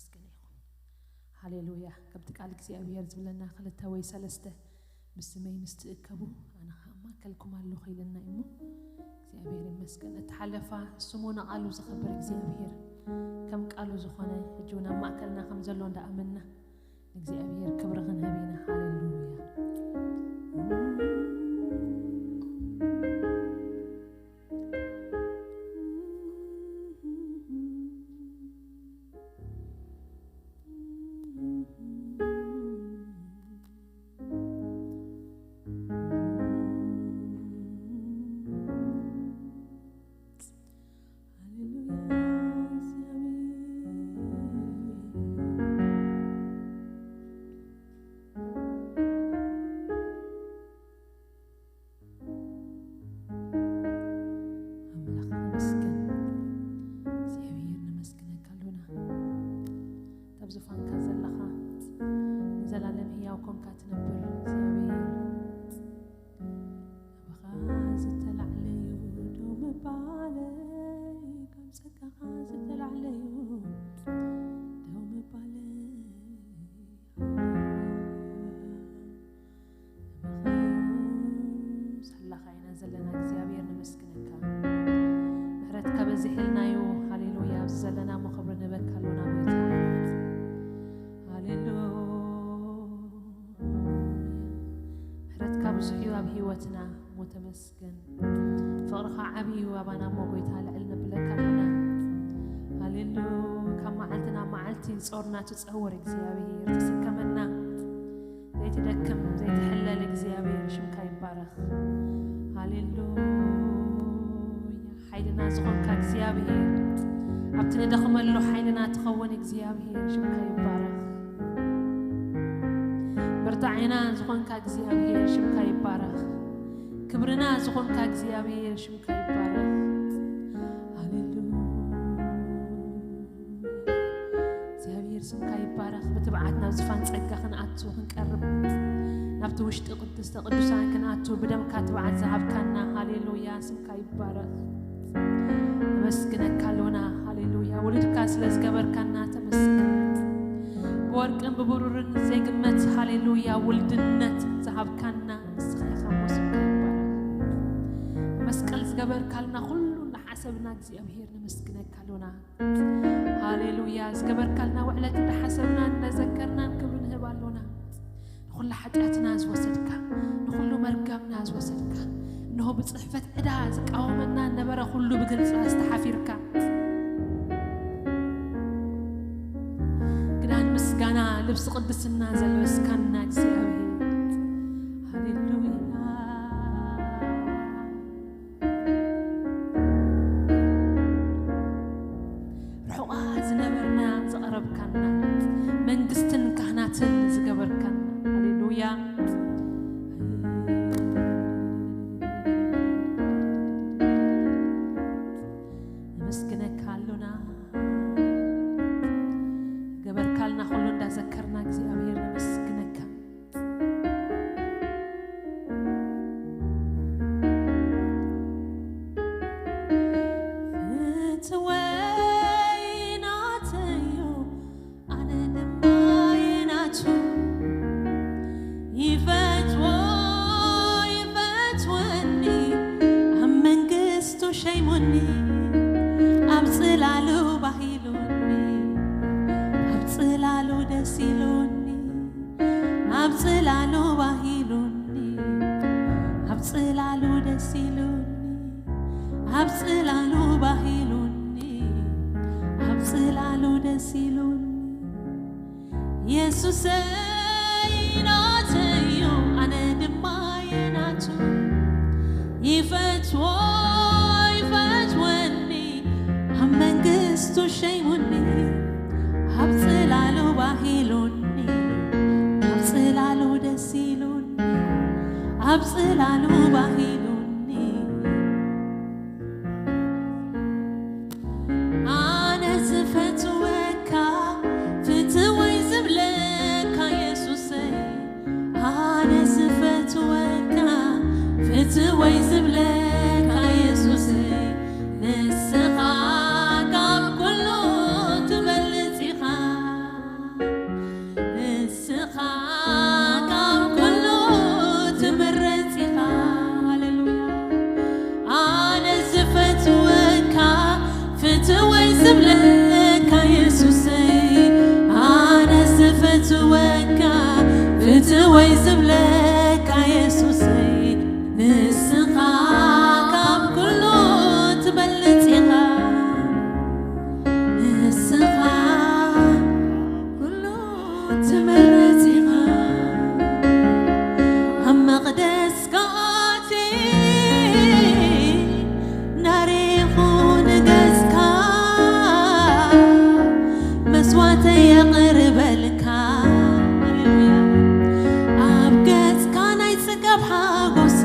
ይኹን። ሃሌሉያ። ከምቲ ቃል እግዚኣብሔር ዝብለና፣ ክልተ ወይ ሰለስተ ብስመይ ምስ ትእከቡ ኣነ ኸኣ ኣብ ማእከልኩም ኣለኹ ኢለና እዩ እሞ፣ እግዚኣብሔር ይመስገን። እተሓለፋ ስሙ ንቓሉ ዘኸብር እግዚኣብሔር ከም ቃሉ ዝኾነ ሕጂ እውን ኣብ ማእከልና ከም ዘሎ እንዳኣመንና ንእግዚኣብሔር ክብሪ ክንህብ ኢና። ሃሌሉያ። ኣምላኽ ነመስግን። እግዚኣብሔር ነመስግነካ ኣሎና። ኣብ ዙፋንካ ዘለኻ ንዘላለም ህያው ኮንካ ትነብር እግዚኣብሔር። ናባኻ ዝተላዕለዩ ደው ምባለይ፣ ካብ ጸጋኻ ዝተላዕለዩ ደው ምባለይ። ሳላኻ ኢና ዘለና እግዚኣብሔር ነመስግነካ። ምሕረትካ በዚሕልናዩ። ሃሌሉያ። ኣብዚ ዘለና እሞ ክብሪ ንህበካ ኣሎና ጎይታ። ሃሌሉያ። ምሕረትካ ብዙሕ እዩ ኣብ ህይወትና እሞ ተመስገን። ፍቕርኻ ዓቢ እዩ ኣባና እሞ ጎይታ ልዕል ነብለካ ኣሎና። ሃሌሉያ። ካብ መዓልቲ ናብ መዓልቲ ጾርና ትጸውር እግዚኣብሔር ትስከመና። ዘይትደክም ዘይትሕለል እግዚኣብሔር ሽምካ ይባረኽ። ሃሌሉያ። ሓይልና ዝኾንካ እግዚኣብሔር፣ ኣብቲ ንደኽመሉ ሓይልና ትኸውን እግዚኣብሔር ሽምካ ይባረኽ። ብርታዕና ዝኾንካ እግዚኣብሔር ሽምካ ይባረኽ። ክብርና ዝኾንካ እግዚኣብሔር ሽምካ ይባረኽ። ሃሌሉያ። እግዚኣብሔር ስምካ ይባረኽ። ብትብዓት ናብ ዝፋን ጸጋ ክንኣቱ ክንቀርብ፣ ናብቲ ውሽጢ ቅድስተ ቅዱሳን ክንኣቱ ብደምካ ትብዓት ዝሃብካና። ሃሌሉያ። ስምካ ይባረኽ። ነመስግነካ ኣሎና። ሃሌሉያ። ውሉድካ ስለ ዝገበርካና ተመስገን። ብወርቅን ብብሩርን ዘይግመት፣ ሃሌሉያ፣ ውልድነት ዝሃብካና ንስኻ ኢኻ እሞ ስምካ ይባረኽ። መስቀል ዝገበርካልና ኩሉ እናሓሰብና እግዚኣብሔር ነመስግነካ ኣሎና። ሃሌሉያ። ዝገበርካልና ውዕለት እንዳሓሰብናን እንዳዘከርናን ክብሪ ንህብ ኣሎና። ንኹሉ ሓጢኣትና ዝወሰድካ፣ ንኹሉ መርገምና ዝወሰድካ፣ እንሆ ብጽሕፈት ዕዳ ዝቃወመና ነበረ ኩሉ ብግልጺ ዝተሓፊርካ፣ ክዳን ምስጋና ልብሲ ቅድስና ዘልበስካና እግዚኣብሔር። ሃሌሉያ። ርሑቓ ዝነበርና ዘቐረብካና፣ መንግስትን ካህናትን ዝገበርካና። ሃሌሉያ። ነመስግነካ ኣሎና። ገበርካልና ኩሉ እንዳዘከርና እግዚኣብሔር ነመስግነካ። ፍትወይ ናተዮ ኣነ ድማ የናቱ፣ ይፈትዎ ይፈትወኒ፣ ኣብ መንግስቱ ሸይሙኒ፣ ኣብ ጽላሉ ባሂሉኒ፣ ኣብ ጽላሉ ደስ ኢሉኒ፣ ኣብ ጽላሉ ባሂሉኒ፣ ኣብ ጽላሉ ደስ ኢሉኒ፣ ኣብ ጽላሉ ባሂሉኒ፣ ኣብ ጽላሉ ደስ ኢሉኒ። የሱሰይ ናተዩ ኣነ ድማ የናቱ፣ ይፈትዎ ይፈትወኒ፣ ኣብ መንግስቱ ሸይሙኒ፣ ኣብ ጽላሉ ባሂሉኒ፣ ኣብ ጽላሉ ደስ ኢሉኒ፣ ኣብ ጽላሉ ባሂሉኒ። ኣነ ዝፈትወካ ፍትወይ ዝብለካ የሱሰይ፣ ኣነ ዝፈትወካ ፍትወይ ዝብለካ የሱሰይ፣ ንስኻ ካብ ኩሉ ትበልጽ ኢኻ። መስዋዕተይ የቕርበልካ። ሃሌሉያ። ኣብ ገጽካ ናይ ጽጋብ ሓጎስ፣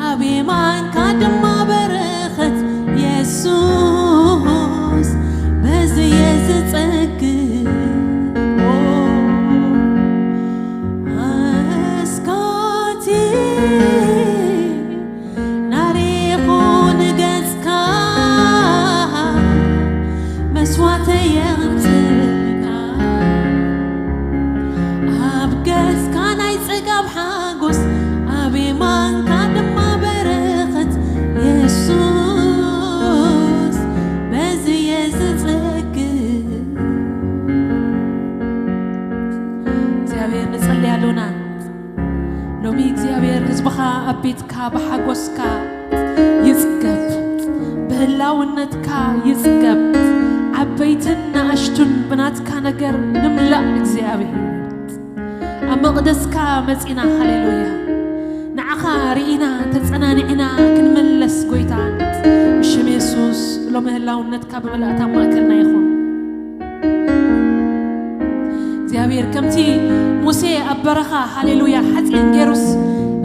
ኣብ የማንካ ድማ በረኸት። የሱስ በዚ እየ ዝጸግብ። ኣስካቲ ናሪኹ ንገጽካ መስዋዕተይ የቕርበልካ። ኣብ ገጽካ ናይ ጽጋብ ሓጎስ፣ ኣብ የማንካ ድማ በረኸት። የሱስ በዚ እየ ዝጸግብ። እግዚኣብሔር ንጸሊ ኣሎና። ሎሚ እግዚኣብሔር ህዝብኻ ኣብ ቤትካ ብሓጎስካ ይጽገብ፣ ብህላውነትካ ይጽገብ። ዓበይትን ንኣሽቱን ብናትካ ነገር ንምላእ እግዚኣብሔር። ኣብ መቕደስካ መጺና፣ ሃሌሉያ፣ ንዓኻ ርኢና ተጸናኒዕና ክንምለስ ጎይታ፣ ብሽም የሱስ ሎሚ ህላውነትካ ብምልኣት ኣብ ማእከልና ይኹን። እግዚኣብሔር ከምቲ ሙሴ ኣብ በረኻ፣ ሃሌሉያ፣ ሓጺን ገይሩስ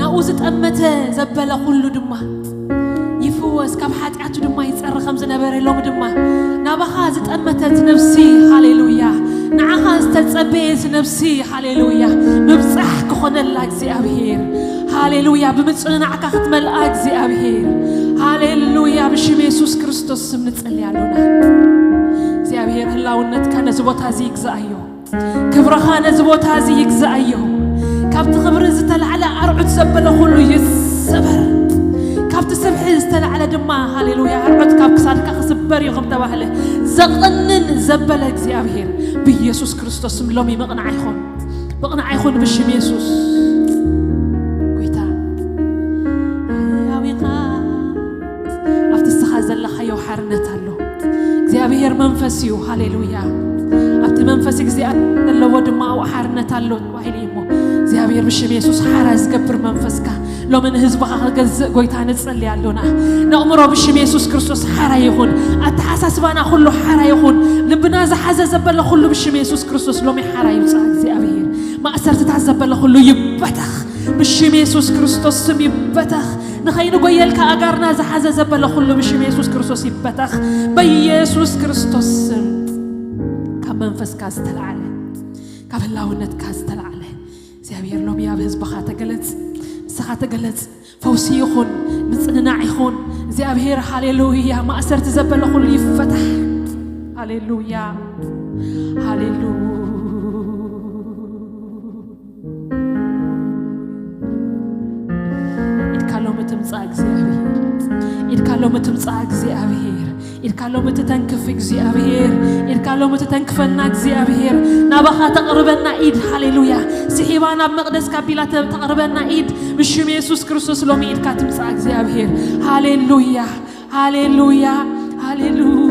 ናብኡ ዝጠመተ ዘበለ ኩሉ ድማ ይፍወስ፣ ካብ ሓጢኣቱ ድማ ይጸሪ ከም ዝነበረ፣ ሎሚ ድማ ናባኻ ዝጠመተት ነፍሲ፣ ሃሌሉያ፣ ንዓኻ ዝተጸበየት ነፍሲ፣ ሃሌሉያ፣ ምብጻሕ ክኾነላ እግዚኣብሔር፣ ሃሌሉያ፣ ብምጽንናዕካ ክትመልኣ እግዚኣብሔር፣ ሃሌሉያ፣ ብሽም የሱስ ክርስቶስ ስም ንጸሊ ኣሎና። እግዚኣብሔር ህላውነትካ ነዚ ቦታ እዚ ይግዛኣዮ። ክብርኻ ነዚ ቦታ እዚ ይግዛኣዮ። ካብቲ ክብሪ ዝተላዕለ ኣርዑት ዘበለ ኩሉ ይሰበር። ካብቲ ስብሒ ዝተላዕለ ድማ፣ ሃሌሉያ፣ ኣርዑት ካብ ክሳድካ ክስበር እዩ ከም ተባህለ፣ ዘቕንን ዘበለ እግዚኣብሔር ብኢየሱስ ክርስቶስ ስም ሎሚ ምቕናዕ ይኹን። ምቕናዕ ይኹን ብሽም የሱስ። ጎይታ፣ ህያው ኢኻ። ኣብቲ ንስኻ ዘለኻዮ ሓርነት ኣሎ። እግዚኣብሔር መንፈስ እዩ። ሃሌሉያ። ኣብቲ መንፈስ እግዚኣብሔር ዘለዎ ድማ ኣብኡ ሓርነት ኣሎ ተባሂሉ እዩ እሞ፣ እግዚኣብሔር ብሽም የሱስ ሓራ ዝገብር መንፈስካ ሎሚ ንህዝብኻ ክገዝእ ጎይታ ንጸሊ ኣሎና። ነእምሮ ብሽም የሱስ ክርስቶስ ሓራ ይኹን። ኣተሓሳስባና ኩሉ ሓራ ይኹን። ልብና ዝሓዘ ዘበለ ኩሉ ብሽም የሱስ ክርስቶስ ሎሚ ሓራ ይውጻእ እግዚኣብሔር። ማእሰርትታት ዘበለ ኩሉ ይበተኽ። ብሽም የሱስ ክርስቶስ ስም ይበተኽ። ንኸይንጎየልካ ኣጋርና ዝሓዘ ዘበለ ኩሉ ብሽም የሱስ ክርስቶስ ይበተኽ። በኢየሱስ ክርስቶስ ስም ካብ መንፈስካ ዝተላዕለ፣ ካብ ህላውነትካ ዝተላዕለ እግዚኣብሔር ሎሚ ኣብ ህዝብኻ ተገለጽ፣ ንስኻ ተገለጽ። ፈውሲ ይኹን፣ ምጽንናዕ ይኹን። እግዚኣብሔር ሃሌሉያ፣ ማእሰርቲ ዘበለ ኩሉ ይፈታሕ። ሃሌሉያ፣ ሃሌሉያ። ኢድካ ሎሚ ትምጻእ እግዚኣብሔር፣ ኢድካ ሎሚ ትምጻእ እግዚኣብሔር፣ ኢድካ ሎሚ ትተንክፍ እግዚኣብሔር፣ ኢድካ ሎሚ ትተንክፈና እግዚኣብሔር። ናባኻ ተቕርበና ኢድ፣ ሃሌሉያ። ስሒባ ናብ መቕደስካ ኣቢላ ተ-፣ ተቕርበና ኢድ፣ ብሽም የሱስ ክርስቶስ ሎሚ ኢድካ ትምጻእ እግዚኣብሔር። ሃሌሉያ፣ ሃሌሉያ፣ ሃሌሉያ።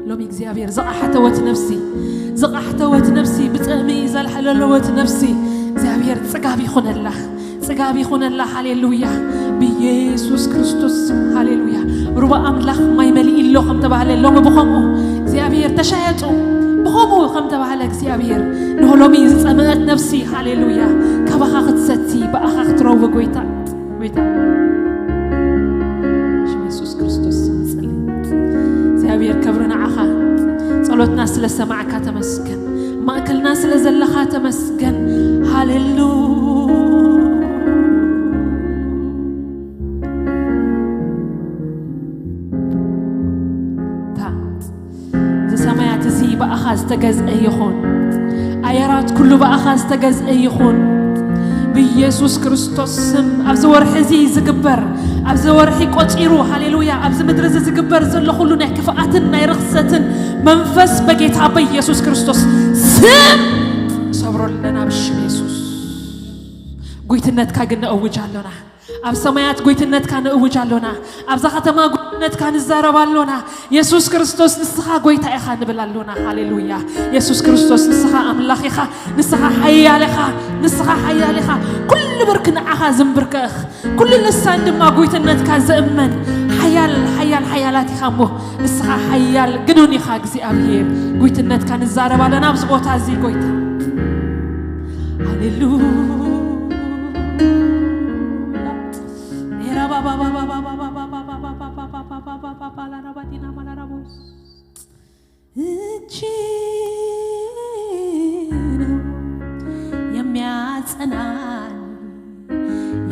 ሎሚ እግዚኣብሔር ዝቓሕተወት ነፍሲ፣ ዝቓሕተወት ነፍሲ፣ ብጽምኢ ዘልሐለለወት ነፍሲ እግዚኣብሔር ጽጋብ ይኹነላ፣ ጽጋብ ይኹነላ። ሃሌሉያ። ብኢየሱስ ክርስቶስ ስም፣ ሃሌሉያ። ሩባ ኣምላኽ ማይ መሊኡ ኣሎ ከም ተባህለ፣ ሎሚ ብኸምኡ እግዚኣብሔር ተሻየጡ፣ ብኸምኡ ከም ተባህለ እግዚኣብሔር፣ ንሆ ሎሚ ዝጸመአት ነፍሲ፣ ሃሌሉያ፣ ካባኻ ክትሰቲ፣ ብኣኻ ክትረዊ ጎይታ። ጎይታ ሽም የሱስ ክርስቶስ ስም ንጸሊ። እግዚኣብሔር ክብሪ ንዓኻ። ጸሎትና ስለ ሰማዕካ ተመስገን። ማእከልና ስለ ዘለኻ ተመስገን። ሃሌሉያ። እዚ ሰማያት እዚ ብኣኻ ዝተገዝአ ይኹን። ኣየራት ኩሉ ብኣኻ ዝተገዝአ ይኹን። ብኢየሱስ ክርስቶስ ስም ኣብዚ ወርሒ እዚ ዝግበር፣ ኣብዚ ወርሒ ቆጺሩ፣ ሃሌሉያ፣ ኣብዚ ምድሪ እዚ ዝግበር ዘሎ ኩሉ ናይ ክፍኣትን ናይ ርኽሰትን መንፈስ በጌታ በኢየሱስ ክርስቶስ ስም ሰብሮ ኣለና ብሽም የሱስ። ጉይትነትካ ግን ነእውጅ ኣሎና። ኣብ ሰማያት ጎይትነትካ ንእውጅ ኣሎና። ኣብዛ ከተማ ጎይትነትካ ንዛረብ ኣሎና። የሱስ ክርስቶስ ንስኻ ጎይታ ኢኻ ንብል ኣሎና። ሃሌሉያ። የሱስ ክርስቶስ ንስኻ ኣምላኽ ኢኻ፣ ንስኻ ሓያል ኢኻ፣ ንስኻ ሓያል ኢኻ። ኩሉ ብርኪ ንዓኻ ዝንብርከኽ፣ ኩሉ ልሳን ድማ ጎይትነትካ ዝእመን ሓያል፣ ሓያል፣ ሓያላት ኢኻ እሞ ንስኻ ሓያል ግኑን ኢኻ እግዚኣብሔር። ጉይትነትካ ንዛረብ ኣለና ኣብዚ ቦታ እዚ ጎይታ። ሃሌሉያ። እጅ ነው የሚያጸናኝ፣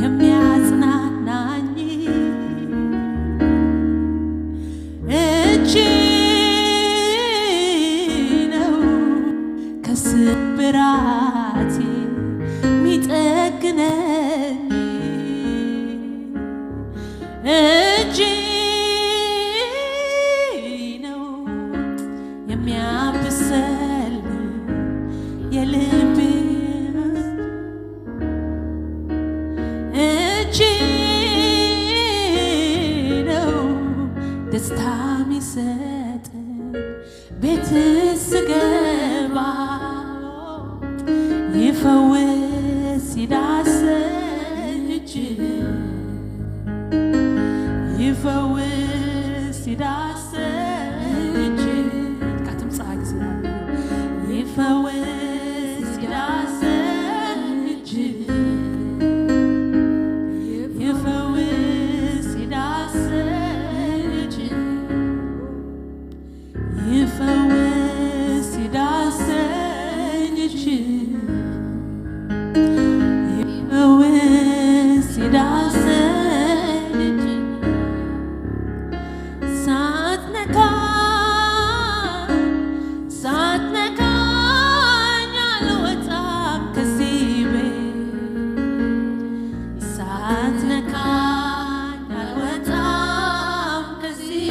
የሚያጽናናኝ። እጅ ነው ከስብራቴ የሚጠግነኝ። እጅ ነው የሚያብሰልኝ የልቤ። እጅ ነው ደስታ የሚሰጠኝ ቤት ስገባ። ይፈውስ ይዳሰኝ እጅ፣ ይፈውስ ይዳሰኝ እጅ። ኢድካ ትምጻእ እግዚኣብሔር። ይፈውስ ይዳሰኝ እጅ፣ ይፈውስ ይዳሰኝ እጅ። ይፈውስ ይዳሰኝ እጅ፣ ይፈውስ ይዳሰኝ እጅ። ሳትነካ፣ ሳትነካኝ አልወጣም ከዚህ ቤት። ሳትነካኝ አልወጣም ከዚህ።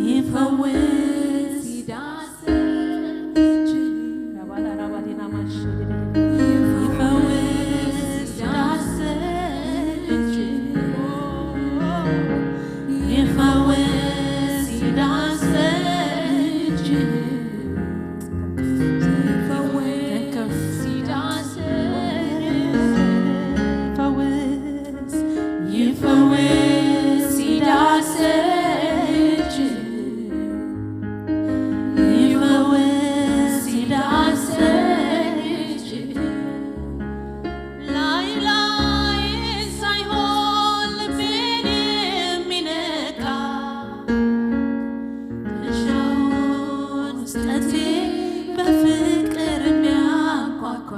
ይፈውስ ይዳሰኝ እጅ፣ ይፈውስ ይዳሰኝ እጅ፣ ይፈውስ ይዳሰኝ እጅ። ይፈውስ ይዳሰኝ፣ ይፈውስ፣ ይፈውስ ይዳሰኝ እጅ፣ ይፈውስ ይዳሰኝ እጅ። ላይ ላይ ሳይሆን ልቤን የሚነካ፣ እሻውን ውስጠቴ በፍቅር የሚያንኳኳ፣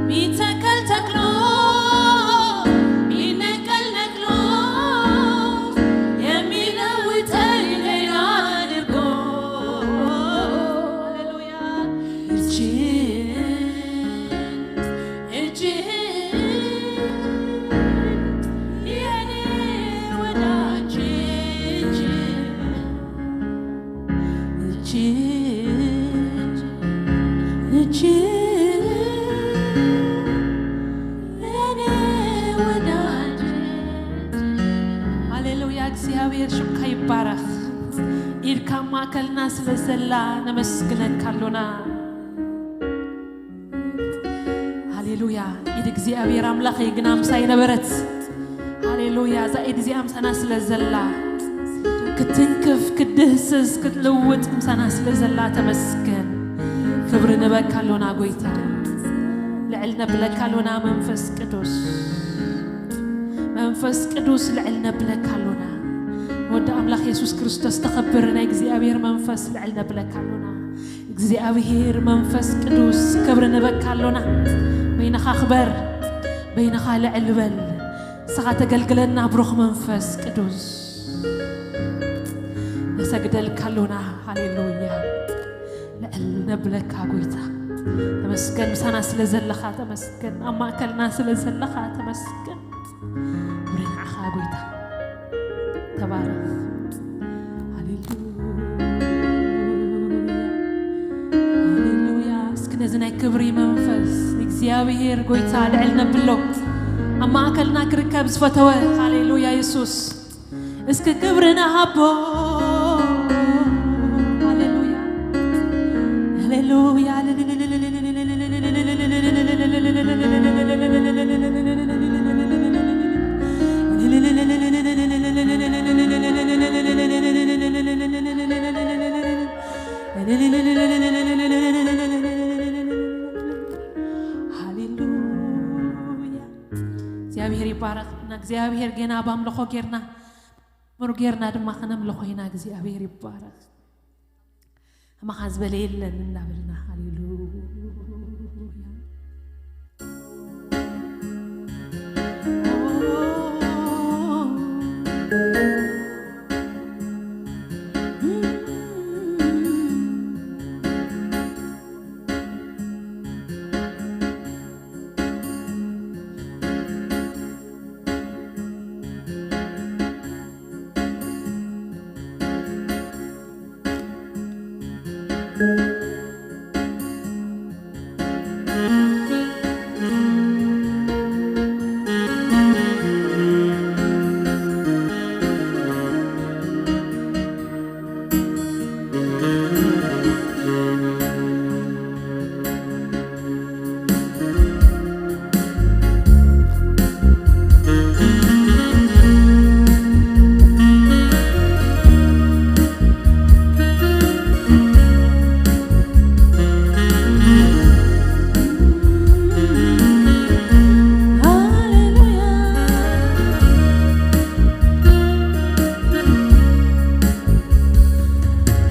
ሚተከል ተክሎ፣ ሚነቀል ነቅሎ፣ የሚለውጠኝ ሌላ አድርጎ። ሃሌሉያ። እጅ፣ እጅ፣ የኔ ወዳጅ እጅ፣ እጅ፣ እጅ፣ የኔ ወዳጅ። ሃሌሉያ፣ እግዚኣብሔር ሽምካ ይባረኽ። ኢድካ ማእከልና ስለ ዘላ ነመስግነካ ኣሎና። ሃሌሉያ። ኢድ እግዚኣብሔር ኣምላኸይ ግና ምሳይ ነበረት። ሃሌሉያ። እዛ ኢድ እዚኣ ምሳና ስለ ዘላ፣ ክትንክፍ፣ ክትድህስስ፣ ክትልውጥ ምሳና ስለ ዘላ ተመስገን። ክብሪ ንበካ ኣሎና ጎይታ። ልዕል ነብለካ ኣሎና መንፈስ ቅዱስ። መንፈስ ቅዱስ ልዕል ነብለካ ኣሎና። ወዲ ኣምላኽ የሱስ ክርስቶስ ተኸብር ናይ እግዚኣብሔር መንፈስ ልዕል ነብለካ ኣሎና። እግዚኣብሔር መንፈስ ቅዱስ ክብሪ ንበካ ኣሎና። በይንኻ ክበር፣ በይንኻ ልዕል በል። ንስኻ ተገልግለና ብሩኽ መንፈስ ቅዱስ። ነሰግደልካ ኣሎና። ሃሌሉያ። ልዕል ነብለካ ጎይታ። ተመስገን ምሳና ስለ ዘለኻ ተመስገን። ኣብ ማእከልና ስለ ዘለኻ ተመስገን። ክብሪ ንዓኻ ጎይታ። ተባረኽ። ሃሌሉያ። ሃሌሉያ። እስኪ ነዚ ናይ ክብሪ መንፈስ እግዚኣብሔር ጎይታ ልዕል ነብሎ። ኣብ ማእከልና ክርከብ ዝፈተወ። ሃሌሉያ የሱስ። እስኪ ክብሪ ንሃቦ። ሃሌሉያ። ሃሌሉያ። እግዚኣብሔር ጌና ኣብ ኣምልኾ ጌርና፣ ምሩ ጌርና ድማ ከነምልኾ ኢና። እግዚኣብሔር ይባረኽ። ከማኻ ዝበለ የለን እንዳበልና፣ ሃሌሉያ።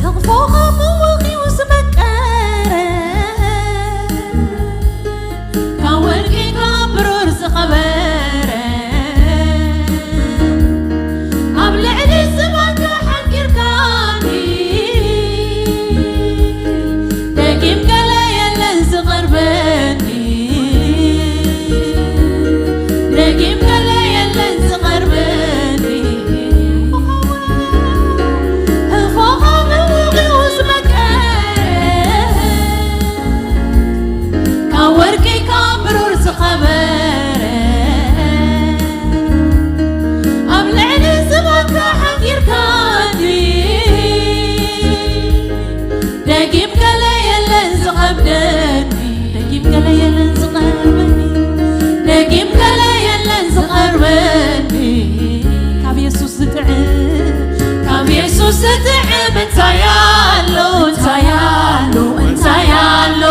ሕቕፎኻ ምውቕ እዩ ዝመቀረ፣ ካብ ወርቂ ካብ ብሩር ዝኸበረ፣ ኣብ ልዕሊ ዝባንካ ሓንጊርካኒ፣ ደጊም ገለ የለን ዝቐርበኒ፣ ደጊም ገለ የለን ዝቐርበኒ። ሕልፎኻ ምውቕ እዩ ዝመቀረ፣ ካብ ወርቂ ካብ ብሩር ዝኸበረ፣ ኣብ ልዕሊ ዝባንካ ሓንጊርካኒ፣ ደጊም ገለ የለን ዝኸብደኒ፣ ደጊም ገለ የለን ዝቐርበኒ፣ ደጊም ገለ የለን ዝቐርበኒ። ካብ የሱስ ዝጥዕም፣ ካብ የሱስ ዝጥዕም እንታይ ኣሎ፣ እንታይ ኣሎ፣ እንታይ ኣሎ?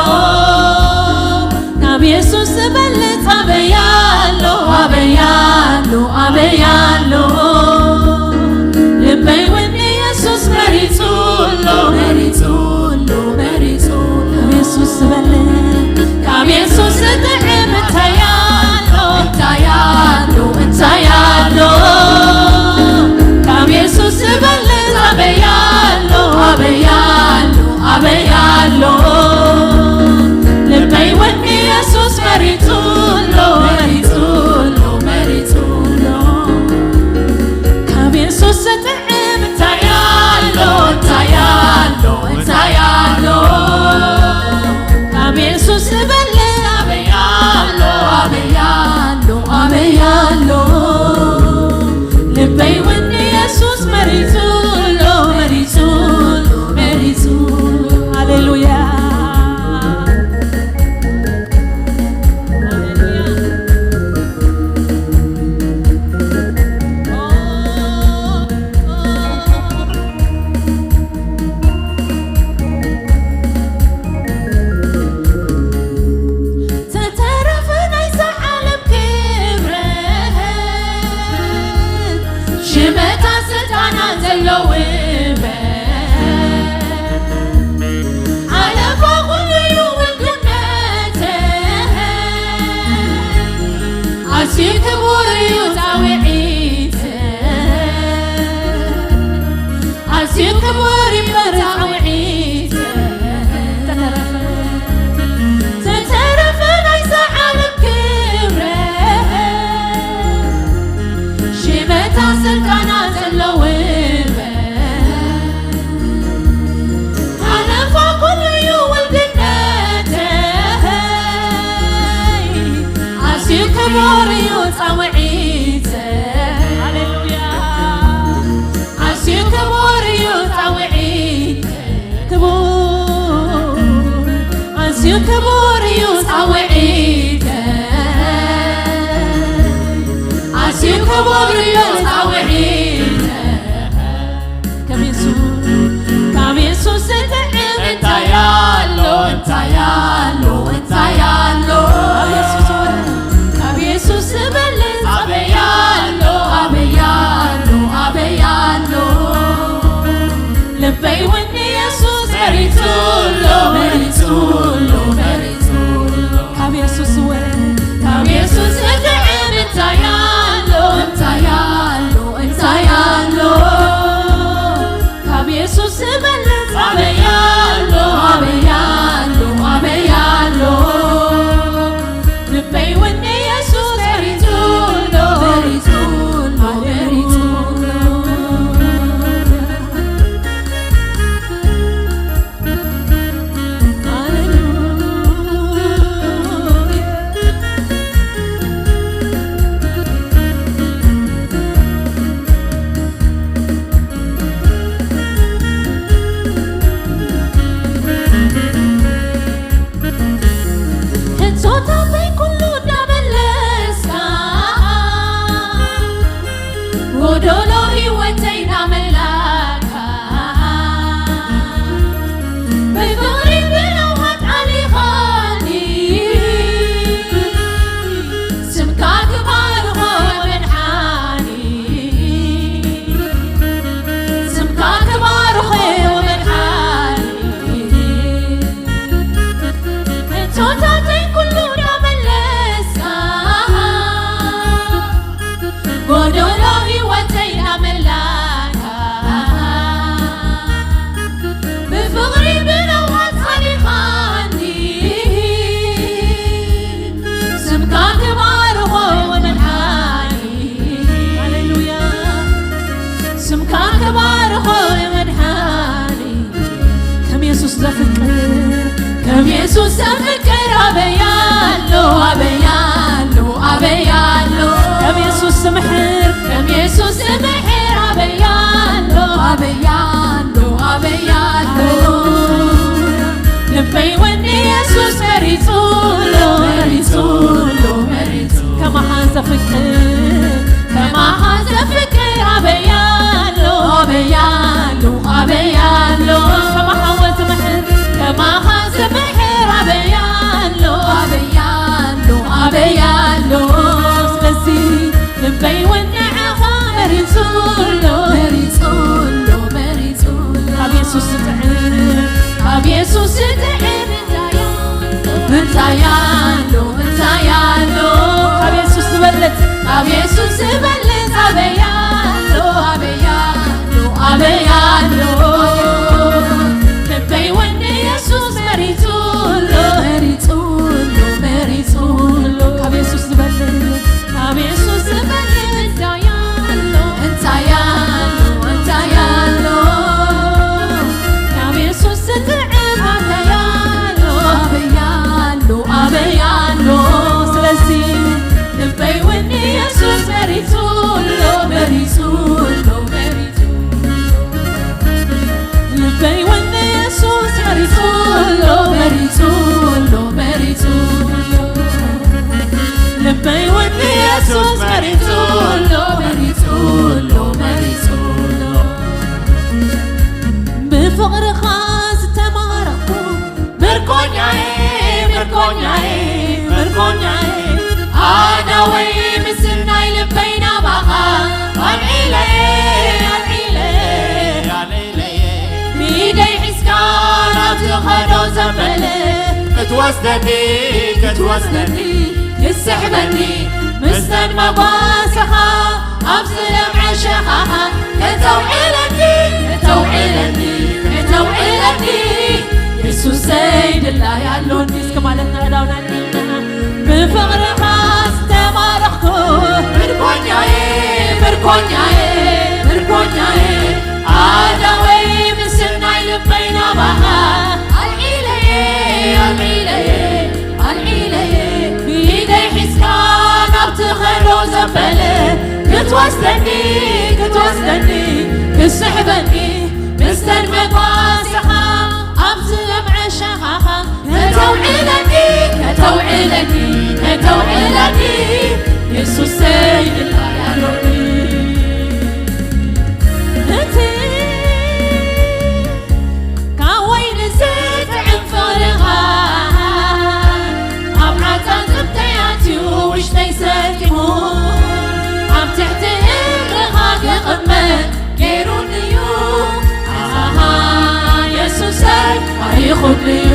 ካብ የሱስ ዝበልጽ ኣበይ ኣሎ፣ ኣበይ ኣሎ፣ ኣበይ ኣሎ? ልበይ እውን ንየሱስ መሪጹ ኣሎ፣ መሪጹ ኣሎ፣ መሪጹ ኣሎ። ካብ የሱስ ዝበልጽ፣ ካብ የሱስ ዝጥዕም እንታይ ኣሎ፣ እንታይ ኣሎ፣ እንታይ ኣሎ? ካብ የሱስ ዝበልጽ ኣበይ ኣሎ፣ ኣበይ ኣሎ፣ ኣበይ ኣሎ? ልበይ እውን ንየሱስ መሪጹ ኣሎ፣ መሪጹ ኣሎ፣ መሪጹ ኣሎ። ካብ የሱስ ዝጥዕም እንታይ ኣሎ፣ እንታይ ኣሎ፣ እንታይ ኣሎ? ካብ የሱስ ዝበልጽ ኣበይ ኣሎ፣ ኣበይ ኣሎ፣ ኣበይ ኣሎ? ልበይ እውን ንየሱስ መሪጹ ኣሎ፣ መሪጹ ኣሎ፣ መሪጹ ኣሎ። ሃሌሉያ። ተተረፈ ናይዛ ዓለም ክብረት፣ ሽመታ ስልጣና ዘለውበት፣ ሓለፋ ኩሉ እዩ ውድነተይ፣ ኣዝዩ ክቡር እዩ ጻውዒተይ፣ ኣዝዩ ክቡር እዩ ጻውዒተይ። ተተረፈ፣ ተተረፈ ናይዛ ዓለም ክብረት፣ ሽመታ ስልጣና ዘለውበት፣ ሓለፋ ኩሉ እዩ ውድነተይ፣ ኣዝዩ ክቡር እዩ ጻውዒተይ። ሃሌሉያ። ኣዝዩ ክቡር እዩ ጻውዒተይ፣ ክቡር፣ ኣዝዩ ክቡር እዩ ጻውዒተይ፣ ኣዝዩ ክቡር እዩ ጻውዒተይ። ካብ የሱስ፣ ካብ የሱስ ዝጥዕም እንታይ ኣሎ፣ እንታይ ኣሎ፣ እንታይ ኣሎ? ካብ የሱስ፣ ካብ የሱስ ዝበልጽ ኣበይ ኣሎ፣ የሱስ ዘፍቅር ኣበይ ኣሎ፣ ኣበይ ኣሎ፣ ኣበይ ኣሎ። ከም የሱስ ዝምሕር፣ ከም የሱስ ዝምሕር ኣበይ ኣሎ፣ ኣበይ ኣሎ፣ ኣበይ ኣሎ። ልበይ ወኒ የሱስ መሪጹ ኣሎ፣ መሪጹ ኣሎ፣ መሪጹ። ከማኻ ዘፍቅር፣ ከማኻ ዘፍቅር ኣበይ ኣሎ፣ ኣበይ ኣሎ፣ ኣበይ ኣሎ። ከማኻ ወዝምሕር፣ ከማኻ ዝምሕር ኣበይ ኣሎ፣ ኣበይ ኣሎ፣ ኣበይ ኣሎ። ስለዚ ልበይ ወኒ ንዓኻ መሪጹ ኣሎ፣ መሪጹ ኣሎ፣ መሪጹ ኣሎ። ኣብ የሱስ ዝጥዕም፣ ኣብ የሱስ ዝጥዕም እንታይ ኣሎ፣ እንታይ ኣሎ፣ እንታይ ኣሎ። ካብ የሱስ ዝበልጽ፣ ካብ የሱስ ዝበልጽ ኣበይ ኣሎ፣ ኣበይ ኣሎ፣ ኣበይ ኣሎ። ልበይ ወኒ የሱስ መሪጹ ኣሎ፣ መሪጹ ኣሎ፣ መሪጹ ኣሎ። ካብ የሱስ ዝበልጽ፣ ካብ የሱስ ዝበልጽ እንታይ ኣሎ፣ እንታይ ኣሎ፣ እንታይ ኣሎ። ካብ የሱስ ዝጥዕም ኣበይ ኣሎ፣ ኣበይ ኣሎ፣ ኣበይ ኣሎ። ስለዚ ልበይ ወኒ የሱስ መሪጹ ኣሎ፣ መሪጹ ኣሎ፣ መሪጹ። ልበይ ወኒ የሱስ መሪጹ ኣሎ፣ መሪጹ ኣሎ፣ መሪጹ ኣሎ። ልበይ ወኒ የሱስ መሪጹ ኣሎ፣ መሪጹ ኣሎ፣ መሪጹ ኣሎ። ብፍቕርኻ ዝተማረኽኩ ምርኮኛዬ፣ ምርኮኛዬ፣ ምርኮኛዬ፣ ኣዳወይ ምስናይ ልበይ ናባኻ ኣልዒለየ፣ ኣልዒለየ፣ ኣልዒለየ። ብኢደይ ሒዝካ ናብ ትኸዶ ዘበለ ክትወስደኒ፣ ክትወስደኒ፣ ክትስሕበኒ ምስተን መጓሰኻ ኣብ ዝለምዐ ሸኻኻ ከተውዕለኒ፣ ከተውዕለኒ፣ ከተውዕለኒ። የሱሰይ ድላይ ኣሎኒ። እስከ ማለት ንዕዳውና ብፍቕርኻ ዝተማረኽኩ ምርኮኛዬ፣ ምርኮኛዬ፣ ምርኮኛዬ፣ ኣዳወይ ምስናይ ልበይ ናባኻ ኣልዒለየ፣ ኣልዒለየ፣ ኣልዒለየ። ብኢደይ ሒዝካ ናብ ትኸዶ ዘበለ ክትወስደኒ፣ ክትወስደኒ፣ ክትስሕበኒ ምስተን መጓሰኻ ኣብ ዝለምዐ ሸኻኻ ከተውዕለኒ፣ ከተውዕለኒ፣ ከተውዕለኒ። የሱሰይ ድላይ ኣሎኒ። እቲ ካብ ወይኒ ዝጥዕም ፍቕርኻ ኣብ ዓጻጽምተይ ኣትዩ ውሽጠይ ሰጢሙ ኣብ ትሕቲ እግርኻ ክቕመጥ ገይሩኒ'ዩ። ኣሃ፣ የሱሰይ ማሪኹኒ'ዩ።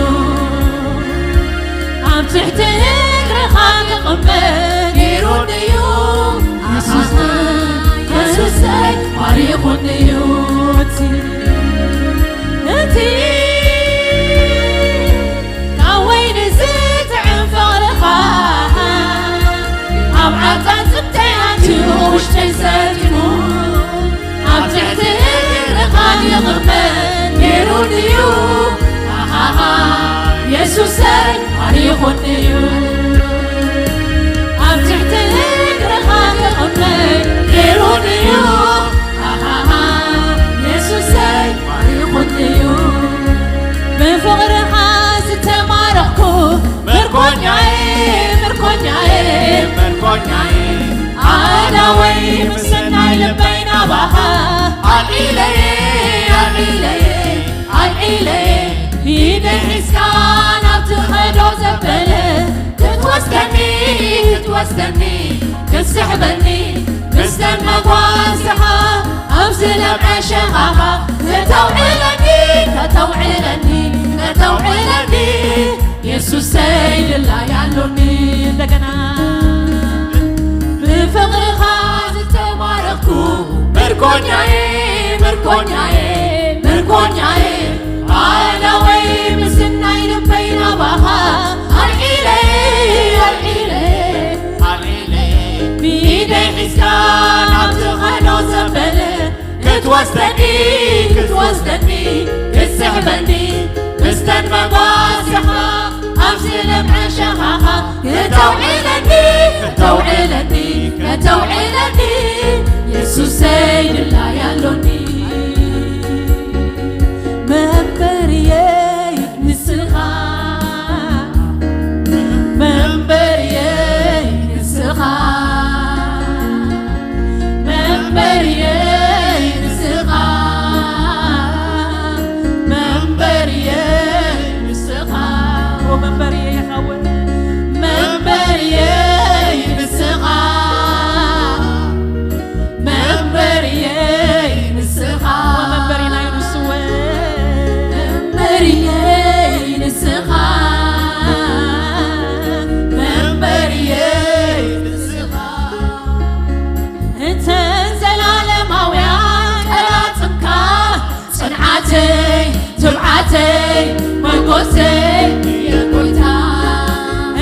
ኣብ ትሕቲ እግርኻ ክቕመጥ ገይሩኒ'ዩ። ኣሃ፣ የሱሰይ ማሪኹኒ'ዩ። እቲ፣ እቲ ካብ ወይኒ ዝጥዕም ፍቕርኻ ኣብ ዓጻጽምተይ ኣትዩ ውሽጠይ ሰጢሙ ኣብ ትሕቲ እግርኻ ክቕመጥ ገይሩኒ'ዩ። ኣሃሃ፣ የሱሰይ ማሪኹኒ'ዩ። ኣብ ትሕቲ እግርኻ ክቕመጥ ገይሩኒ'ዩ። ኣሃሃ፣ የሱሰይ ማሪኹኒ'ዩ። ብፍቕርኻ ዝተማረኽኩ ምርኮኛዬ፣ ምርኮኛዬ፣ ምርኮኛዬ፣ ኣዳወይ ምስናይ ልበይ ናባኻ ኣልዒለየ፣ ኣልዒለየ፣ ኣልዒለየ። ኢደይ ሒዝካ ናብ ትኸዶ ዘበለ ክትወስደኒ፣ ክትወስደኒ፣ ክትስሕበኒ ምስተን መጓሰኻ ኣብ ዝለምዐ ሸኻኻ ከተውዕለኒ፣ ከተውዕለኒ፣ ከተውዕለኒ። የሱሰይ ድላይ ኣሎኒ። እንደገና ብፍቕርኻ ዝተማረኽኩ ምርኮኛዬ፣ ምርኮኛዬ፣ ምርኮኛዬ፣ ኣዳወይ ምስናይ ልበይ ናባኻ ኣልዒለየ፣ ኣልዒለየ፣ ኣልዒለየ። ብኢደይ ሒዝካ ናብ ትኸዶ ዘበለ ክትወስደኒ፣ ክትወስደኒ፣ ክትስሕበኒ ምስተን መጓሰኻ ከተውዕለኒ፣ ከተውዕለኒ፣ ከተውዕለኒ፣ የሱሰይ ድላይ ኣሎኒ። መንበርየይ ንስኻ፣ መንበርየይ ንስኻ፣ መንበርየይ ንስኻ፣ መንበርየይ ንስኻ። ኦ መንበርየይ ይኸውን። መንበርየይ ንስኻ፣ መንበርየይ ንስኻ። ወመንበሪና እዩ ንስወ። መንበርየይ ንስኻ፣ መንበርየይ ንስኻ። እተን ዘላለማውያን ቀላጽምካ፣ ጽንዓተይ፣ ትብዓተይ፣ መጎሰይ፣ የጎይታ።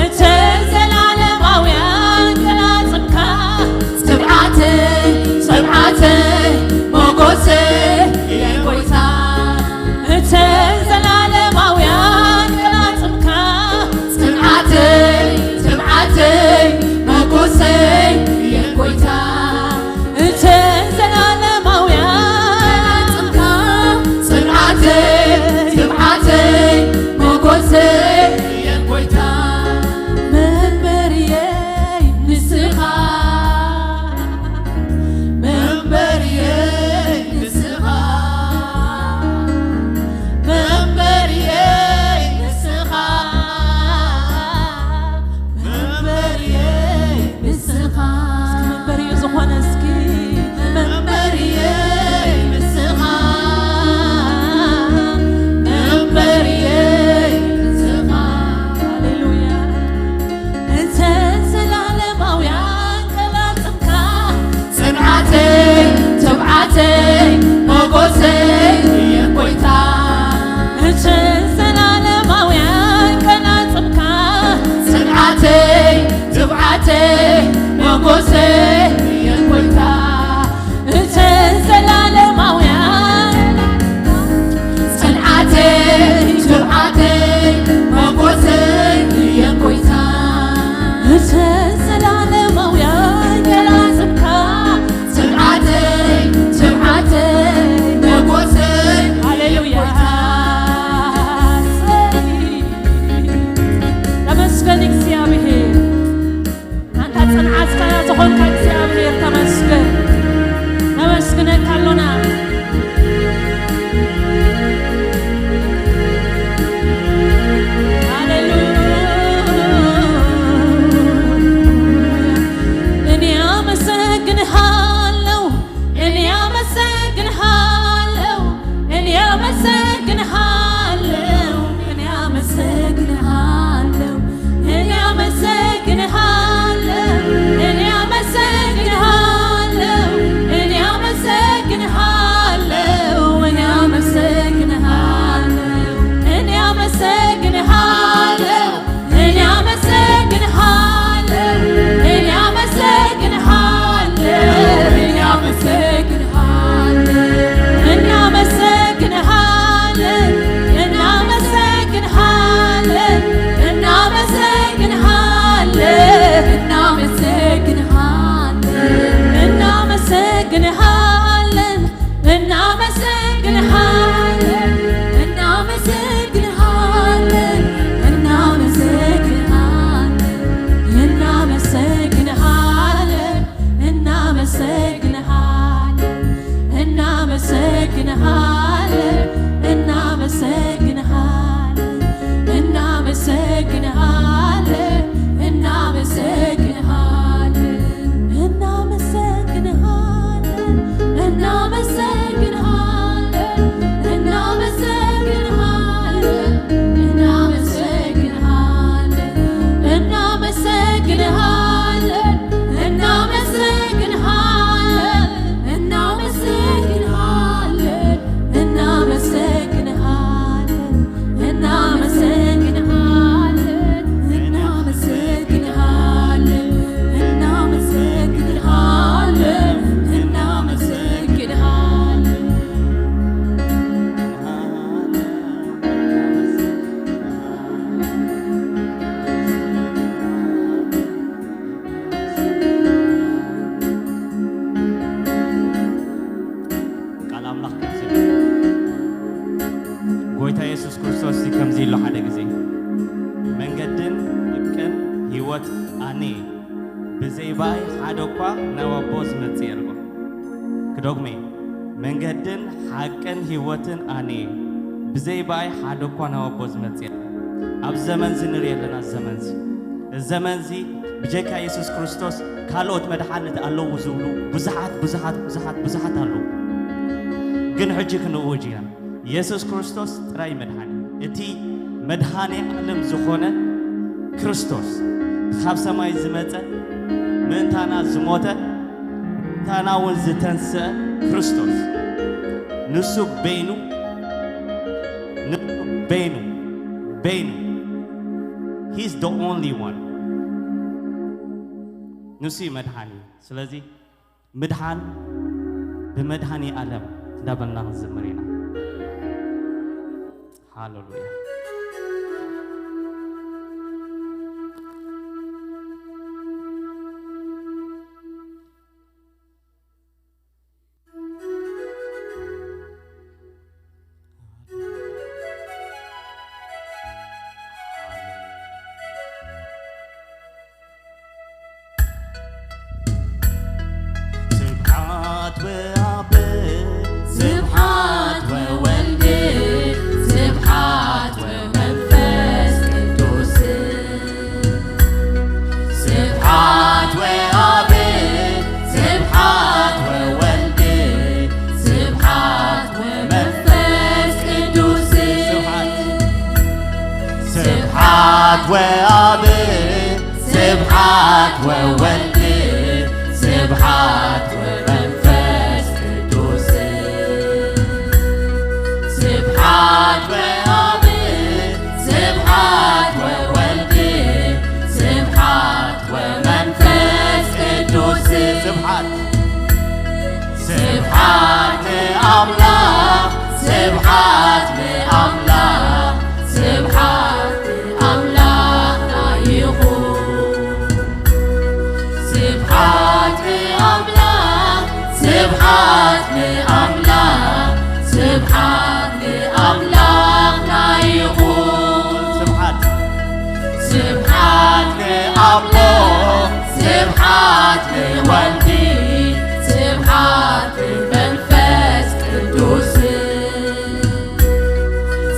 እተን ዘላለማውያን ቀላጽምካ፣ ትብዓተይ፣ ጽንዓተይ፣ መጎሰይ፣ የጎይታ። እተን ዘላለማውያን ቀላጽምካ፣ ጽንዓተይ፣ ትብዓተይ፣ መጎሰይ፣ የጎይታ። እተን ዘላለማውያን ጽንዓተይ፣ ትብዓተይ፣ መጎሰይ፣ የጎይታ። መንበርየይ ንስኻ፣ መንበርየይ ንስኻ፣ መንበርየይ ንስኻ፣ መንበርየይ ንስኻ። እስኪ መንበርዩ ዝኾነ እስኪ መንበርየይ ንስኻ፣ መንበርየይ ንስኻ። ሃሌሉያ። እተን ዘላለማውያን ቀላጽምካ፣ ጽንዓተይ፣ ትብዓተይ፣ መጎሰይ፣ የጎይታ። እተን ዘላለማውያን ቀላጽምካ፣ ጽንዓተይ፣ ትብዓተይ፣ መጎሰይ፣ የጎይታ። እተን ዘላለማውያን ጽንዓተይ፣ ትብዓተይ፣ መጎሰይ፣ የጎይታ። እተን ዘላለማውያን ቀላጽምካ፣ ጽንዓተይ፣ ትብዓተይ፣ መጎሰይ፣ ሃሌሉያ። የጎይታ። ተመስገን እግዚኣብሔር። ኣንታ ጽንዓትና ዝኾንካ እግዚኣብሔር ተመስገን። ነመስግነካ ኣሎና። ሃሌሉያ። እኔ አመሰግንሃለሁ፣ እኔ አመሰግንሃለሁ፣ እኔ አመሰግንሃለሁ፣ እኔ አመሰግንሃለሁ፣ እኔ አመሰግንሃለሁ፣ እኔ አመሰግንሃለሁ፣ እኔ አመሰግንሃለሁ፣ እኔ አመሰግንሃለሁ፣ እኔ አመሰግንሃለሁ። እኔ አመሰግንሃለሁ፣ እኔ አመሰግንሃለሁ፣ እኔ አመሰግንሃለሁ፣ እኔ አመሰግንሃለሁ፣ ብኣይ ሓደ እኳ ናብ ኣቦ ዝመጽእ የልቦ። ክደግሞ እየ። መንገድን ሓቅን ህይወትን ኣነ እየ። ብዘይ ብኣይ ሓደ እኳ ናብ ኣቦ ዝመጽእ የለን። ኣብ ዘመንዚ ንርኢ ኣለና። ዘመንዚ ዘመንዚ ብጀካ የሱስ ክርስቶስ ካልኦት መድሓኒት ኣለዉ ዝብሉ ብዙሓት ብዙሓት ብዙሓት ብዙሓት ኣለዉ። ግን ሕጂ ክንእውጅ ኢና። የሱስ ክርስቶስ ጥራይ መድሓኒ። እቲ መድሃኔ ዓለም ዝኾነ ክርስቶስ፣ ካብ ሰማይ ዝመጸ፣ ምእንታና ዝሞተ፣ ምእንታና እውን ዝተንስአ ክርስቶስ፣ ንሱ በይኑ፣ ንሱ በይኑ፣ በይኑ፣ he's the only one። ንሱ እዩ መድሓኒ። ስለዚ ምድሓን ብመድሃኔ ዓለም እንዳበልና ክንዝምር ኢና። ሃሌሉያ። ስብሓት ወኣብ፣ ስብሓት ወወልድ፣ ስብሓት ወመንፈስ ቅዱስ። ስብሓት ወኣብ፣ ስብሓት ወወልድ፣ ስብሓት ወመንፈስ ቅዱስ። ስብሓት፣ ስብሓት ወኣብ፣ ስብሓት ወወልድ፣ ስብሓት ወመንፈስ ቅዱስ። ስብሓት ወኣብ፣ ስብሓት ወወልድ፣ ስብሓት ወመንፈስ ቅዱስ። ስብሓት፣ ስብሓት ንኣምላኽ፣ ስብሓት ንኣምላኽ፣ ስብሓት ንኣምላኽና ይኹን። ስብሓት ንኣምላኽ፣ ስብሓት ንኣምላኽ፣ ስብሓት ንኣምላኽና ይኹን። ስብሓት፣ ስብሓት ንኣቦ፣ ስብሓት ንወልዲ፣ ስብሓት ንመንፈስ ቅዱስ።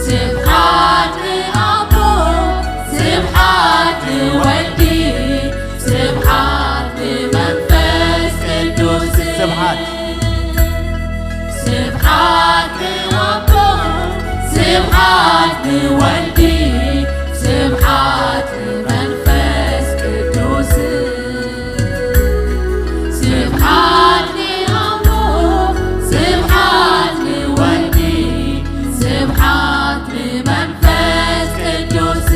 ስብሓት ንኣቦ፣ ስብሓት ንወልዲ፣ ስብሓት ንመንፈስ ቅዱስ። ስብሓት፣ ስብሓት ንኣቦ፣ ስብሓት ንወልዲ፣ ስብሓት ንመንፈስ ቅዱስ። ስብሓት ንኣቦ፣ ስብሓት ንወልዲ፣ ስብሓት ንመንፈስ ቅዱስ።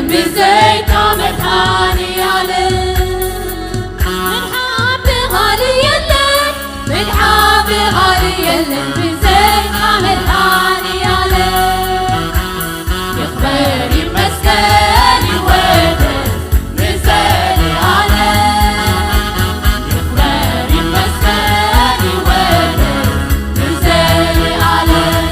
ብዘይካ መድሓኒ ዓለም ምድሓን ብኻልእ የለን፣ ምድሓን ብኻልእ የለን፣ ብዘይካ መድሓኒ ዓለም። ይኽበር ይመስገን ይወደስ ንዘለዓለም። ይኽበር ይመስገን ይወደስ ንዘለዓለም።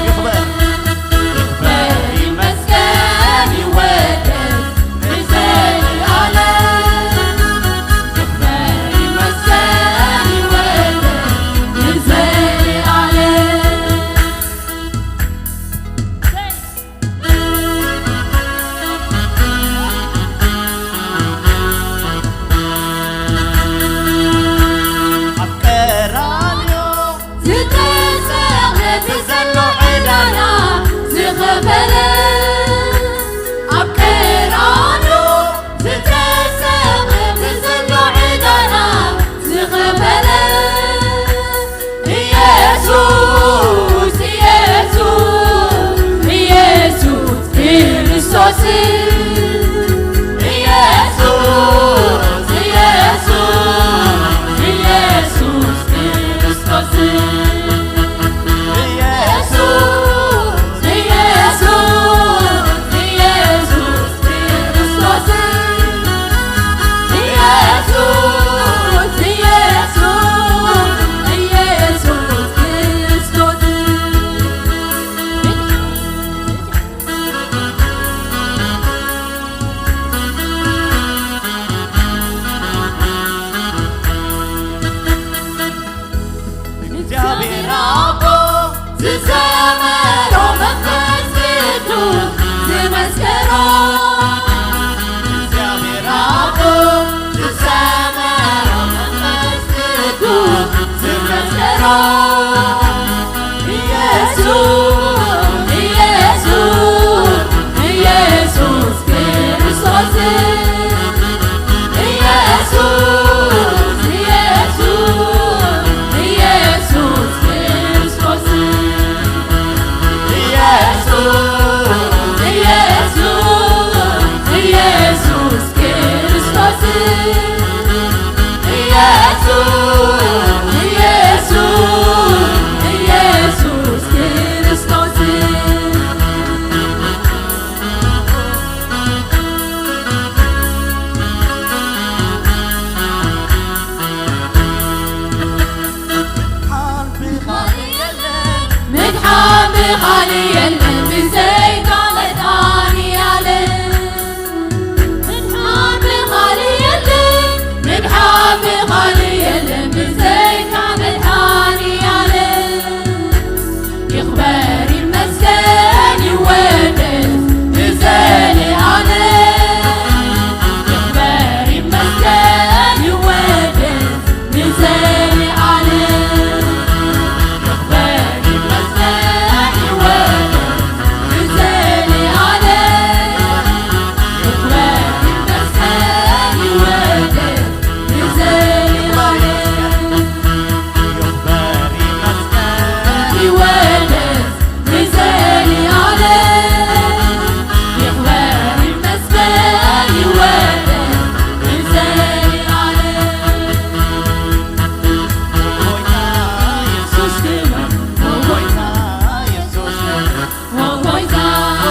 ይኽበር ይመስገን ይወደስ ንዘለዓለም። ይኽበር ይመስገን ይወደስ ንዘለዓለም። ኣብ ቀራንዮ ዝተሰቕለ፣ ብዘሎ ዕዳና ዝኸፈለ፣ ኣብ ቀራንዮ ዝተሰቕለ፣ ብዘሎ ዕዳና ዝኸፈለ፣ ኢየሱስ፣ ኢየሱስ፣ ኢየሱስ ክርስቶስ። ኢየሱስ፣ ኢየሱስ፣ ኢየሱስ ክርስቶስ። ኢየሱስ፣ ኢየሱስ፣ ኢየሱስ ክርስቶስ። ኢየሱስ፣ ኢየሱስ፣ ኢየሱስ ክርስቶስ። እግዚኣብሔር ኣቦ ዝሰመሮ፣ መንፈስ ቅዱስ ዝመስከሮ። እግዚኣብሔር ኣቦ ዝሰመሮ፣ መንፈስ ቅዱስ ዝመስከሮ። ኢየሱስ፣ ኢየሱስ፣ ኢየሱስ ክርስቶስ። ኢየሱስ፣ ኢየሱስ፣ ኢየሱስ ክርስቶስ። ኢየሱስ፣ ኢየሱስ፣ ኢየሱስ ክርስቶስ። ኢየሱስ፣ ኢየሱስ፣ ኢየሱስ ክርስቶስ። ምድሓን ብኻልእ የለን፣ ብዘይካ መድሃኔ ዓለም። ምድሓን ብኻልእ የለን፣ ምድሓን ብኻልእ የለን፣ ብዘይካ መድሃኔ ዓለም። ይኽበር ይመስገን ይወደስ ንዘለዓለም። ይኽበር ይመስገን ይወደስ ንዘለዓለም። ይኽበር ይመስገን ይወደስ ንዘለዓለም። ይኽበር ይመስገን ይወደስ ንዘለዓለም። ይኽበር ይመስገን ይወደስ ንዘለዓለም። ይኽበር ይመስገን ይወደስ ንዘለዓለም። ጎይታ የሱስ ክብር፣ ጎይታ የሱስ ክብር፣ ጎይታ፣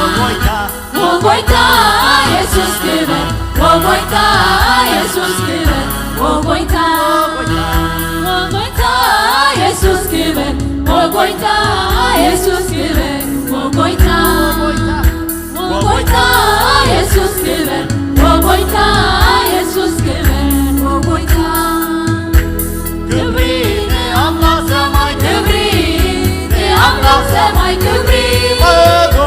ጎይታ፣ ጎይታ የሱስ ክብር፣ ጎይታ የሱስ ክብር፣ ጎይታ፣ ጎይታ የሱስ ክብር፣ ጎይታ የሱስ ክብር፣ ጎይታ፣ ጎይታ የሱስ ክብር፣ ጎይታ የሱስ ክብር፣ ጎይታ። ክብሪ ንኣምላኽ ሰማይ፣ ክብሪ ንኣምላኽ ሰማይ፣ ክብሪ። መጎስ፣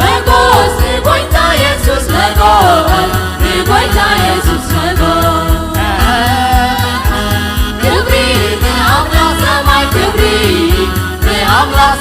መጎስ ንጎይታ የሱስ፣ መጎስ ንጎይታ የሱስ፣ መጎስ። ክብሪ ንኣምላኽ ሰማይ፣ ክብሪ ንኣምላኽ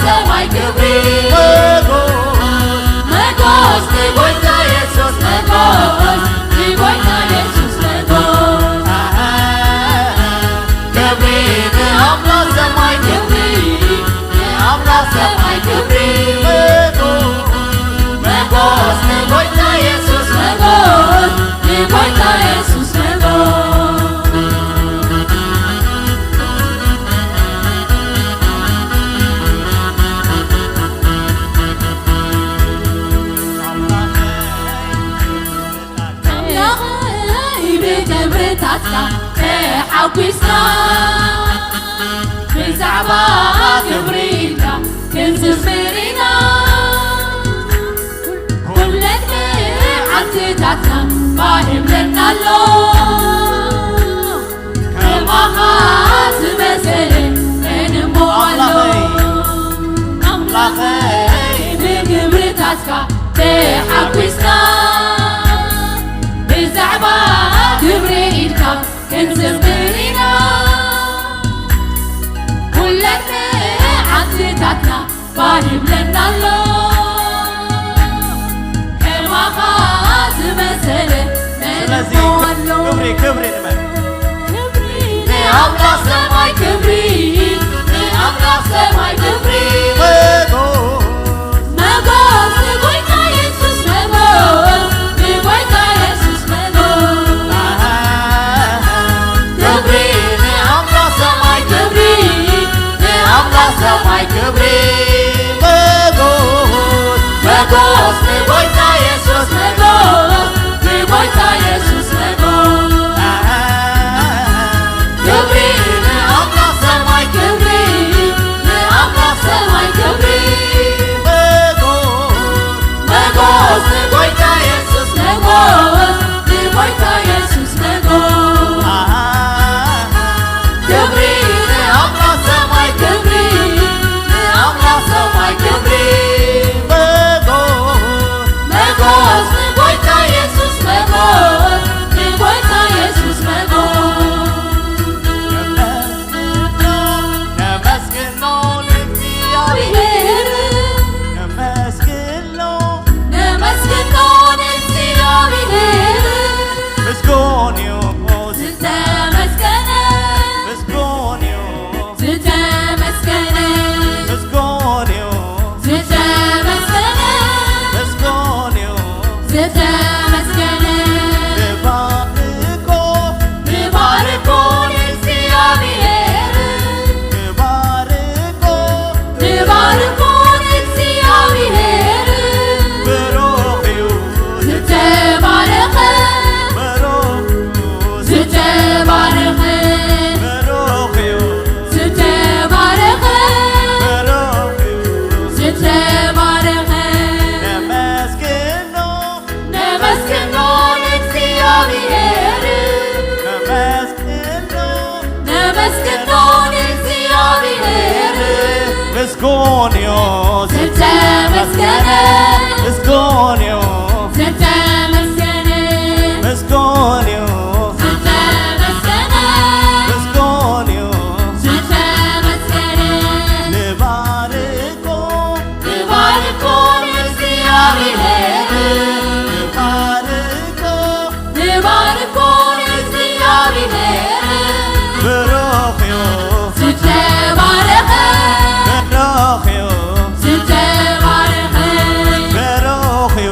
ተሓጒስና ብዛዕባ ክብርኻ ክንዝምር ኢና። ኩለን መዓልትታትና ባህ ይብለና ኣሎ። ከማኻ ዝመሰለ መን እሞ ኣሎ? ኣምላኸይ፣ ኣምላኸይ፣ ብግብርታትካ ተሓጒስና፣ ብዛዕባ ክብሪ ኢድካ ክንዝምር ኢና። ኩለን መዓልትታትና ባህ ይብለና ኣሎ። ከማኻ ዝመሰለ መን ስለዚ እሞ ኣሎ? ክብሪ፣ ክብሪ ንመን? ክብሪ ንኣምላኽ ሰማይ፣ ክብሪ ንኣምላኽ ሰማይ፣ ክብሪ። መጎስ፣ መጎስ ንጎይታ የሱስ፣ መጎስ ንጎይታ የሱስ፣ መጎስ። ኣሃ፣ ክብሪ ንኣምላኽ ሰማይ፣ ክብሪ ንኣምላኽ ሰማይ፣ ክብሪ። መጎስ፣ መጎስ ንጎይታ የሱስ፣ መጎስ ንጎይታ የሱስ፣ መጎስ። ኣሃ፣ ክብሪ ንኣምላኽ ሰማይ፣ ክብሪ ንኣምላኽ ሰማይ፣ ክብሪ። መጎስ፣ መጎስ ንጎይታ የሱስ፣ መጎስ ንጎይታ የሱስ፣ መጎስ። ኣሃ፣ ክብሪ ንኣምላኽ ሰማይ፣ ክብሪ ንኣምላኽ ሰማይ፣ ክብሪ። መጎስ፣ መጎስ ንጎይታ የሱስ፣ መጎስ ንጎይታ የሱስ፣ መጎስ። ነመስግኖ ንእግዚኣብሔር። ነመስግኖ፣ ነመስግኖ ንእግዚኣብሔር። ምስጉን እዩ ዝተመስገነ። ምስጉን እዩ ዝተመስገነ። ምስጉን እዩ ዝተመስገነ። ምስጉን እዩ ዝተመስገነ። ንባርኮ፣ ንባርኮ ንእግዚኣብሔር። ንባርኮ፣ ንባርኮ ንእግዚኣብሔር። ብሩኽ እዩ ዝተባረኸ። ብሩኽ ዝተባረኸ። ብሩኽ እዩ ዝተባረኸ። ብሩኽ እዩ ዝተባረኸ። ነመስግኖ ነመስግኖ ንእግዚኣብሔር። ነመስግኖ ነመስግኖ ንእግዚኣብሔር። ምስጉን እዩ ዝተመስገነ። ምስጉን እዩ ዝተመስገነ። ምስጉን እዩ ዝተመስገነ። ምስጉን እዩ ዝተመስገነ። ንባርኮ ንባርኮ ንእግዚኣብሔር። ንባርኮ ንባርኮ ንእግዚኣብሔር። ብሩኽ እዩ ዝተባረኸ። ብሩኽ እዩ ዝተባረኸ። ብሩኽ እዩ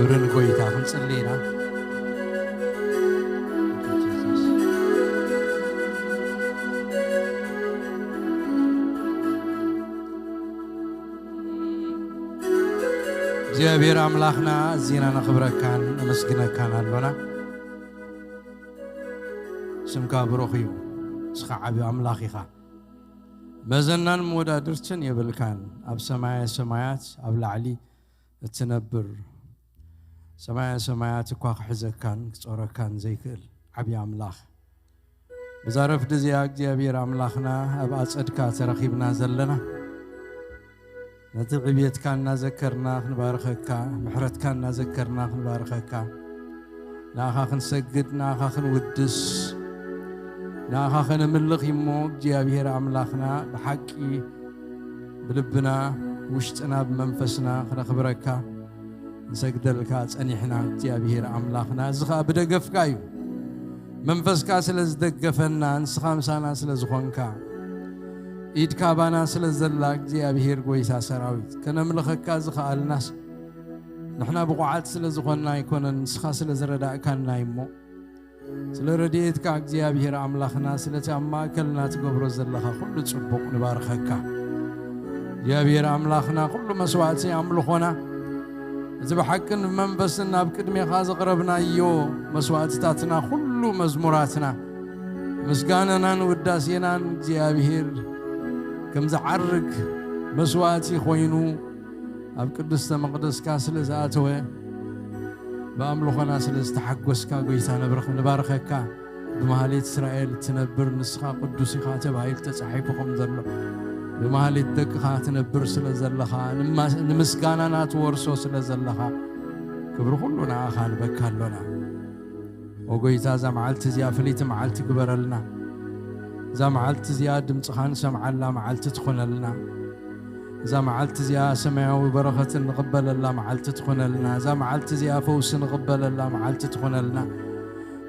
ክብሪ ንጎይታ። ክንጽሊ ኢና። እግዚኣብሔር ኣምላኽና፣ ኣዚና ነኽብረካን ነመስግነካን ኣሎና። ስምካ ብሩኽ እዩ። ንስኻ ዓቢ ኣምላኽ ኢኻ። መዘናን መወዳድርትን የብልካን። ኣብ ሰማየ ሰማያት ኣብ ላዕሊ እትነብር፣ ሰማየ ሰማያት እኳ ክሕዘካን ክጾረካን ዘይክእል ዓቢ ኣምላኽ፣ በዛ ረፍዲ እዚኣ እግዚኣብሔር ኣምላኽና ኣብ ኣጸድካ ተረኺብና ዘለና፣ ነቲ ዕብየትካ እናዘከርና ክንባርኸካ፣ ምሕረትካ እናዘከርና ክንባርኸካ፣ ንኣኻ ክንሰግድ፣ ንኣኻ ክንውድስ፣ ንኣኻ ከነምልኽ እሞ እግዚኣብሔር ኣምላኽና ብሓቂ ብልብና፣ ውሽጥና፣ ብመንፈስና ክነኽብረካ ንሰግደልካ ጸኒሕና። እግዚኣብሔር ኣምላኽና፣ እዚ ኸኣ ብደገፍካ እዩ። መንፈስካ ስለ ዝደገፈና፣ ንስኻ ምሳና ስለ ዝኾንካ፣ ኢድካ ባና ስለ ዘላ፣ እግዚኣብሔር ጐይታ ሰራዊት፣ ከነምልኸካ ዝኸኣልናስ ንሕና ብቑዓት ስለ ዝኾንና ኣይኮነን፣ ንስኻ ስለ ዝረዳእካና እዩ እሞ፣ ስለ ረድኤትካ እግዚኣብሔር ኣምላኽና፣ ስለቲ ኣብ ማእከልና ትገብሮ ዘለኻ ኩሉ ጽቡቕ ንባርኸካ። እግዚኣብሔር ኣምላኽና፣ ኩሉ መስዋዕቲ ኣምልኾና፣ እቲ ብሓቅን ብመንፈስን ናብ ቅድሜኻ ዘቕረብናዮ መስዋዕትታትና፣ ኩሉ መዝሙራትና፣ ምስጋናናን ውዳሴናን እግዚኣብሔር ከም ዝዓርግ መስዋዕቲ ኮይኑ ኣብ ቅድስተ መቕደስካ ስለ ዝኣተወ፣ ብኣምልኾና ስለ ዝተሓጎስካ፣ ጐይታ፣ ነብርኽ-፣ ንባርኸካ። ብማህሌት እስራኤል ትነብር ንስኻ ቅዱስ ኢኻ ተባሂሉ ተጻሒፉ ከም ዘሎ፣ ብማህሌት ደቅኻ ትነብር ስለ ዘለኻ፣ ንማ-፣ ንምስጋናና ትወርሶ ስለ ዘለኻ፣ ክብሪ ኩሉ ንኣኻ ንበካ ኣሎና። ኦ ጐይታ፣ እዛ መዓልቲ እዚኣ ፍልይቲ መዓልቲ ግበረልና። እዛ መዓልቲ እዚኣ ድምጽኻ ንሰምዓላ መዓልቲ ትኾነልና። እዛ መዓልቲ እዚኣ ሰማያዊ በረኸት እንቕበለላ መዓልቲ ትኾነልና። እዛ መዓልቲ እዚኣ ፈውሲ ንቕበለላ መዓልቲ ትኾነልና።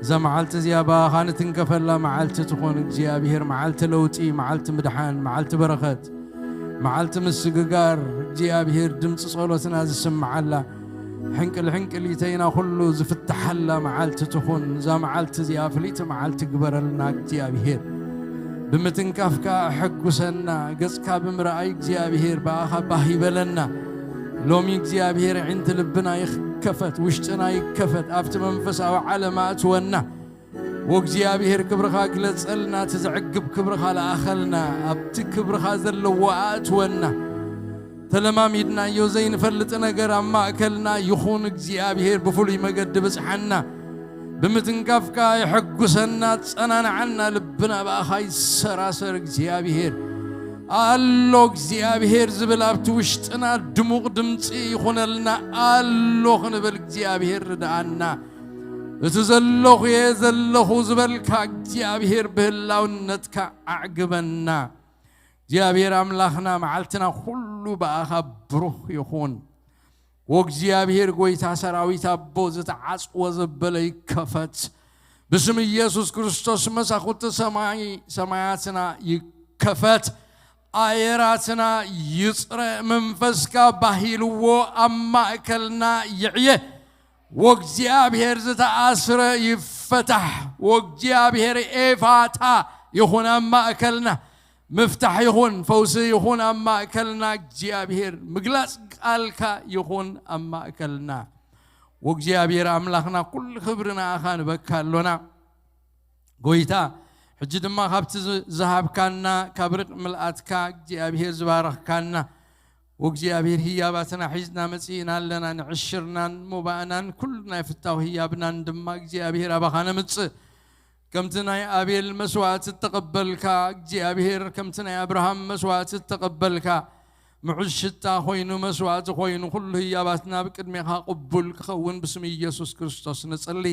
እዛ መዓልቲ እዚኣ ብኣኻ ንትንከፈላ መዓልቲ ትኾን። እግዚኣብሔር፣ መዓልቲ ለውጢ፣ መዓልቲ ምድሓን፣ መዓልቲ በረኸት፣ መዓልቲ ምስግጋር፣ እግዚኣብሔር ድምፂ ጸሎትና ዝስምዓላ፣ ሕንቅል ሕንቅሊተይና ኩሉ ዝፍትሓላ መዓልቲ ትኹን። እዛ መዓልቲ እዚኣ ፍልይቲ መዓልቲ ግበረልና እግዚኣብሔር። ብምትንካፍካ ኣሐጉሰና፣ ገጽካ ብምርኣይ እግዚኣብሔር ብኣኻ ባህ ይበለና። ሎሚ እግዚኣብሔር ኣዒንቲ ልብና ይከፈት፣ ውሽጥና ይከፈት፣ ኣብቲ መንፈሳዊ ዓለም ኣእትወና። ወእግዚኣብሔር ክብርኻ ግለጸልና፣ እቲ ዘዕግብ ክብርኻ ለኣኸልና፣ ኣብቲ ክብርኻ ዘለዎ ኣእትወና። ተለማሚድናዮ ዘይንፈልጥ ነገር ኣብ ማእከልና ይኹን፣ እግዚኣብሔር ብፍሉይ መገዲ ብጽሓና። ብምትንካፍካ የሐጉሰና፣ ጸናንዓና፣ ልብና ብኣኻ ይሰራሰር እግዚኣብሔር። ኣሎ እግዚኣብሔር ዝብል ኣብቲ ውሽጥና ድሙቕ ድምጺ ይኹነልና፣ ኣሎ ክንብል እግዚኣብሔር ርድኣና። እቲ ዘለኹ እየ ዘለኹ ዝበልካ እግዚኣብሔር ብህላውነትካ ኣዕግበና። እግዚኣብሔር ኣምላኽና መዓልትና ኩሉ ብኣኻ ብሩኽ ይኹን። ወእግዚኣብሔር ጐይታ ሰራዊት ኣቦ ዝተዓጽወ ዘበለ ይከፈት። ብስም ኢየሱስ ክርስቶስ መሳኹቲ ሰማይ ሰማያትና ይከፈት። ኣየራትና ይጽረ። መንፈስካ ባሂልዎ ኣብ ማእከልና ይዕየ። ወእግዚኣብሔር ዝተኣስረ ይፈታሕ። ወእግዚኣብሔር ኤፋታ ይኹን ኣብ ማእከልና። ምፍታሕ ይኹን፣ ፈውሲ ይኹን ኣብ ማእከልና። እግዚኣብሔር ምግላጽ ቃልካ ይኹን ኣብ ማእከልና። ወእግዚኣብሔር ኣምላኽና ኩሉ ክብሪ ንኣኻ ንበካ ኣሎና። ጐይታ፣ ሕጂ ድማ ካብቲ ዝ-፣ ዝሃብካና ካብ ርቅ ምልኣትካ እግዚኣብሔር ዝባረኽካና፣ ወእግዚኣብሔር ህያባትና ሒዝና መጺእና ኣለና። ንዕሽርናን ሞባእናን ኩሉ ናይ ፍታው ህያብናን ድማ እግዚኣብሔር ኣባኻ ነምጽእ። ከምቲ ናይ ኣቤል መስዋዕቲ እተቐበልካ እግዚኣብሔር፣ ከምቲ ናይ ኣብርሃም መስዋዕቲ እተቐበልካ፣ ምዑዝ ሽታ ኾይኑ፣ መስዋዕቲ ኾይኑ፣ ኩሉ ህያባትና ኣብ ቅድሜኻ ቅቡል ክኸውን ብስም ኢየሱስ ክርስቶስ ንጽሊ።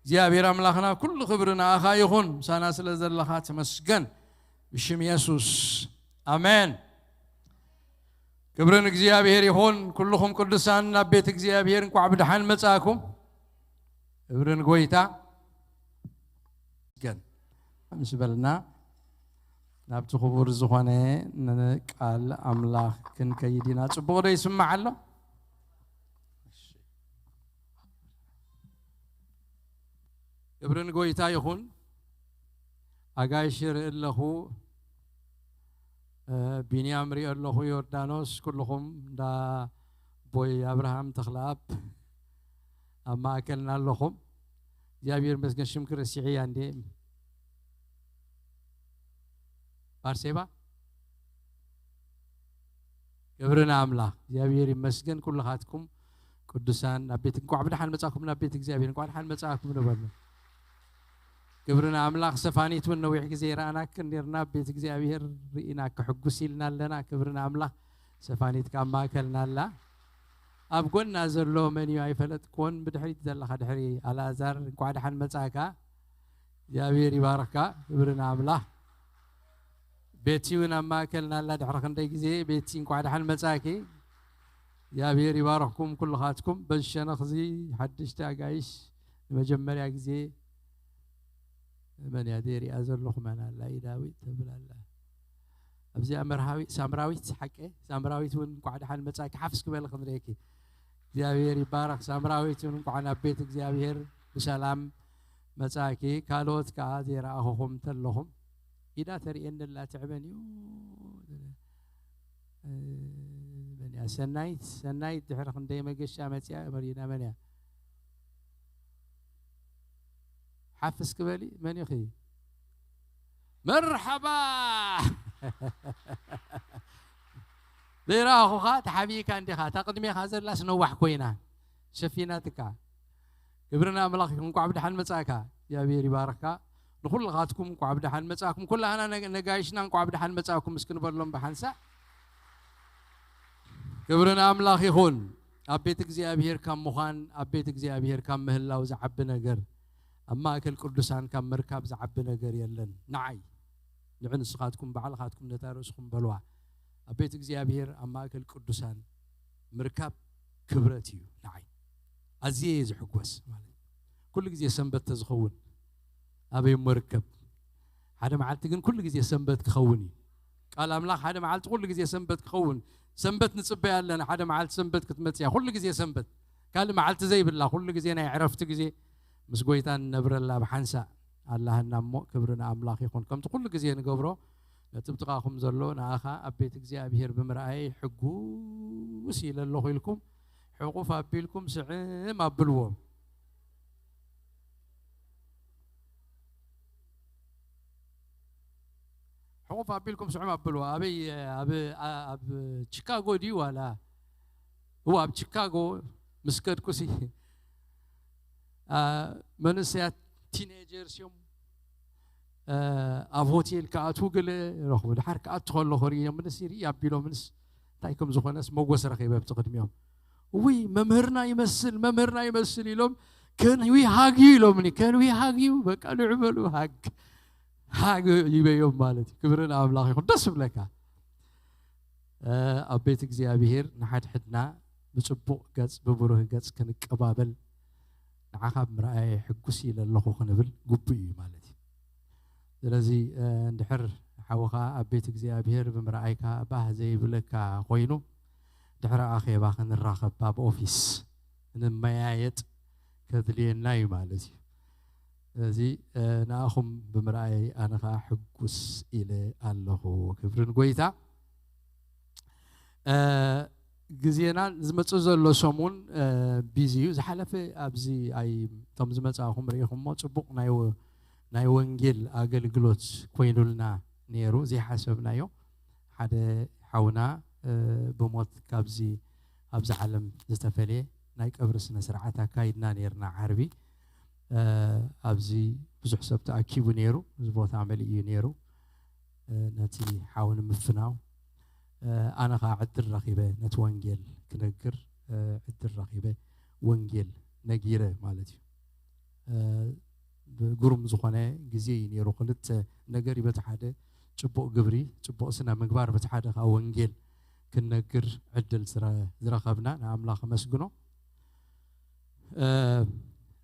እግዚኣብሔር ኣምላኽና፣ ኩሉ ክብሪ ንኣኻ ይኹን። ምሳና ስለ ዘለኻ ተመስገን። ብሽም የሱስ፣ ኣሜን። ክብሪ ንእግዚኣብሔር ይኹን። ኩልኹም ቅዱሳን ናብ ቤት እግዚኣብሔር እንቋዕ ብደሓን መጻእኩም። ክብሪ ንጎይታ። ገን ምስ በልና ናብቲ ክቡር ዝኾነ ንቃል ኣምላኽ ክንከይድ ኢና። ጽቡቕ ዶ ይስማዕ ኣሎ? ክብሪ ንጎይታ ይኹን። ኣጋይሽ ይርኢ ኣለኹ፣ እ፣ ቢንያም ርኢ ኣለኹ፣ ዮርዳኖስ፣ ኩልኹም እንዳ ቦይ ኣብርሃም ተኽለኣብ ኣብ ማእከልና ኣለኹም። እግዚኣብሔር ይመስገን። ሽምኪ ረሲዐያ እንዴ? ባርሴባ? ክብሪ ንኣምላኽ። እግዚኣብሔር ይመስገን። ኩልኻትኩም ቅዱሳን ናብ ቤት፣ እንኳዕ ብደሓን መጻእኩም ናብ ቤት እግዚኣብሔር፣ እንኳዕ ደሓን መጻእኩም ንበሉ። ክብሪ ንኣምላኽ። ሰፋኒት እውን ነዊሕ ግዜ ይረኣናክን ኔርና፣ ኣብ ቤት እግዚኣብሔር ርኢናኪ ሕጉስ ኢልና ኣለና። ክብሪ ንኣምላኽ። ሰፋኒት ካብ ማእከልና ኣላ። ኣብ ጎና ዘሎ መን እዩ ኣይፈለጥክዎን። ብድሕሪት ዘለኻ ድሕሪ ኣልኣዛር እንኳዕ ደሓን መጻእካ። እግዚኣብሔር ይባርኽካ። ክብሪ ንኣምላኽ። ቤቲ እውን ኣብ ማእከልና ኣላ። ድሕሪ ክንደይ ግዜ ቤቲ እንኳዕ ደሓን መጻእኪ። እግዚኣብሔር ይባርኽኩም ኩልኻትኩም። በዚ ሸነኽ እዚ ሓደሽቲ ኣጋይሽ ንመጀመርያ ግዜ መን እያ ዘይሪኣ ዘለኹ? መን ኣላ? ኢዳዊት ትብል ኣላ። ኣብዚኣ መርሃዊ-፣ ሳምራዊት ሓቀ? ሳምራዊት እውን እንኳዕ ደሓን መጻእኪ። ሓፍስ ክበል ክንርእየኪ። እግዚኣብሔር ይባረኽ። ሳምራዊት እውን እንኳዕ ናብ ቤት እግዚኣብሔር ብሰላም መጻእኪ። ካልኦት ከኣ ዘይረኣኹኹም እንተለኹም ኢዳ ተርእየኒ ኣላ። ትዕበን እዩ። እ፣ መን እያ? ሰናይት፣ ሰናይት ድሕሪ ክንደይ መገሻ መጺኣ መሪና። መን እያ? ሓፍስ ክበሊ። መን ኢኺ? መርሓባ። ዘይረኣኹኻ ተሓቢእካ እንዲኻ። እታ ቅድሜኻ ዘላስ ነዋሕ ኮይና ሸፊናትካ። ክብሪ ንኣምላኽ ይኹን። እንኳዕ ብደሓን መጻእካ። እግዚኣብሔር ይባርኽካ። ንኹልኻትኩም እንኳዕ ብደሓን መጻእኩም። ኩላህና ነግ-፣ ነጋይሽና እንኳዕ ብደሓን መጻእኩም እስኪ ንበሎም ብሓንሳእ። ክብሪ ንኣምላኽ ይኹን። ኣብ ቤት እግዚኣብሔር ካብ ምዃን፣ ኣብ ቤት እግዚኣብሔር ካብ ምህላው ዝዓቢ ነገር፣ ኣብ ማእከል ቅዱሳን ካብ ምርካብ ዝዓቢ ነገር የለን። ንዓይ፣ ንዕ ንስኻትኩም ባዕልኻትኩም ነታ ርእስኹም በልዋ። ኣብ ቤት እግዚኣብሔር ኣብ ማእከል ቅዱሳን ምርካብ ክብረት እዩ ንዓይ። ኣዝየ እየ ዝሕጎስ ማለት እዩ። ኩሉ ግዜ ሰንበት ተዝኸውን ኣበይ እሞ ርከብ? ሓደ መዓልቲ ግን ኩሉ ግዜ ሰንበት ክኸውን እዩ። ቃል ኣምላኽ ሓደ መዓልቲ ኩሉ ግዜ ሰንበት ክኸውን፣ ሰንበት ንጽበያ ኣለና። ሓደ መዓልቲ ሰንበት ክትመጽእ እያ። ኩሉ ግዜ ሰንበት፣ ካልእ መዓልቲ ዘይብላ፣ ኩሉ ግዜ ናይ ዕረፍቲ ግዜ ምስ ጎይታ ንነብረላ ብሓንሳእ ኣላህና እሞ ክብሪ ንኣምላኽ ይኹን። ከምቲ ኩሉ ግዜ ንገብሮ ነቲ ብጥቓኹም ዘሎ ንኣኻ ኣብ ቤት እግዚኣብሔር ብምርኣየይ ሕጉስ ኢለ ኣለኹ ኢልኩም ሕቑፍ ኣቢልኩም ስዕም ኣብልዎ። ሕቑፍ ኣቢልኩም ስዕም ኣብልዎ። ኣበይ? ኣብ፣ ኣብ ቺካጎ ድዩ ዋላ? እዋ፣ ኣብ ቺካጎ ምስ ከድኩሲ፣ ኣ፣ መንእሰያት ቲኔጀርስ እዮም። እ፣ ኣብ ሆቴል ክኣትዉ ገለ ረኽቡ። ድሓር ክኣቱ ከለኹ ርእዮምንስ፣ ይርኢ ኣቢሎምንስ፣ እንታይ ከም ዝኾነስ መጎስ ረኺበ ኣብቲ ቅድሚኦም። "ውይ፣ መምህርና ይመስል፣ መምህርና ይመስል" ኢሎም፣ "Can we hug you?" ኢሎምኒ። "Can we hug you?" በቃ ንዑ በሉ፣ ሃግ፣ ሃግ ይበዮም ማለት እዩ። ክብሪ ንኣምላኽ ይኹን። ደስ ይብለካ። እ፣ ኣብ ቤት እግዚኣብሔር ንሓድሕድና ብጽቡቕ ገጽ፣ ብብሩህ ገጽ ክንቀባበል፣ "ንዓኻ ብምርኣየ ሕጉስ ኢለ ኣለኹ" ክንብል ግቡእ እዩ ማለት እዩ። ስለዚ፣ እ፣ እንድሕር ሓውኻ ኣብ ቤት እግዚኣብሔር ብምርኣይካ ባህ ዘይብለካ ኮይኑ፣ ድሕሪ ኣኼባ ክንራኸብ ኣብ ኦፊስ ንመያየጥ ከድልየና እዩ ማለት እዩ። ስለዚ፣ እ፣ ንኣኹም ብምርኣይ ኣነ ኸዓ ሕጉስ ኢለ ኣለኹ። ክብሪ ንጎይታ። እ፣ ግዜና ዝመጽእ ዘሎ ሰሙን፣ እ፣ ቢዚ እዩ። ዝሓለፈ ኣብዚ ኣይ-፣ እቶም ዝመጻእኹም ርኢኹሞ ጽቡቕ ናይ ወ-፣ ናይ ወንጌል ኣገልግሎት ኮይኑልና ነይሩ፣ ዘይሓሰብናዮ። ሓደ ሓውና፣ እ፣ ብሞት ካብዚ፣ ኣብዚ ዓለም ዝተፈልየ ናይ ቀብሪ ስነ ስርዓት ኣካይድና ነይርና ዓርቢ። እ፣ ኣብዚ ብዙሕ ሰብ ተኣኪቡ ነይሩ፣ እዚ ቦታ መሊኡ እዩ ነይሩ። እ፣ ነቲ ሓው ንምፍናው፣ እ፣ ኣነ ኸዓ ዕድል ረኺበ ነቲ ወንጌል ክነግር፣ እ፣ ዕድል ረኺበ ወንጌል ነጊረ ማለት እዩ። እ፣ ብግሩም ዝኾነ ግዜ እዩ ነይሩ። ክልተ ነገር እዩ፣ በቲ ሓደ ጽቡቕ ግብሪ፣ ጽቡቕ ስነ ምግባር፣ በቲ ሓደ ኸዓ ወንጌል ክንነግር ዕድል ዝረ-፣ ዝረኸብና ንኣምላኽ ኣመስግኖ። እ፣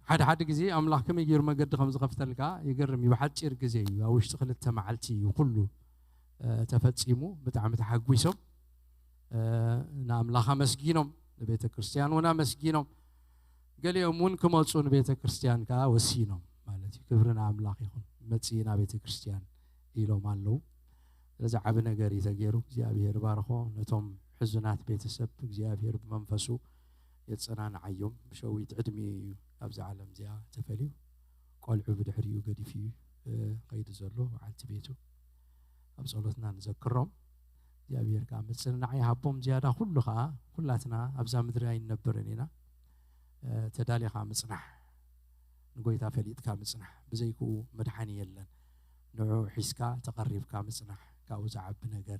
ሓደ ሓደ ግዜ ኣምላኽ ከመይ ገይሩ መገዲ ከም ዝኸፍተልካ ይገርም እዩ። ብሓጺር ግዜ እዩ፣ ኣብ ውሽጢ ክልተ መዓልቲ እዩ ኩሉ፣ እ፣ ተፈጺሙ። ብጣዕሚ ተሓጒሶም፣ እ፣ ንኣምላኽ ኣመስጊኖም፣ ንቤተ ክርስቲያን እውን ኣመስጊኖም። ገሊኦም እውን ክመጹ ንቤተ ክርስቲያን ከኣ ወሲኖም ማለት ክብሪ ንኣምላኽ ይኹን። መጺእና ቤተ ክርስቲያን ኢሎም ኣለዉ። ስለዚ ዓቢ ነገር እዩ ተገይሩ። እግዚኣብሔር ባርኾ። ነቶም ሕዙናት ቤተሰብ እግዚኣብሔር ብመንፈሱ የጸናንዓዮም። ብሸዊት ዕድሚኡ እዩ ካብዛ ዓለም እዚኣ ተፈልዩ። ቆልዑ ብድሕሪኡ ገዲፉ እዩ፣ እ፣ ከይዱ ዘሎ በዓልቲ ቤቱ። ኣብ ጸሎትና ንዘክሮም። እግዚኣብሔር ከኣ ምጽንናዕ ይሃቦም። ዝያዳ ኩሉ ከኣ ኩላትና ኣብዛ ምድሪ ኣይንነብርን ኢና። እ፣ ተዳሊኻ ምጽናሕ፣ ንጎይታ ፈሊጥካ ምጽናሕ፣ ብዘይክኡ መድሓኒ የለን። ንዑ ሒዝካ ተቐሪብካ ምጽናሕ፣ ካብኡ ዝዓቢ ነገር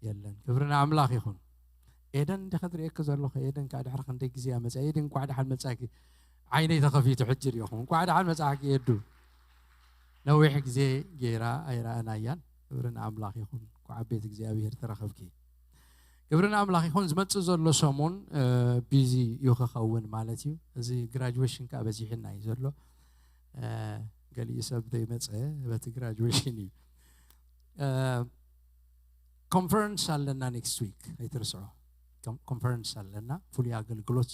የለን። ክብሪ ንኣምላኽ ይኹን። ኤደን እንዲኻ ትርእየኪ ዘለኹ፣ ኤደን ከኣ ድሕሪ ክንደይ ግዜ እያ መጽያ። ኤደን እንኳዕ ደሓን መጻኪ። ዓይነይ ተኸፊቱ ሕጂ ርኢኹም። እንኳዕ ደሓን መጻኪ ኤዱ። ነዊሕ ግዜ ገይራ ኣይረኣናያን። ክብሪ ንኣምላኽ ይኹን። እንኳዕ ኣብ ቤት እግዚኣብሔር ተረኸብኪ። ክብሪ ንኣምላኽ ይኹን። ዝመጽእ ዘሎ ሰሙን፣ እ፣ ቢዚ እዩ ክኸውን ማለት እዩ። እዚ ግራጁዌሽን ከኣ በዚሕና እዩ ዘሎ። እ፣ ገሊኡ ሰብ ዘይመጸ በቲ ግራጁዌሽን እዩ። እ፣ ኮንፈረንስ ኣለና ኔክስት ዊክ፣ ኣይትርስዖ። ኮን-፣ ኮንፈረንስ ኣለና፣ ፍሉይ ኣገልግሎት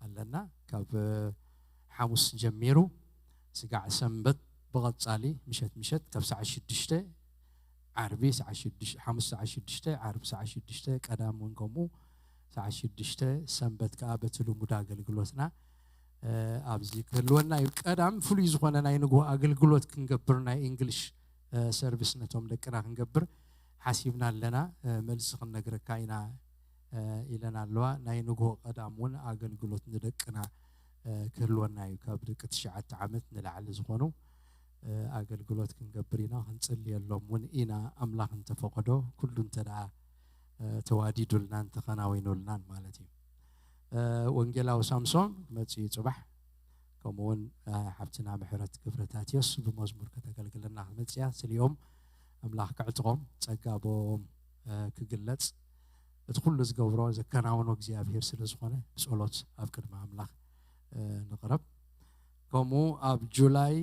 ኣለና። ካብ፣ እ፣ ሓሙስ ጀሚሩ ስጋዕ ሰንበት ብቐጻሊ ምሸት ምሸት ካብ ሰዓት ሽዱሽተ ዓርቢ ሰዓት ሽዱሽተ፣ ሓሙስ ሰዓት ሽዱሽተ፣ ዓርቢ ሰዓት ሽዱሽተ፣ ቀዳም እውን ከምኡ ሰዓት ሽዱሽተ፣ ሰንበት ከኣ በቲ ልሙድ ኣገልግሎትና፣ እ፣ ኣብዚ ክህልወና እዩ። ቀዳም ፍሉይ ዝኾነ ናይ ንግሆ ኣገልግሎት ክንገብር፣ ናይ እንግሊሽ፣ እ፣ ሰርቪስ ነቶም ደቅና ክንገብር ሓሲብና ኣለና። እ፣ መልሲ ክንነግረካ ኢና፣ እ፣ ኢለን ኣለዋ። ናይ ንግሆ ቀዳም እውን ኣገልግሎት ንደቅና፣ እ፣ ክህልወና እዩ። ካብ ደቂ ትሽዓተ ዓመት ንላዕሊ ዝኾኑ፣ እ፣ ኣገልግሎት ክንገብር ኢና፣ ክንጽልየሎም እውን ኢና። ኣምላኽ እንተፈቐዶ፣ ኩሉ እንተ ደኣ፣ እ፣ ተዋዲዱልናን ተኸናዊኑልናን ማለት እዩ። እ፣ ወንጌላዊ ሳምሶን ክመጽእ እዩ ጽባሕ። ከምኡ እውን፣ እ፣ ሓብትና ምሕረት ክብረታትዮስ ብመዝሙር ከተገልግለና ክትመጽእ እያ። ስሊኦም ኣምላኽ ከዕጥቖም፣ ጸጋ ብኦም፣ እ፣ ክግለጽ፣ እቲ ኩሉ ዝገብሮ ዘከናውኖ እግዚኣብሔር ስለ ዝኾነ ብጸሎት ኣብ ቅድሚ ኣምላኽ፣ እ፣ ንቕረብ። ከምኡ ኣብ ጁላይ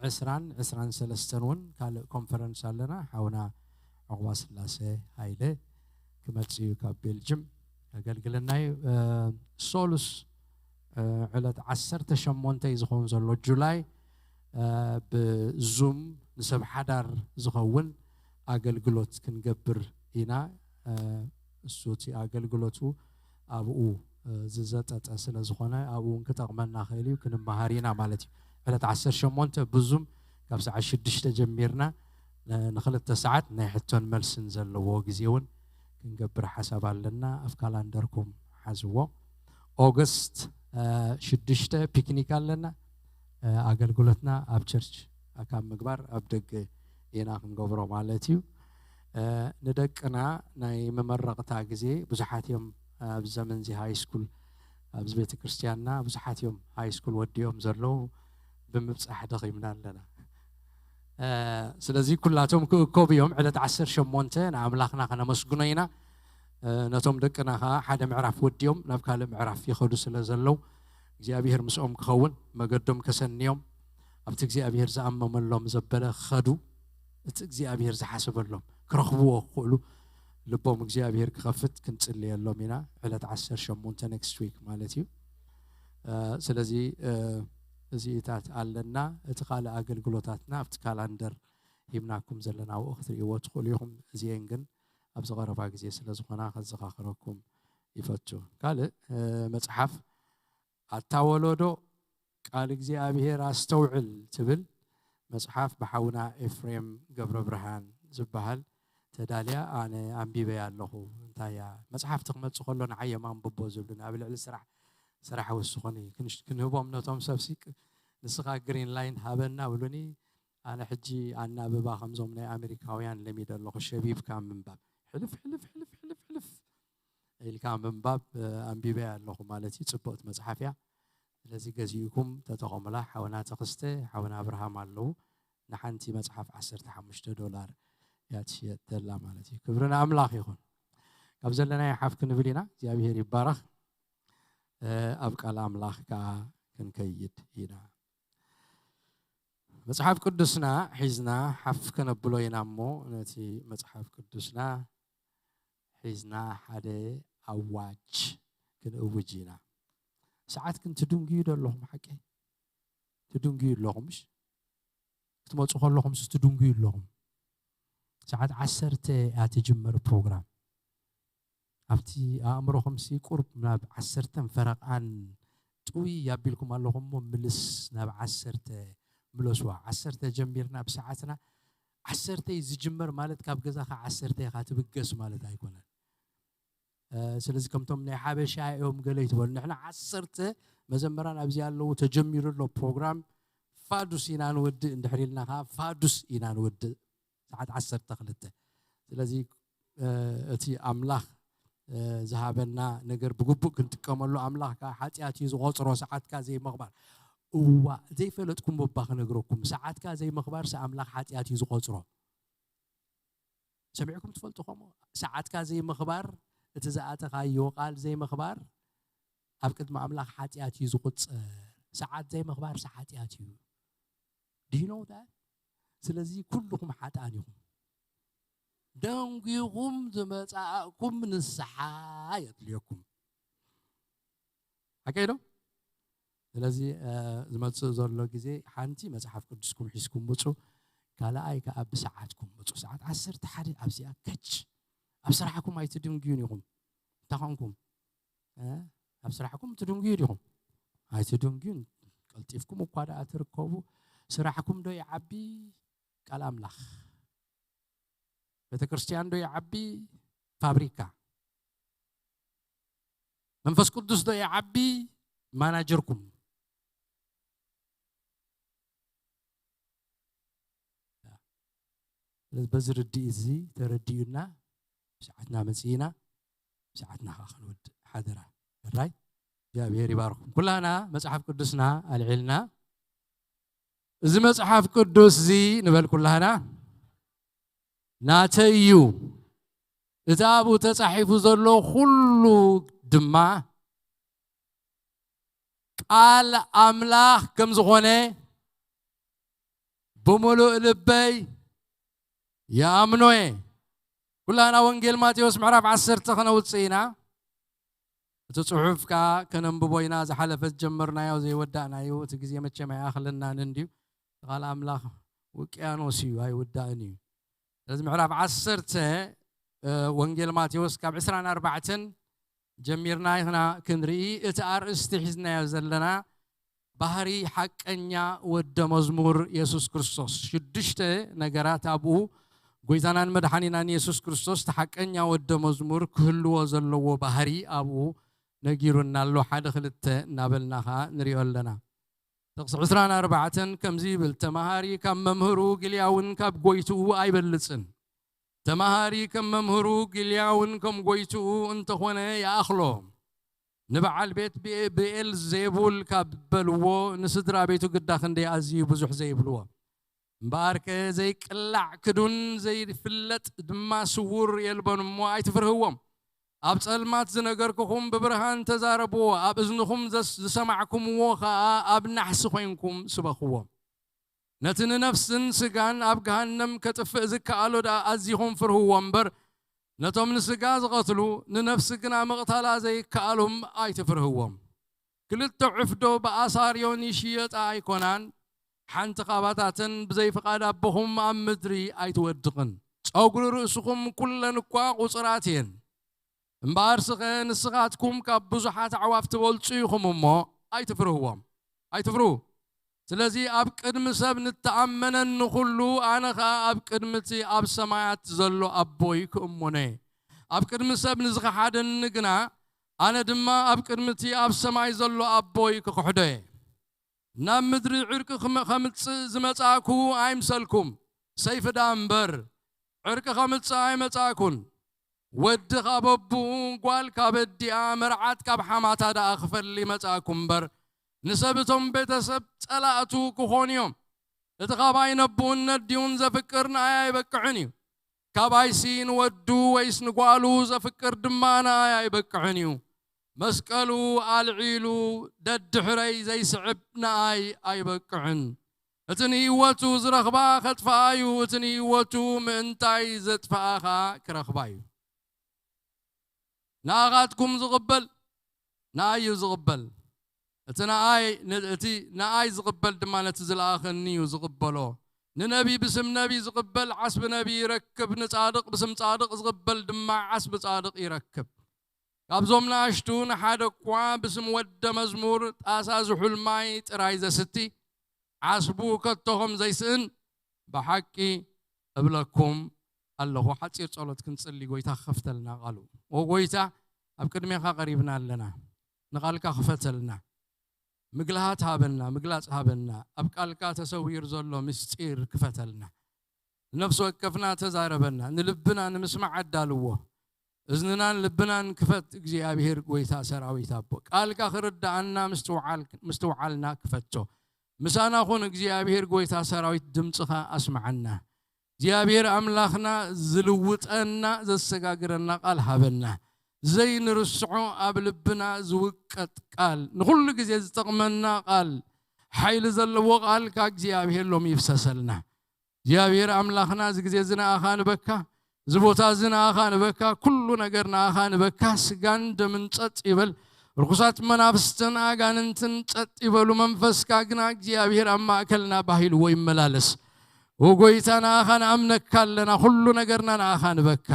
ዕስራን ዕስራን ሰለስተን እውን ካልእ ኮንፈረንስ ኣለና። ሓውና ዕቑባ ስላሴ ሃይለ ክመጽእ እዩ ካብ ቤልጅም። ኣገልግለና እዩ። እ፣ ሶሉስ፣ እ፣ ዕለት ዓሰርተ ሸሞንተ እዩ ዝኸውን ዘሎ ጁላይ፣ እ፣ ብዙም ንሰብ ሓዳር ዝኸውን ኣገልግሎት ክንገብር ኢና። እ፣ እሱ እቲ ኣገልግሎቱ ኣብኡ፣ እ፣ ዝዘጠጠ ስለ ዝኾነ ኣብኡ እውን ክጠቕመና ክእል እዩ፣ ክንመሃር ኢና ማለት እዩ። ዕለት ዓሰርተ ሸሞንተ ብዙም ካብ ሰዓት ሽዱሽተ ጀሚርና ን-፣ ንኽልተ ሰዓት ናይ ሕቶን መልስን ዘለዎ ግዜ እውን ክንገብር ሓሳብ ኣለና። ኣብ ካላንደርኩም ሓዝዎ። ኦገስት፣ እ፣ ሽዱሽተ ፒክኒክ ኣለና። እ፣ ኣገልግሎትና ኣብ ቸርች ካብ ምግባር ኣብ ደገ ኢና ክንገብሮ ማለት እዩ። እ፣ ንደቅና ናይ መመረቕታ ግዜ ብዙሓት እዮም ኣብዚ ዘመን እዚ ሃይ ስኩል፣ ኣብዚ ቤተ ክርስቲያንና ብዙሓት እዮም ሃይ ስኩል ወዲኦም ዘለዉ። ብምብጻሕ ደኺምና ኣለና። እ፣ ስለዚ ኩላቶም ክእከቡ እዮም። ዕለት ዓሰርተ ሸሞንተ ንኣምላኽና ከነመስግኖ ኢና። እ፣ ነቶም ደቅና ኸኣ ሓደ ምዕራፍ ወዲኦም ናብ ካልእ ምዕራፍ ይኸዱ ስለ ዘለዉ እግዚኣብሔር ምስኦም ክኸውን መገዶም ከሰንዮም ኣብቲ እግዚኣብሔር ዝኣመመሎም ዘበለ ክኸዱ እቲ እግዚኣብሔር ዝሓሰበሎም ክረኽብዎ ክኽእሉ ልቦም እግዚኣብሔር ክኸፍት ክንጽልየሎም ኢና። ዕለት ዓሰርተ ሸሞንተ ኔክስት ዊክ ማለት እዩ። እ፣ ስለዚ፣ እ፣ እዚኢታት ኣለና። እቲ ካልእ ኣገልግሎታትና ኣብቲ ካላንደር ሂብናኩም ዘለና ኣብኡ ክትርእይዎ ትኽእሉ ኢኹም። እዚኤን ግን ኣብዚ ቀረባ ግዜ ስለ ዝኾና ከዘኻኽረኩም ይፈቱ። ካልእ፣ እ፣ መጽሓፍ ኣታ ወለዶ ቃል እግዚኣብሔር ኣስተውዕል ትብል መጽሓፍ ብሓውና ኤፍሬም ገብረ ብርሃን ዝበሃል ተዳልያ ኣነ ኣንቢበያ ኣለኹ። እንታይ እያ? መጽሓፍቲ ክመጽእ ከሎ ንዓይ እዮም ኣንብቦ ዝብሉኒ። ኣብ ልዕሊ ስራሕ፣ ስራሕ ወስኹኒ። ክንሽ-፣ ክንህቦም ነቶም ሰብሲ ቅ-፣ ንስኻ ግሪን ላይን ሃበና ብሉኒ። ኣነ ሕጂ ኣናብባ ከምዞም ናይ ኣሜሪካውያን ለሚደ ኣለኹ። ሸቢብካ ምንባብ። ሕልፍ፣ ሕልፍ፣ ሕልፍ፣ ሕልፍ፣ ሕልፍ ኢልካ ምንባብ፣ እ፣ ኣንቢበያ ኣለኹ ማለት እዩ። ጽብቕቲ መጽሓፍ እያ። ስለዚ ገዚእኩም ተጠቐሙላ። ሓውና ተኽስተ፣ ሓውና ኣብርሃም ኣለዉ። ንሓንቲ መጽሓፍ ዓሰርተ ሓሙሽተ ዶላር እያ ትሽየጥ ዘላ ማለት እዩ። ክብሪ ንኣምላኽ ይኹን። ካብ ዘለናዮ ሓፍ ክንብል ኢና። እግዚኣብሔር ይባረኽ። እ፣ ኣብ ቃል ኣምላኽ ከኣ ክንከይድ ኢና። መጽሓፍ ቅዱስና ሒዝና ሓፍ ከነብሎ ኢና እሞ፣ ነቲ መጽሓፍ ቅዱስና ሒዝና ሓደ ኣዋጅ ክንእውጅ ኢና። ሰዓት ግን ትድንጉዩ ዶ ኣለኹም? ሓቀይ ትድንጉዩ ኣለኹም፣ ምሽ? ትመፁ ከለኹም ስ ትድንጉዩ ኣለኹም። ሰዓት ዓሰርተ እያ ትጅመር ፕሮግራም። ኣብቲ ኣእምሮኹም ሲ ቁርብ ናብ ዓሰርተን ፈረቓን ጥውይ ኣቢልኩም ኣለኹም እሞ፣ ምልስ ናብ ዓሰርተ ምለስዋ። ዓሰርተ ጀሚርና ብሰዓትና ዓሰርተ እዩ ዝጅመር ማለት፣ ካብ ገዛኻ ዓሰርተ ኢኻ ትብገስ ማለት ኣይኮነን። እ፣ ስለዚ ከምቶም ናይ ሓበሻ እዮም ገለ ይትበሉ። ንሕና ዓሰርተ መዘምራን ኣብዚ ኣለዉ፣ ተጀሚሩ ኣሎ ፕሮግራም። ፋዱስ ኢና ንወድእ፣ እንድሕር ኢልና ኸዓ ፋዱስ ኢና ንወድእ፣ ሰዓት ዓሰርተ ክልተ። ስለዚ እ፣ እቲ ኣምላኽ እ፣ ዝሃበና ነገር ብግቡእ ክንጥቀመሉ፣ ኣምላኽ ከኣ ሓጢኣት እዩ ዝቖጽሮ። ሰዓትካ ዘይምኽባር፣ እዋ፣ ዘይፈለጥኩም እባ ክነግረኩም፣ ሰዓትካ ዘይምኽባር ስ ኣምላኽ ሓጢኣት እዩ ዝቖጽሮ። ሰሚዕኩም ትፈልጡ ከምኡ? ሰዓትካ ዘይምኽባር፣ እቲ ዝኣተኻዮ ቃል ዘይምኽባር ኣብ ቅድሚ ኣምላኽ ሓጢኣት እዩ ዝቑጸር። ሰዓት ዘይምኽባር ስ ሓጢኣት እዩ። Do you know that? ስለዚ ኩልኹም ሓጥኣን ኢኹም። ደንጒኹም ዝመጻእኩም ንስሓ የድልየኩም። ሓቀይ ዶ? ስለዚ፣ እ፣ ዝመጽእ ዘሎ ግዜ ሓንቲ መጽሓፍ ቅዱስኩም ሒዝኩም ምጹ፣ ካልኣይ ከኣ ብሰዓትኩም ምጹ። ሰዓት ዓሰርተ ሓደ ኣብዚኣ ከች፣ ኣብ ስራሕኩም ኣይትድንግዩን ኢኹም። እንታይ ኾንኩም? እ? ኣብ ስራሕኩም ትድንግዩ ዲኹም? ኣይትድንግዩን። ቀልጢፍኩም እኳ ደኣ ትርከቡ። ስራሕኩም ዶ ይዓቢ? ቃል ኣምላኽ። ቤተ ክርስቲያን ዶ ይዓቢ? ፋብሪካ። መንፈስ ቅዱስ ዶ ይዓቢ? ማናጀርኩም። ስለዚ በዚ ርድኢት እዚ ተረዲኡና ብሰዓትና መጺእና ብሰዓትና ኸዓ ክንወድእ ሓደራ። ሕራይ እግዚኣብሔር ይባርኩም። ኩላና መጽሓፍ ቅዱስና ኣልዒልና፣ እዚ መጽሓፍ ቅዱስ እዚ ንበል ኩላና ናተይ እዩ፣ እቲ ኣብኡ ተጻሒፉ ዘሎ ኩሉ ድማ ቃል ኣምላኽ ከም ዝኾነ ብምሉእ ልበይ ይኣምኖ እየ። ኩላና ወንጌል ማቴዎስ ምዕራፍ ዓሰርተ ከነውጽእ ኢና። እቲ ጽሑፍ ከኣ ከነንብቦ ኢና። ዝሓለፈ ዝጀመርናዮ ዘይወዳእናዮ፣ እቲ ግዜ መቸም ኣይኣኽለናን እንድዩ። ቃል ኣምላኽ ውቅያኖስ እዩ፣ ኣይውዳእን እዩ። ስለዚ ምዕራፍ ዓሰርተ፣ እ፣ ወንጌል ማቴዎስ ካብ ዕስራን ኣርባዕተን ጀሚርና ኢና ክንርኢ። እቲ ኣርእስቲ ሒዝናዮ ዘለና ባህሪ ሓቀኛ ወደ መዝሙር የሱስ ክርስቶስ። ሽዱሽተ ነገራት ኣብኡ ጎይታናን መድሓኒናን የሱስ ክርስቶስ እቲ ሓቀኛ ወደ መዝሙር ክህልዎ ዘለዎ ባህሪ ኣብኡ ነጊሩና ኣሎ። ሓደ ክልተ እናበልና ኸዓ ንሪኦ ኣለና። ጥቕሲ ዕስራን ኣርባዕተን ከምዚ ይብል፣ ተማሃሪ ካብ መምህሩ ግልያውን ካብ ጎይትኡ ኣይበልጽን። ተማሃሪ ከም መምህሩ ግልያውን ከም ጎይትኡ እንተኾነ ይኣኽሎ። ንበዓል ቤት ብኤ-፣ ብኤል ዜቡል ካብ በልዎ፣ ንስድራ ቤቱ ግዳ ክንደይ ኣዝዩ ብዙሕ ዘይብልዎ። እምበኣርከ ዘይቅላዕ ክዱን ዘይፍለጥ ድማ ስዉር የልቦን እሞ ኣይትፍርህዎም። ኣብ ጸልማት ዝነገርኩኹም ብብርሃን ተዛረብዎ፣ ኣብ እዝንኹም ዘስ-፣ ዝሰማዕኩምዎ ኸኣ ኣብ ናሕሲ ኮይንኩም ስበኽዎ። ነቲ ንነፍስን ስጋን ኣብ ገሃነም ከጥፍእ ዝከኣሎ ደኣ ኣዚኹም ፍርህዎ እምበር፣ ነቶም ንስጋ ዝቐትሉ ንነፍሲ ግና ምቕታላ ዘይከኣሎም ኣይትፍርህዎም። ክልተ ዑፍ ዶ ብኣሳርዮን ይሽየጣ ኣይኮናን? ሓንቲ ኻባታተን ብዘይ ፍቓድ ኣቦኹም ኣብ ምድሪ ኣይትወድቕን። ጸጉሪ ርእስኹም ኩለን እኳ ቁጽራት እየን። እምበኣርስኸ ንስኻትኩም ካብ ብዙሓት ኣዕዋፍ ትበልጹ ኢኹም እሞ ኣይትፍርህዎም፣ ኣይትፍርሁ። ስለዚ ኣብ ቅድሚ ሰብ ንተኣመነኒ ኩሉ፣ ኣነ ኸኣ ኣብ ቅድሚ እቲ ኣብ ሰማያት ዘሎ ኣቦይ ክእመኖ እየ። ኣብ ቅድሚ ሰብ ንዝኸሓደኒ ግና፣ ኣነ ድማ ኣብ ቅድሚ እቲ ኣብ ሰማይ ዘሎ ኣቦይ ክኽሕዶ እየ። ናብ ምድሪ ዕርቂ ክመ-፣ ከምጽእ ዝመጻእኩ ኣይምሰልኩም፣ ሰይፊ ደኣ እምበር፣ ዕርቂ ከምጽእ ኣይመጻእኩን። ወዲ ካብ ኣቦኡ፣ ጓል ካብ ኣዲኣ፣ መርዓት ካብ ሓማታ ደኣ ክፈሊ መጻእኩ እምበር፣ ንሰብ እቶም ቤተሰብ ጸላእቱ ክኾኑ እዮም። እቲ ኻባይ ነቦኡን ነዲኡን ዘፍቅር ንኣይ ኣይበቅዕን እዩ። ካባይሲ ንወዱ ወይስ ንጓሉ ዘፍቅር ድማ ንኣይ ኣይበቅዕን እዩ። መስቀሉ ኣልዒሉ ደድሕረይ ዘይስዕብ ንኣይ ኣይበቅዕን። እቲ ንህይወቱ ዝረኽባ ኸጥፍኣ እዩ፣ እቲ ንህይወቱ ምእንታይ ዘጥፍኣ ኸኣ ክረኽባ እዩ። ንኣኻትኩም ዝቕበል ንኣይ እዩ ዝቕበል። እቲ ንኣይ፣ ን-፣ እቲ ንኣይ ዝቕበል ድማ ነቲ ዝለኣኸኒ እዩ ዝቕበሎ። ንነቢ ብስም ነቢ ዝቕበል ዓስቢ ነቢ ይረክብ፣ ንጻድቕ ብስም ጻድቕ ዝቕበል ድማ ዓስቢ ጻድቕ ይረክብ። ካብዞም ንኣሽቱ ንሓደ እኳ ብስም ወደ መዝሙር ጣሳ ዝሑል ማይ ጥራይ ዘስቲ ዓስቡ ከቶ ከም ዘይስእን ብሓቂ እብለኩም ኣለኹ። ሓጺር ጸሎት ክንጽሊ፣ ጎይታ ክኸፍተልና ቃሉ። ኦ ጎይታ፣ ኣብ ቅድሜኻ ቀሪብና ኣለና። ንቓልካ ክፈተልና። ምግልሃት ሃበና፣ ምግላጽ ሃበና። ኣብ ቃልካ ተሰዊሩ ዘሎ ምስጢር ክፈተልና። ንነፍሲ ወከፍና ተዛረበና፣ ንልብና ንምስማዕ ኣዳልዎ። እዝንናን ልብናን ክፈት እግዚኣብሔር ጎይታ ሰራዊት ኣቦ። ቃልካ ክርድኣና ምስትውዓል-፣ ምስትውዓልና ክፈቶ። ምሳና ኩን እግዚኣብሔር ጎይታ ሰራዊት ድምፅኻ ኣስምዓና። እግዚኣብሔር ኣምላኽና ዝልውጠና ዘሰጋግረና ቃል ሃበና። ዘይንርስዖ ኣብ ልብና ዝውቀጥ ቃል፣ ንኹሉ ግዜ ዝጠቕመና ቃል፣ ሓይሊ ዘለዎ ቃልካ እግዚኣብሔር ሎም ይፍሰሰልና። እግዚኣብሔር ኣምላኽና እዚ ግዜ እዚ ንኣኻ ንበካ፣ እዚ ቦታ እዚ ንኣኻ ንበካ፣ ኩሉ ነገር ንኣኻ ንበካ። ስጋን ደምን ጸጥ ይበል። ርኩሳት መናፍስትን ኣጋንንትን ጸጥ ይበሉ። መንፈስካ ግና እግዚኣብሔር ኣብ ማእከልና ባህ ኢልዎ ይመላለስ። ኦ ጎይታ ንኣኻ ንኣምነካ ኣለና፣ ኩሉ ነገርና ንኣኻ ንበካ።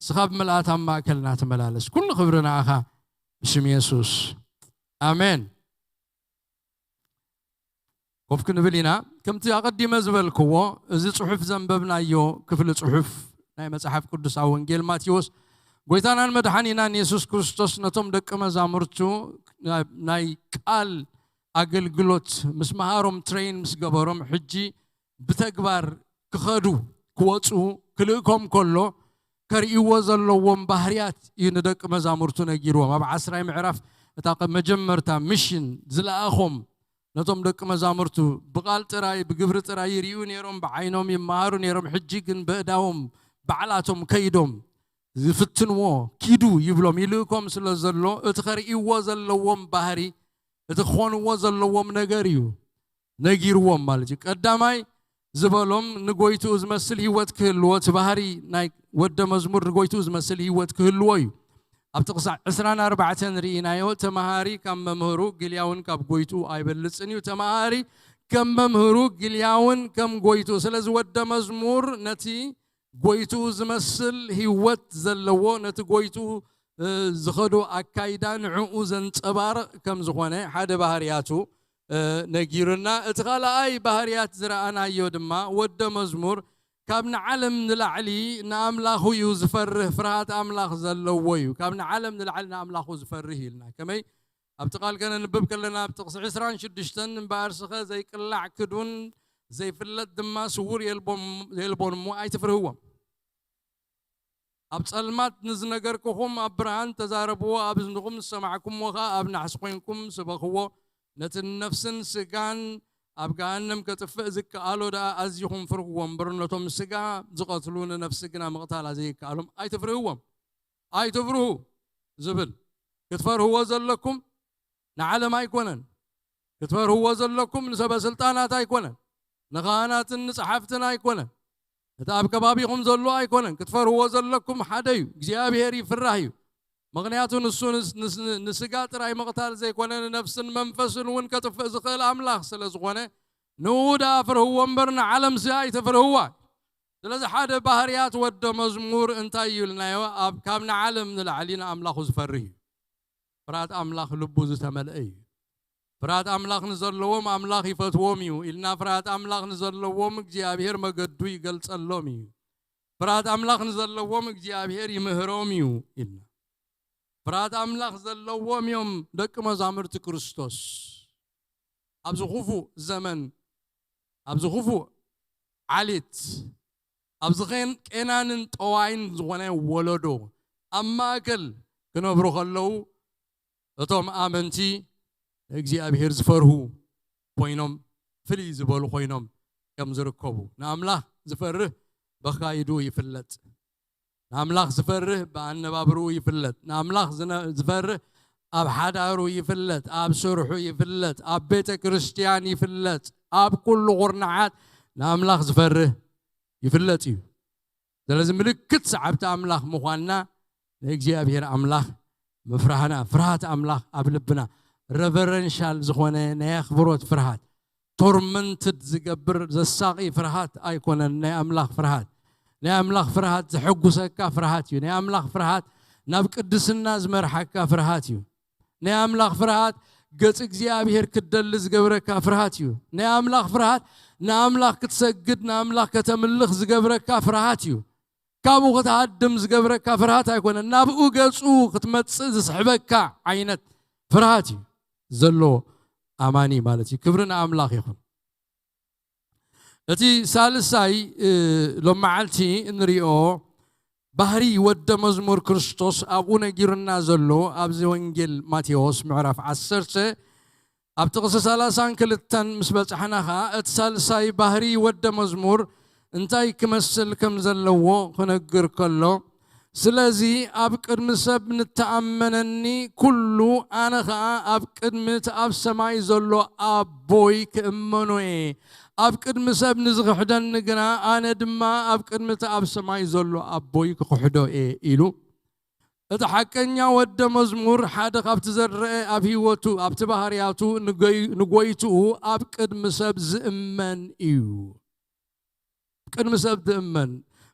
ንስኻ ብምልኣት ኣብ ማእከልና ትመላለስ። ኩሉ ክብሪ ንኣኻ ብስም የሱስ። ኣሜን። ኮፍ ክንብል ኢና። ከምቲ ኣቐዲመ ዝበልክዎ፣ እዚ ጽሑፍ ዘንበብናዮ ክፍሊ ጽሑፍ ናይ መጽሓፍ ቅዱስ ኣብ ወንጌል ማቴዎስ፣ ጎይታናን መድሓኒናን የሱስ ክርስቶስ ነቶም ደቂ መዛሙርቱ ናይ ቃል ኣገልግሎት ምስ መሃሮም፣ ትሬን ምስ ገበሮም፣ ሕጂ ብተግባር ክኸዱ፣ ክወጹ ክልእኮም ከሎ፣ ከርእይዎ ዘለዎም ባህርያት እዩ ንደቂ መዛሙርቱ ነጊርዎም። ኣብ ዓስራይ ምዕራፍ እታ ቀ-፣ መጀመርታ ሚሽን ዝለኣኾም ነቶም ደቂ መዛሙርቱ ብቓል ጥራይ፣ ብግብሪ ጥራይ ይርእዩ ነይሮም፣ ብዓይኖም ይመሃሩ ነይሮም። ሕጂ ግን በእዳዎም ባዕላቶም ከይዶም ዝፍትንዎ፣ ኪዱ ይብሎም፣ ይልእኮም ስለ ዘሎ፣ እቲ ከርእይዎ ዘለዎም ባህሪ፣ እቲ ክኾንዎ ዘለዎም ነገር እዩ ነጊርዎም ማለት እዩ። ቀዳማይ ዝበሎም ንጎይትኡ ዝመስል ህይወት ክህልዎ፣ እቲ ባህሪ ናይ ወደ መዝሙር ንጎይትኡ ዝመስል ህይወት ክህልዎ እዩ። ኣብ ጥቕሲ ዕስራን ኣርባዕተን ርኢናዮ፣ ተመሃሪ ካብ መምህሩ ግልያውን ካብ ጎይትኡ ኣይበልጽን እዩ። ተመሃሪ ከም መምህሩ ግልያውን ከም ጎይትኡ። ስለዚ ወደ መዝሙር ነቲ ጎይትኡ ዝመስል ህይወት ዘለዎ፣ ነቲ ጎይትኡ፣ እ፣ ዝኸዶ ኣካይዳ ንዕኡ ዘንጸባርቕ ከም ዝኾነ ሓደ ባህርያቱ፣ እ፣ ነጊሩና። እቲ ካልኣይ ባህርያት ዝረኣናዮ ድማ ወደ መዝሙር ካብ ንዓለም ንላዕሊ ንኣምላኹ እዩ ዝፈርህ፣ ፍርሃት ኣምላኽ ዘለዎ እዩ። ካብ ንዓለም ንላዕሊ ንኣምላኹ ዝፈርህ ኢልና። ከመይ? ኣብቲ ቃል ከነንብብ ከለና ኣብ ጥቕሲ ዕስራን ሽዱሽተን፣ "እምበኣር ስኸ ዘይቅላዕ ክዱን ዘይፍለጥ ድማ ስዉር የልቦም-፣ የልቦን እሞ ኣይትፍርህዎም። ኣብ ጸልማት ንዝነገርኩኹም ኣብ ብርሃን ተዛረብዎ፣ ኣብ እዝንኹም ዝሰማዕኩምዎ ኸኣ ኣብ ናሕሲ ኮይንኩም ስበኽዎ። ነቲ ንነፍስን ስጋን ኣብ ገሃነም ከጥፍእ ዝከኣሎ ደኣ ኣዚኹም ፍርህዎ እምበር፣ ነቶም ስጋ ዝቐትሉ ንነፍሲ ግና ምቕታላ ዘይከኣሎም ኣይትፍርህዎም፣ ኣይትፍርሁ" ዝብል። ክትፈርህዎ ዘለኩም ንዓለም ኣይኮነን። ክትፈርህዎ ዘለኩም ንሰበ ስልጣናት ኣይኮነን፣ ንኻህናትን ንጸሓፍትን ኣይኮነን፣ እቲ ኣብ ከባቢኹም ዘሎ ኣይኮነን። ክትፈርህዎ ዘለኩም ሓደ እዩ፣ እግዚኣብሔር ይፍራሕ እዩ። ምኽንያቱ ንሱ ንስ-፣ ንስ-፣ ንስጋ ጥራይ ምቕታል ዘይኮነ፣ ንነፍስን መንፈስን እውን ከጥፍእ ዝኽእል ኣምላኽ ስለ ዝኾነ፣ ንኡ ደኣ ፍርህዎ እምበር ንዓለምሲ ኣይትፍርህዋ። ስለዚ ሓደ ባህርያት ወደ መዝሙር እንታይ እዩ ኢልናዮ? ኣብ ካብ ንዓለም ንላዕሊ ንኣምላኹ ዝፈርህ እዩ። ፍርሃት ኣምላኽ ልቡ ዝተመልአ እዩ። ፍርሃት ኣምላኽ ንዘለዎም ኣምላኽ ይፈትዎም እዩ ኢልና፣ ፍርሃት ኣምላኽ ንዘለዎም እግዚኣብሔር መገዱ ይገልጸሎም እዩ። ፍርሃት ኣምላኽ ንዘለዎም እግዚኣብሔር ይምህሮም እዩ ኢልና። ፍርሃት ኣምላኽ ዘለዎም እዮም ደቂ መዛሙርቲ ክርስቶስ። ኣብዚ ክፉእ ዘመን፣ ኣብዚ ክፉእ ዓሌት፣ ኣብዚ ቄን-፣ ቄናንን ጠዋይን ዝኾነ ወለዶ ኣብ ማእከል ክነብሩ ከለዉ፣ እቶም ኣመንቲ ንእግዚኣብሔር ዝፈርሁ ኮይኖም፣ ፍልይ ዝበሉ ኮይኖም እዮም ዝርከቡ። ንኣምላኽ ዝፈርህ በካይዱ ይፍለጥ። ንኣምላኽ ዝፈርህ ብኣነባብርኡ ይፍለጥ። ንኣምላኽ ዝነ-፣ ዝፈርህ ኣብ ሓዳሩ ይፍለጥ፣ ኣብ ስርሑ ይፍለጥ፣ ኣብ ቤተ ክርስቲያን ይፍለጥ፣ ኣብ ኩሉ ቁርናዓት ንኣምላኽ ዝፈርህ ይፍለጥ እዩ። ስለዚ ምልክት ሰዓብቲ ኣምላኽ ምዃንና ንእግዚኣብሔር ኣምላኽ ምፍራህና፣ ፍርሃት ኣምላኽ ኣብ ልብና፣ ረቨረንሻል ዝኾነ ናይ ኣኽብሮት ፍርሃት፣ ቶርመንትድ ዝገብር ዘሳቒ ፍርሃት ኣይኮነን። ናይ ኣምላኽ ፍርሃት፣ ናይ ኣምላኽ ፍርሃት ዘሐጉሰካ ፍርሃት እዩ። ናይ ኣምላኽ ፍርሃት ናብ ቅድስና ዝመርሓካ ፍርሃት እዩ። ናይ ኣምላኽ ፍርሃት ገጽ እግዚኣብሔር ክትደሊ ዝገብረካ ፍርሃት እዩ። ናይ ኣምላኽ ፍርሃት ንኣምላኽ ክትሰግድ፣ ንኣምላኽ ከተምልኽ ዝገብረካ ፍርሃት እዩ። ካብኡ ክትሃድም ዝገብረካ ፍርሃት ኣይኮነን። ናብኡ ገጹ ክትመጽእ ዝስሕበካ ዓይነት ፍርሃት እዩ ዘለዎ ኣማኒ ማለት እዩ። ክብሪ ንኣምላኽ ይኹን። እቲ ሳልሳይ፣ እ፣ ሎም መዓልቲ እንሪኦ ባህሪ ወደ መዝሙር ክርስቶስ ኣብኡ ነጊሩና ዘሎ ኣብዚ ወንጌል ማቴዎስ ምዕራፍ ዓሰርተ ኣብ ጥቕሲ ሰላሳን ክልተን ምስ በጻሕና ኸኣ እቲ ሳልሳይ ባህሪ ወደ መዝሙር እንታይ ክመስል ከም ዘለዎ ክነግር ከሎ፣ ስለዚ ኣብ ቅድሚ ሰብ ንተኣመነኒ ኩሉ ኣነ ኸኣ ኣብ ቅድሚ እቲ ኣብ ሰማይ ዘሎ ኣቦይ ክእመኖ እየ። ኣብ ቅድሚ ሰብ ንዝኽሕደኒ ግና ኣነ ድማ ኣብ ቅድሚ እቲ ኣብ ሰማይ ዘሎ ኣቦይ ክኽሕዶ እየ ኢሉ። እቲ ሓቀኛ ወደ መዝሙር ሓደ ካብቲ ዘረአ ኣብ ህይወቱ ኣብቲ ባህርያቱ ንጎይ- ንጎይትኡ ኣብ ቅድሚ ሰብ ዝእመን እዩ። ቅድሚ ሰብ ዝእመን።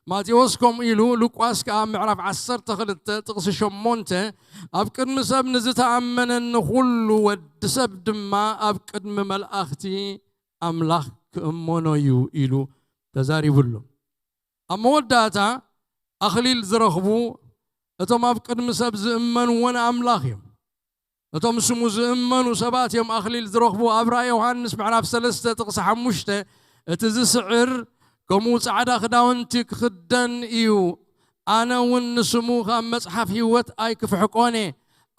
ማቴዎስ ከምኡ ኢሉ፣ ሉቃስ ከኣ ምዕራፍ ዓሰርተ ክልተ ጥቕሲ ሸሞንተ፣ ኣብ ቅድሚ ሰብ ንዝተኣመነኒ ኩሉ ወዲ ሰብ ድማ ኣብ ቅድሚ መላእኽቲ ኣምላኽ ክእመኖ እዩ ኢሉ ተዛሪቡሉ። ኣብ መወዳእታ ኣኽሊል ዝረኽቡ እቶም ኣብ ቅድሚ ሰብ ዝእመንዎ ንኣምላኽ እዮም። እቶም ስሙ ዝእመኑ ሰባት እዮም ኣኽሊል ዝረኽቡ። ኣብ ራእይ ዮሃንስ ምዕራፍ ሰለስተ ጥቕሲ ሓሙሽተ፣ እቲ ዝስዕር ከምኡ ጻዕዳ ክዳውንቲ ክኽደን እዩ። ኣነ እውን ንስሙ ካብ መጽሓፍ ህይወት ኣይክፍሕቆን እየ።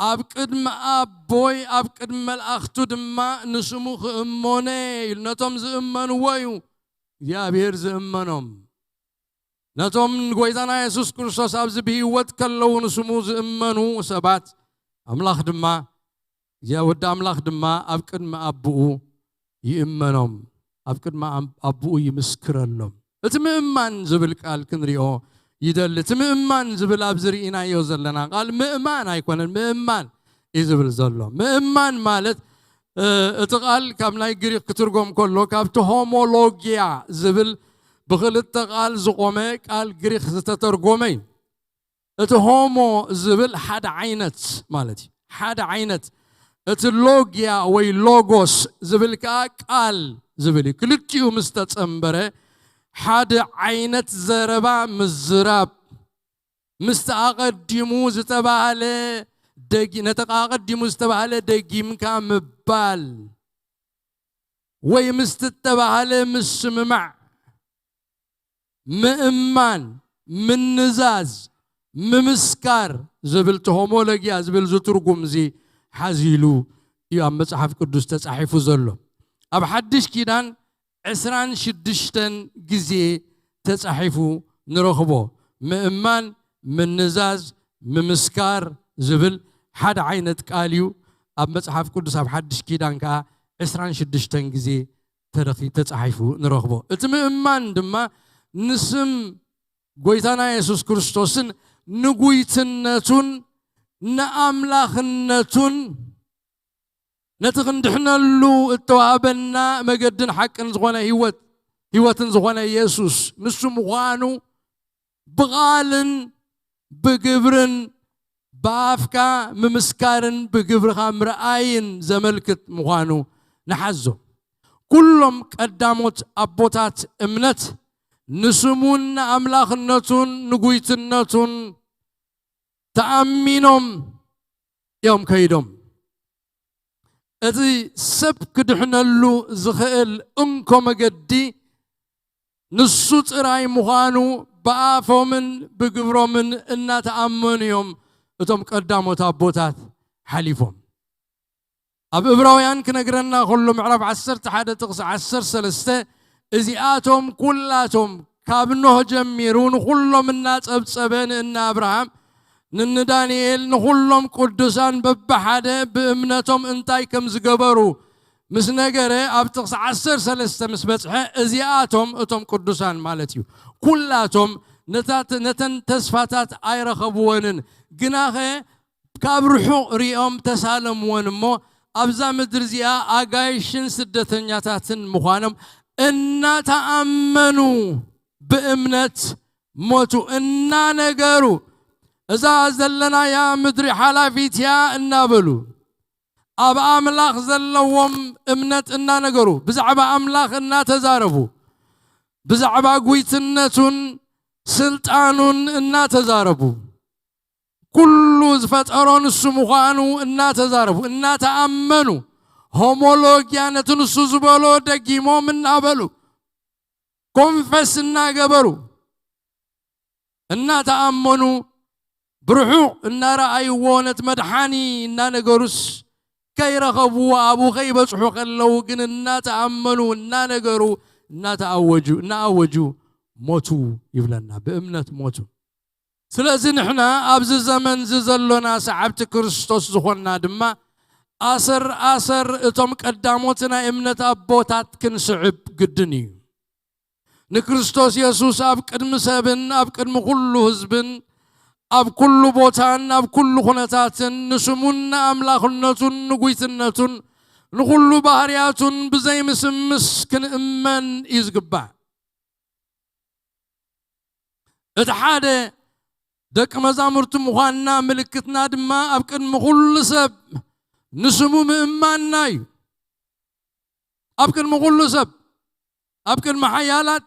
ኣብ ቅድሚ ኣቦይ ኣብ ቅድሚ መላእኽቱ ድማ ንስሙ ክእመኖ እየ ኢሉ። ነቶም ዝእመንዎ እዩ እግዚኣብሔር ዝእመኖም። ነቶም ንጎይታና የሱስ ክርስቶስ ኣብዚ ብህይወት ከለዉ ንስሙ ዝእመኑ ሰባት ኣምላኽ ድማ እግዚኣብሔር ወዲ ኣምላኽ ድማ ኣብ ቅድሚ ኣቦኡ ይእመኖም፣ ኣብ ቅድሚ ኣም- ኣቦኡ ይምስክረሎም። እቲ ምእማን ዝብል ቃል ክንሪኦ ይደሊ። እቲ ምእማን ዝብል ኣብዚ ርኢናዮ ዘለና ቃል ምእማን ኣይኮነን፣ ምእማን እዩ ዝብል ዘሎ። ምእማን ማለት እ፣ እቲ ቃል ካብ ናይ ግሪክ ክትርጎም ከሎ ካብቲ ሆሞሎጊያ ዝብል ብክልተ ቃል ዝቆመ ቃል ግሪክ ዝተተርጎመ እዩ። እቲ ሆሞ ዝብል ሓደ ዓይነት ማለት እዩ። ሓደ ዓይነት። እቲ ሎጊያ ወይ ሎጎስ ዝብል ከዓ ቃል ዝብል እዩ። ክልቲኡ ምስ ተጸንበረ ሓደ ዓይነት ዘረባ ምዝራብ፣ ምስቲ ኣቐዲሙ ዝተባህለ ደጊ- ነቲ ኣቐዲሙ ዝተባህለ ደጊምካ ምባል ወይ ምስቲ እተባህለ ምስምማዕ፣ ምእማን፣ ምንዛዝ፣ ምምስካር ዝብል እቲ ሆሞሎጊያ ዝብል ዝትርጉም እዚ ሓዚሉ እዩ ኣብ መጽሓፍ ቅዱስ ተጻሒፉ ዘሎ። ኣብ ሓድሽ ኪዳን ዕስራን ሽዱሽተን ግዜ ተጻሒፉ ንረኽቦ። ምእማን፣ ምንዛዝ፣ ምምስካር ዝብል ሓደ ዓይነት ቃል እዩ። ኣብ መጽሓፍ ቅዱስ ኣብ ሓድሽ ኪዳን ከኣ ዕስራን ሽዱሽተን ግዜ ተረኺ- ተጻሒፉ ንረኽቦ። እቲ ምእማን ድማ ንስም ጎይታና የሱስ ክርስቶስን ንጉይትነቱን ንኣምላኽነቱን ነቲ ክንድሕነሉ እተዋህበና መገድን ሓቅን ዝኾነ ህይወት ህይወትን ዝኾነ የሱስ ንሱ ምዃኑ ብቓልን ብግብርን ብኣፍካ ምምስካርን ብግብርኻ ምርኣይን ዘመልክት ምዃኑ ንሓዞ። ኩሎም ቀዳሞት ኣቦታት እምነት ንስሙን ንኣምላኽነቱን ንጉይትነቱን ተኣሚኖም እዮም ከይዶም። እቲ ሰብ ክድሕነሉ ዝኽእል እንኮ መገዲ ንሱ ጥራይ ምዃኑ ብኣፎምን ብግብሮምን እናተኣመኑ እዮም እቶም ቀዳሞት ኣቦታት ሓሊፎም። ኣብ እብራውያን ክነግረና ከሎ ምዕራፍ ዓሰርተ ሓደ ጥቕሲ ዓሰርተ ሰለስተ፣ እዚኣቶም ኩላቶም ካብ ኖህ ጀሚሩ ንኹሎም እናጸብጸበ ንእነ ኣብርሃም ንንዳንኤል ንኹሎም ቅዱሳን በብሓደ ብእምነቶም እንታይ ከም ዝገበሩ ምስ ነገረ ኣብ ጥቕሲ ዓሰርተ ሰለስተ ምስ በጽሐ እዚኣቶም እቶም ቅዱሳን ማለት እዩ። ኩላቶም ነታት- ነተን ተስፋታት ኣይረኸብወንን፣ ግናኸ ካብ ርሑቕ ሪኦም ተሳለምወን እሞ ኣብዛ ምድሪ እዚኣ ኣጋይሽን ስደተኛታትን ምዃኖም እናተኣመኑ ብእምነት ሞቱ እናነገሩ፣ እዛ ዘለናያ ምድሪ ሓላፊት እያ እናበሉ፣ ኣብ ኣምላኽ ዘለዎም እምነት እናነገሩ፣ ብዛዕባ ኣምላኽ እናተዛረቡ፣ ብዛዕባ ጉይትነቱን ስልጣኑን እናተዛረቡ፣ ኩሉ ዝፈጠሮ ንሱ ምዃኑ እናተዛረቡ፣ እናተኣመኑ፣ ሆሞሎጊያ ነቲ ንሱ ዝበሎ ደጊሞም እናበሉ፣ ኮንፈስ እናገበሩ፣ እናተኣመኑ፣ ብርሑቕ እናረኣይዎ፣ ነቲ መድሓኒ እናነገሩስ፣ ከይረኸብዎ፣ ኣብኡ ከይበጽሑ ከለዉ ግን እናተኣመኑ፣ እናነገሩ፣ እናተኣወጁ፣ እናኣወጁ ሞቱ ይብለና። ብእምነት ሞቱ። ስለዚ ንሕና ኣብዚ ዘመን እዚ ዘሎና ሰዓብቲ ክርስቶስ ዝኾንና ድማ፣ ኣሰር ኣሰር እቶም ቀዳሞት ናይ እምነት ኣቦታት ክንስዕብ ግድን እዩ። ንክርስቶስ የሱስ ኣብ ቅድሚ ሰብን ኣብ ቅድሚ ኩሉ ህዝብን፣ ኣብ ኩሉ ቦታን ኣብ ኩሉ ኩነታትን፣ ንስሙን ንኣምላኽነቱን ንጉይትነቱን ንኹሉ ባህርያቱን ብዘይምስምስ ክንእመን እዩ ዝግባእ። እቲ ሓደ፣ ደቂ መዛሙርቲ ምዃንና ምልክትና ድማ ኣብ ቅድሚ ኩሉ ሰብ ንስሙ ምእማንና እዩ። ኣብ ቅድሚ ኩሉ ሰብ፣ ኣብ ቅድሚ ሓያላት፣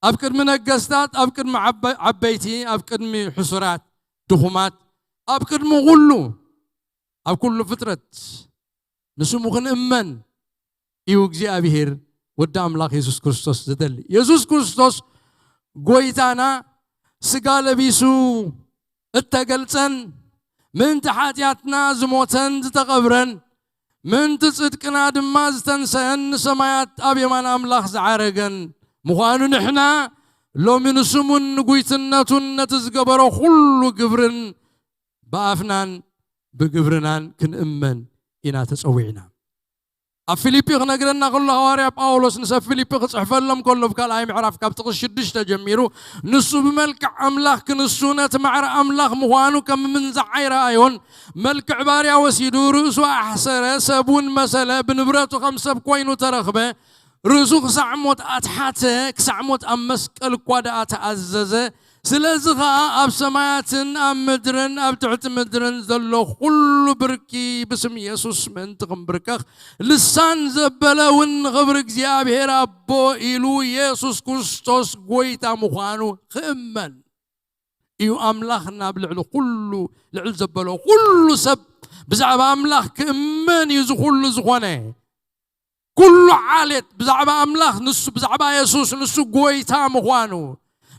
ኣብ ቅድሚ ነገስታት፣ ኣብ ቅድሚ ዓበ-፣ ዓበይቲ፣ ኣብ ቅድሚ ሕሱራት፣ ድኹማት፣ ኣብ ቅድሚ ኩሉ፣ ኣብ ኩሉ ፍጥረት ንስሙ ክንእመን እዩ እግዚኣብሔር ወዲ ኣምላኽ የሱስ ክርስቶስ ዝደሊ። የሱስ ክርስቶስ ጎይታና ስጋ ለቢሱ እተገልጸን፣ ምእንቲ ሓጢኣትና ዝሞተን ዝተቐብረን፣ ምእንቲ ጽድቅና ድማ ዝተንሰአን፣ ንሰማያት ኣብ የማን ኣምላኽ ዝዓረገን ምዃኑ፣ ንሕና ሎሚ ንስሙን ንጉይትነቱን ነቲ ዝገበሮ ኩሉ ግብርን ብኣፍናን ብግብርናን ክንእመን ኢና ተጸዊዕና። ኣብ ፊልጲ ክነግረና ከሎ፣ ሃዋርያ ጳውሎስ ንሰብ ፊልጲ ክጽሕፈሎም ከሎ፣ ኣብ ካልኣይ ምዕራፍ ካብ ጥቕሲ ሽዱሽተ ጀሚሩ፣ ንሱ ብመልክዕ ኣምላኽ ክንሱ፣ ነቲ ማዕረ ኣምላኽ ምዃኑ ከም ምንዛዕ ኣይረኣዮን፣ መልክዕ ባርያ ወሲዱ፣ ርእሱ ኣሕሰረ፣ ሰብ እውን መሰለ፣ ብንብረቱ ከም ሰብ ኮይኑ ተረኽበ፣ ርእሱ ክሳዕ ሞት ኣትሓተ፣ ክሳዕ ሞት ኣብ መስቀል እኳ ደኣ ተኣዘዘ። ስለዚ ኸኣ ኣብ ሰማያትን ኣብ ምድርን ኣብ ትሕቲ ምድርን ዘሎ ኩሉ ብርኪ ብስም የሱስ ምእንቲ ክንብርከኽ፣ ልሳን ዘበለ እውን ንኽብሪ እግዚኣብሔር ኣቦ ኢሉ የሱስ ክርስቶስ ጐይታ ምዃኑ ክእመን እዩ። ኣምላኽ ናብ ልዕሊ ኩሉ፣ ልዕል ዘበሎ ኩሉ ሰብ ብዛዕባ ኣምላኽ ክእመን እዩ እዚ ኩሉ ዝኾነ። ኩሉ ዓሌት ብዛዕባ ኣምላኽ ንሱ፣ ብዛዕባ የሱስ ንሱ ጐይታ ምዃኑ፣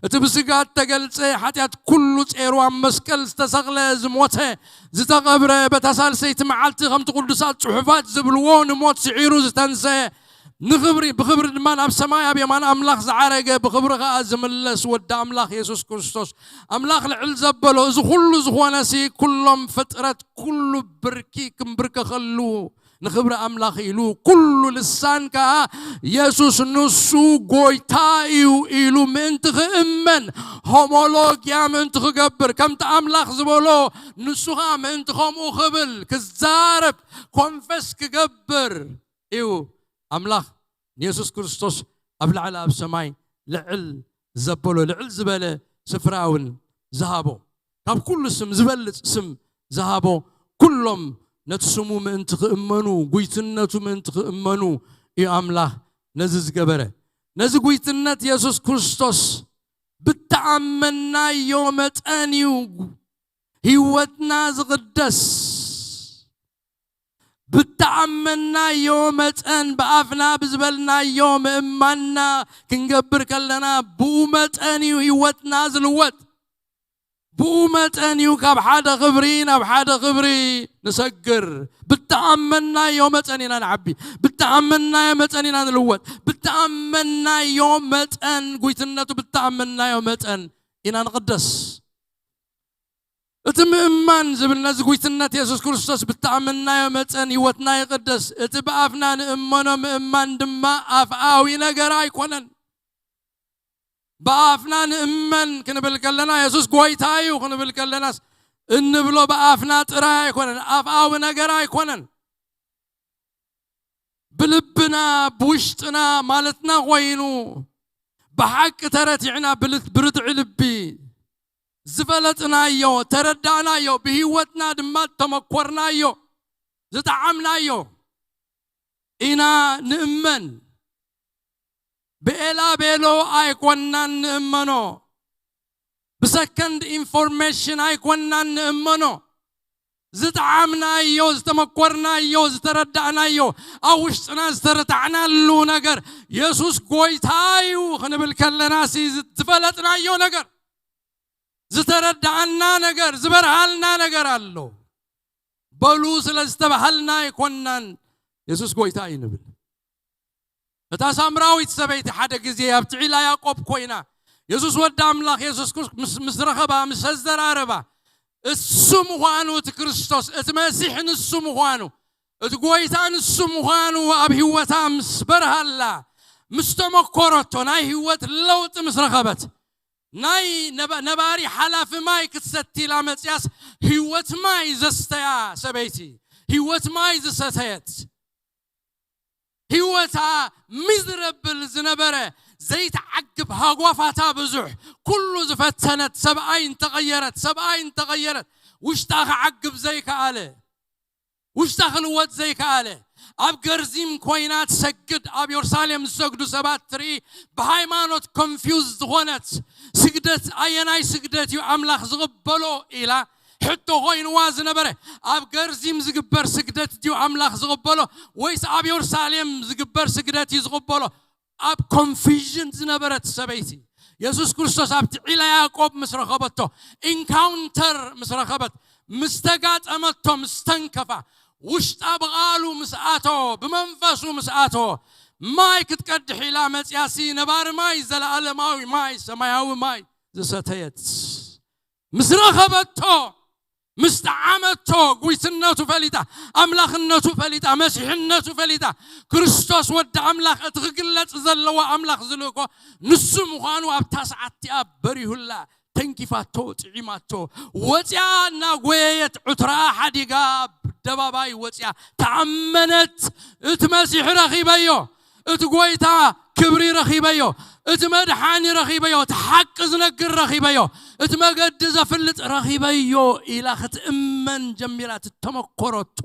እቲ ብስጋ እተገልጸ ሓጢኣት ኩሉ ጼሩ ኣብ መስቀል ዝተሰቕለ፣ ዝሞተ፣ ዝተቐብረ፣ በታ ሳልሰይቲ መዓልቲ ከምቲ ቅዱሳት ጽሑፋት ዝብልዎ ንሞት ስዒሩ ዝተንሰ፣ ንኽብሪ፣ ብኽብሪ ድማ ናብ ሰማይ ኣብ የማን ኣምላኽ ዝዓረገ፣ ብኽብሪ ኸኣ ዝምለስ ወዲ ኣምላኽ የሱስ ክርስቶስ፣ ኣምላኽ ልዕል ዘበሎ፣ እዚ ኩሉ ዝኾነሲ፣ ኩሎም ፍጥረት፣ ኩሉ ብርኪ ክንብርከኸሉ፣ ንኽብሪ ኣምላኽ ኢሉ፣ ኩሉ ልሳን ከኣ የሱስ ንሱ ጐይታ እዩ ኢሉ ምእንቲ ክእመን፣ ሆሞሎጊያ ምእንቲ ክገብር፣ ከምቲ ኣምላኽ ዝበሎ፣ ንሱ ኸኣ ምእንቲ ከምኡ ክብል፣ ክዛረብ፣ ኮንፈስ ክገብር እዩ ኣምላኽ ንየሱስ ክርስቶስ ኣብ ላዕሊ ኣብ ሰማይ ልዕል ዘበሎ፣ ልዕል ዝበለ ስፍራ እውን ዝሃቦ፣ ካብ ኩሉ ስም ዝበልጽ ስም ዝሃቦ፣ ኩሎም ነቲ ስሙ ምእንቲ ክእመኑ፣ ጉይትነቱ ምእንቲ ክእመኑ እዩ ኣምላኽ ነዚ ዝገበረ። ነዚ ጉይትነት የሱስ ክርስቶስ ብተኣመናዮ መጠን እዩ ህይወትና ዝቕደስ። ብተኣመናዮ መጠን፣ ብኣፍና ብዝበልናዮ ምእማንና ክንገብር ከለና፣ ብኡ መጠን እዩ ህይወትና ዝልወጥ። ብኡ መጠን እዩ ካብ ሓደ ክብሪ ናብ ሓደ ክብሪ ንሰግር። ብተኣመናዮ መጠን ኢና ንዓቢ። ብተኣመናዮ መጠን ኢና ንልወጥ። ብተኣመናዮ መጠን፣ ጉይትነቱ ብተኣመናዮ መጠን ኢና ንቕደስ። እቲ ምእማን ዝብል ነዚ ጉይትነት የሱስ ክርስቶስ ብተኣመንናዮ መጠን ህይወትና ይቕደስ። እቲ ብኣፍና ንእመኖ ምእማን ድማ ኣፍኣዊ ነገር ኣይኮነን። ብኣፍና ንእመን ክንብል ከለና፣ የሱስ ጐይታ እዩ ክንብል ከለናስ፣ እንብሎ ብኣፍና ጥራይ ኣይኮነን፣ ኣፍኣዊ ነገር ኣይኮነን። ብልብና ብውሽጥና ማለትና ኮይኑ ብሓቂ ተረቲዕና ብርትዒ ልቢ ዝፈለጥናዮ ተረዳእናዮ ብህይወትና ድማ ተመኮርናዮ ዝጠዓምናዮ ኢና ንእመን። ብኤላ ቤሎ ኣይኮናን ንእመኖ፣ ብሰከንድ ኢንፎርሜሽን ኣይኮናን ንእመኖ። ዝጠዓምናዮ ዝተመኮርናዮ ዝተረዳእናዮ ኣብ ውሽጥና ዝተረታዕናሉ ነገር የሱስ ጎይታ እዩ ክንብል ከለና ሲ ዝፈለጥናዮ ነገር ዝተረዳእና ነገር ዝበርሃልና ነገር ኣሎ። በሉ ስለ ዝተባሃልና ኣይኮናን የሱስ ጎይታ እዩ ንብል። እታ ሳምራዊት ሰበይቲ ሓደ ግዜ ኣብ ትዒላ ያዕቆብ ኮይና የሱስ ወዲ ኣምላኽ የሱስ ክርስቶስ ምስ ረኸባ ምስ ኣዘራረባ እሱ ምዃኑ እቲ ክርስቶስ እቲ መሲሕ ንሱ ምዃኑ እቲ ጎይታ ንሱ ምዃኑ ኣብ ህይወታ ምስ በርሃላ ምስ ተመኮረቶ ናይ ህይወት ለውጢ ምስ ረኸበት ናይ ነባሪ ሓላፊ ማይ ክትሰቲ ኢላ መፅያስ ህይወት ማይ ዘስተያ ሰበይቲ ህይወት ማይ ዝሰተየት ህይወታ ሚዝረብል ዝነበረ ዘይተዓግብ ሃጓፋታ ብዙሕ ኩሉ ዝፈተነት ሰብኣይ እንተቐየረት ሰብኣይ እንተቐየረት ውሽጣ ክዓግብ ዘይከኣለ ውሽጣ ክልወጥ ዘይከኣለ ኣብ ገርዚም ኮይና ትሰግድ ኣብ የሩሳሌም ዝሰግዱ ሰባት ትርኢ ብሃይማኖት ኮንፊውዝ ዝኾነት ስግደት ኣየናይ ስግደት እዩ ኣምላኽ ዝቕበሎ ኢላ ሕቶ ኮይንዋ ዝነበረ ኣብ ገርዚም ዝግበር ስግደት ድዩ ኣምላኽ ዝቕበሎ ወይስ ኣብ የሩሳሌም ዝግበር ስግደት እዩ ዝቕበሎ ኣብ ኮንፊዥን ዝነበረት ሰበይቲ የሱስ ክርስቶስ ኣብቲ ዒላ ያዕቆብ ምስ ረኸበቶ ኢንካውንተር ምስ ረኸበት ምስ ተጋጠመቶ ምስ ተንከፋ ውሽጣ ብቓሉ ምስ ኣተወ ብመንፈሱ ምስ ኣተወ ማይ ክትቀድሕ ኢላ መፅያሲ ነባሪ ማይ ዘለኣለማዊ ማይ ሰማያዊ ማይ ዝሰተየት ምስ ረኸበቶ ምስ ጠዓመቶ ጉይትነቱ ፈሊጣ ኣምላኽነቱ ፈሊጣ መሲሕነቱ ፈሊጣ ክርስቶስ ወዲ ኣምላኽ እቲ ክግለጽ ዘለዎ ኣምላኽ ዝልእኮ ንሱ ምዃኑ ኣብታ ሰዓት እቲኣ በሪሁላ ተንኪፋቶ ጥዒማቶ ወፅያ እናጎየየት ዑትራኣ ሓዲጋ ኣደባባይ ወፅያ ተኣመነት እቲ መሲሕ ረኺበዮ እቲ ጎይታ ክብሪ ረኺበዮ እቲ መድሓኒ ረኺበዮ እቲ ሓቂ ዝነግር ረኺበዮ እቲ መገዲ ዘፍልጥ ረኺበዮ ኢላ ክትእመን ጀሚራ ትተመኮረቶ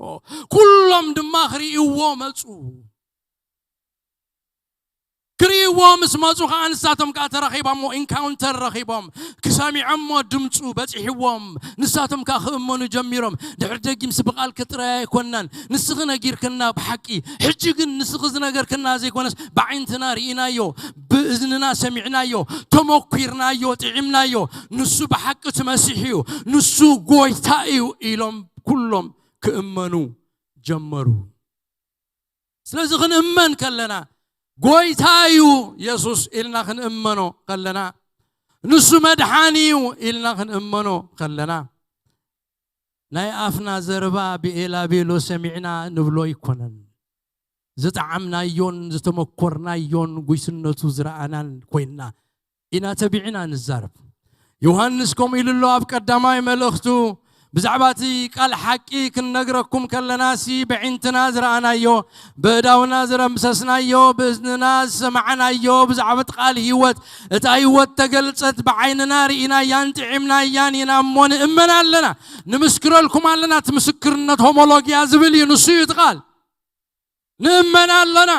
ኩሎም ድማ ክርእይዎ መፁ ክርእይዎ ምስ መፁ ከዓ ንሳቶም ከዓ ተረኺቦሞ ኢንካውንተር ረኺቦም ክሰሚዖሞ ድምፁ በፂሕዎም ንሳቶም ከዓ ክእመኑ ጀሚሮም ድሕሪ ደጊምሲ ብቓልኪ ጥራይ ኣይኮናን ንስኺ ነጊርክና ብሓቂ ሕጂ ግን ንስኺ ዝነገርክና ዘይኮነስ ብዓይንትና ርኢናዮ ብእዝንና ሰሚዕናዮ ተመኲርናዮ ጥዒምናዮ ንሱ ብሓቂ እቲ መሲሕ እዩ ንሱ ጎይታ እዩ ኢሎም ኩሎም ክእመኑ ጀመሩ ስለዚ ክንእመን ከለና ጎይታ እዩ የሱስ ኢልና ክንእመኖ ከለና ንሱ መድሓኒ እዩ ኢልና ክንእመኖ ከለና ናይ ኣፍና ዘረባ ብኤላቤሎ ሰሚዕና ንብሎ ኣይኮነን ዝጠዓምናዮን ዝተመኮርናዮን ጉይስነቱ ዝረኣናን ኮይንና ኢና ተቢዕና ንዛረብ ዮሃንስ ከምኡ ኢሉ ኣሎ ኣብ ቀዳማይ መልእኽቱ ብዛዕባ እቲ ቃል ሓቂ ክንነግረኩም ከለናሲ ብዒንትና ዝረኣናዮ ብእዳውና ዝረምሰስናዮ ብእዝንና ዝሰማዕናዮ ብዛዕባ እቲ ቃል ህይወት እታ ህይወት ተገልጸት ብዓይንና ርኢናያን ጥዒምናያን ኢና እሞ ንእመን ኣለና ንምስክረልኩም ኣለና እቲ ምስክርነት ሆሞሎጊያ ዝብል እዩ ንሱ እዩ እቲ ቃል ንእመን ኣለና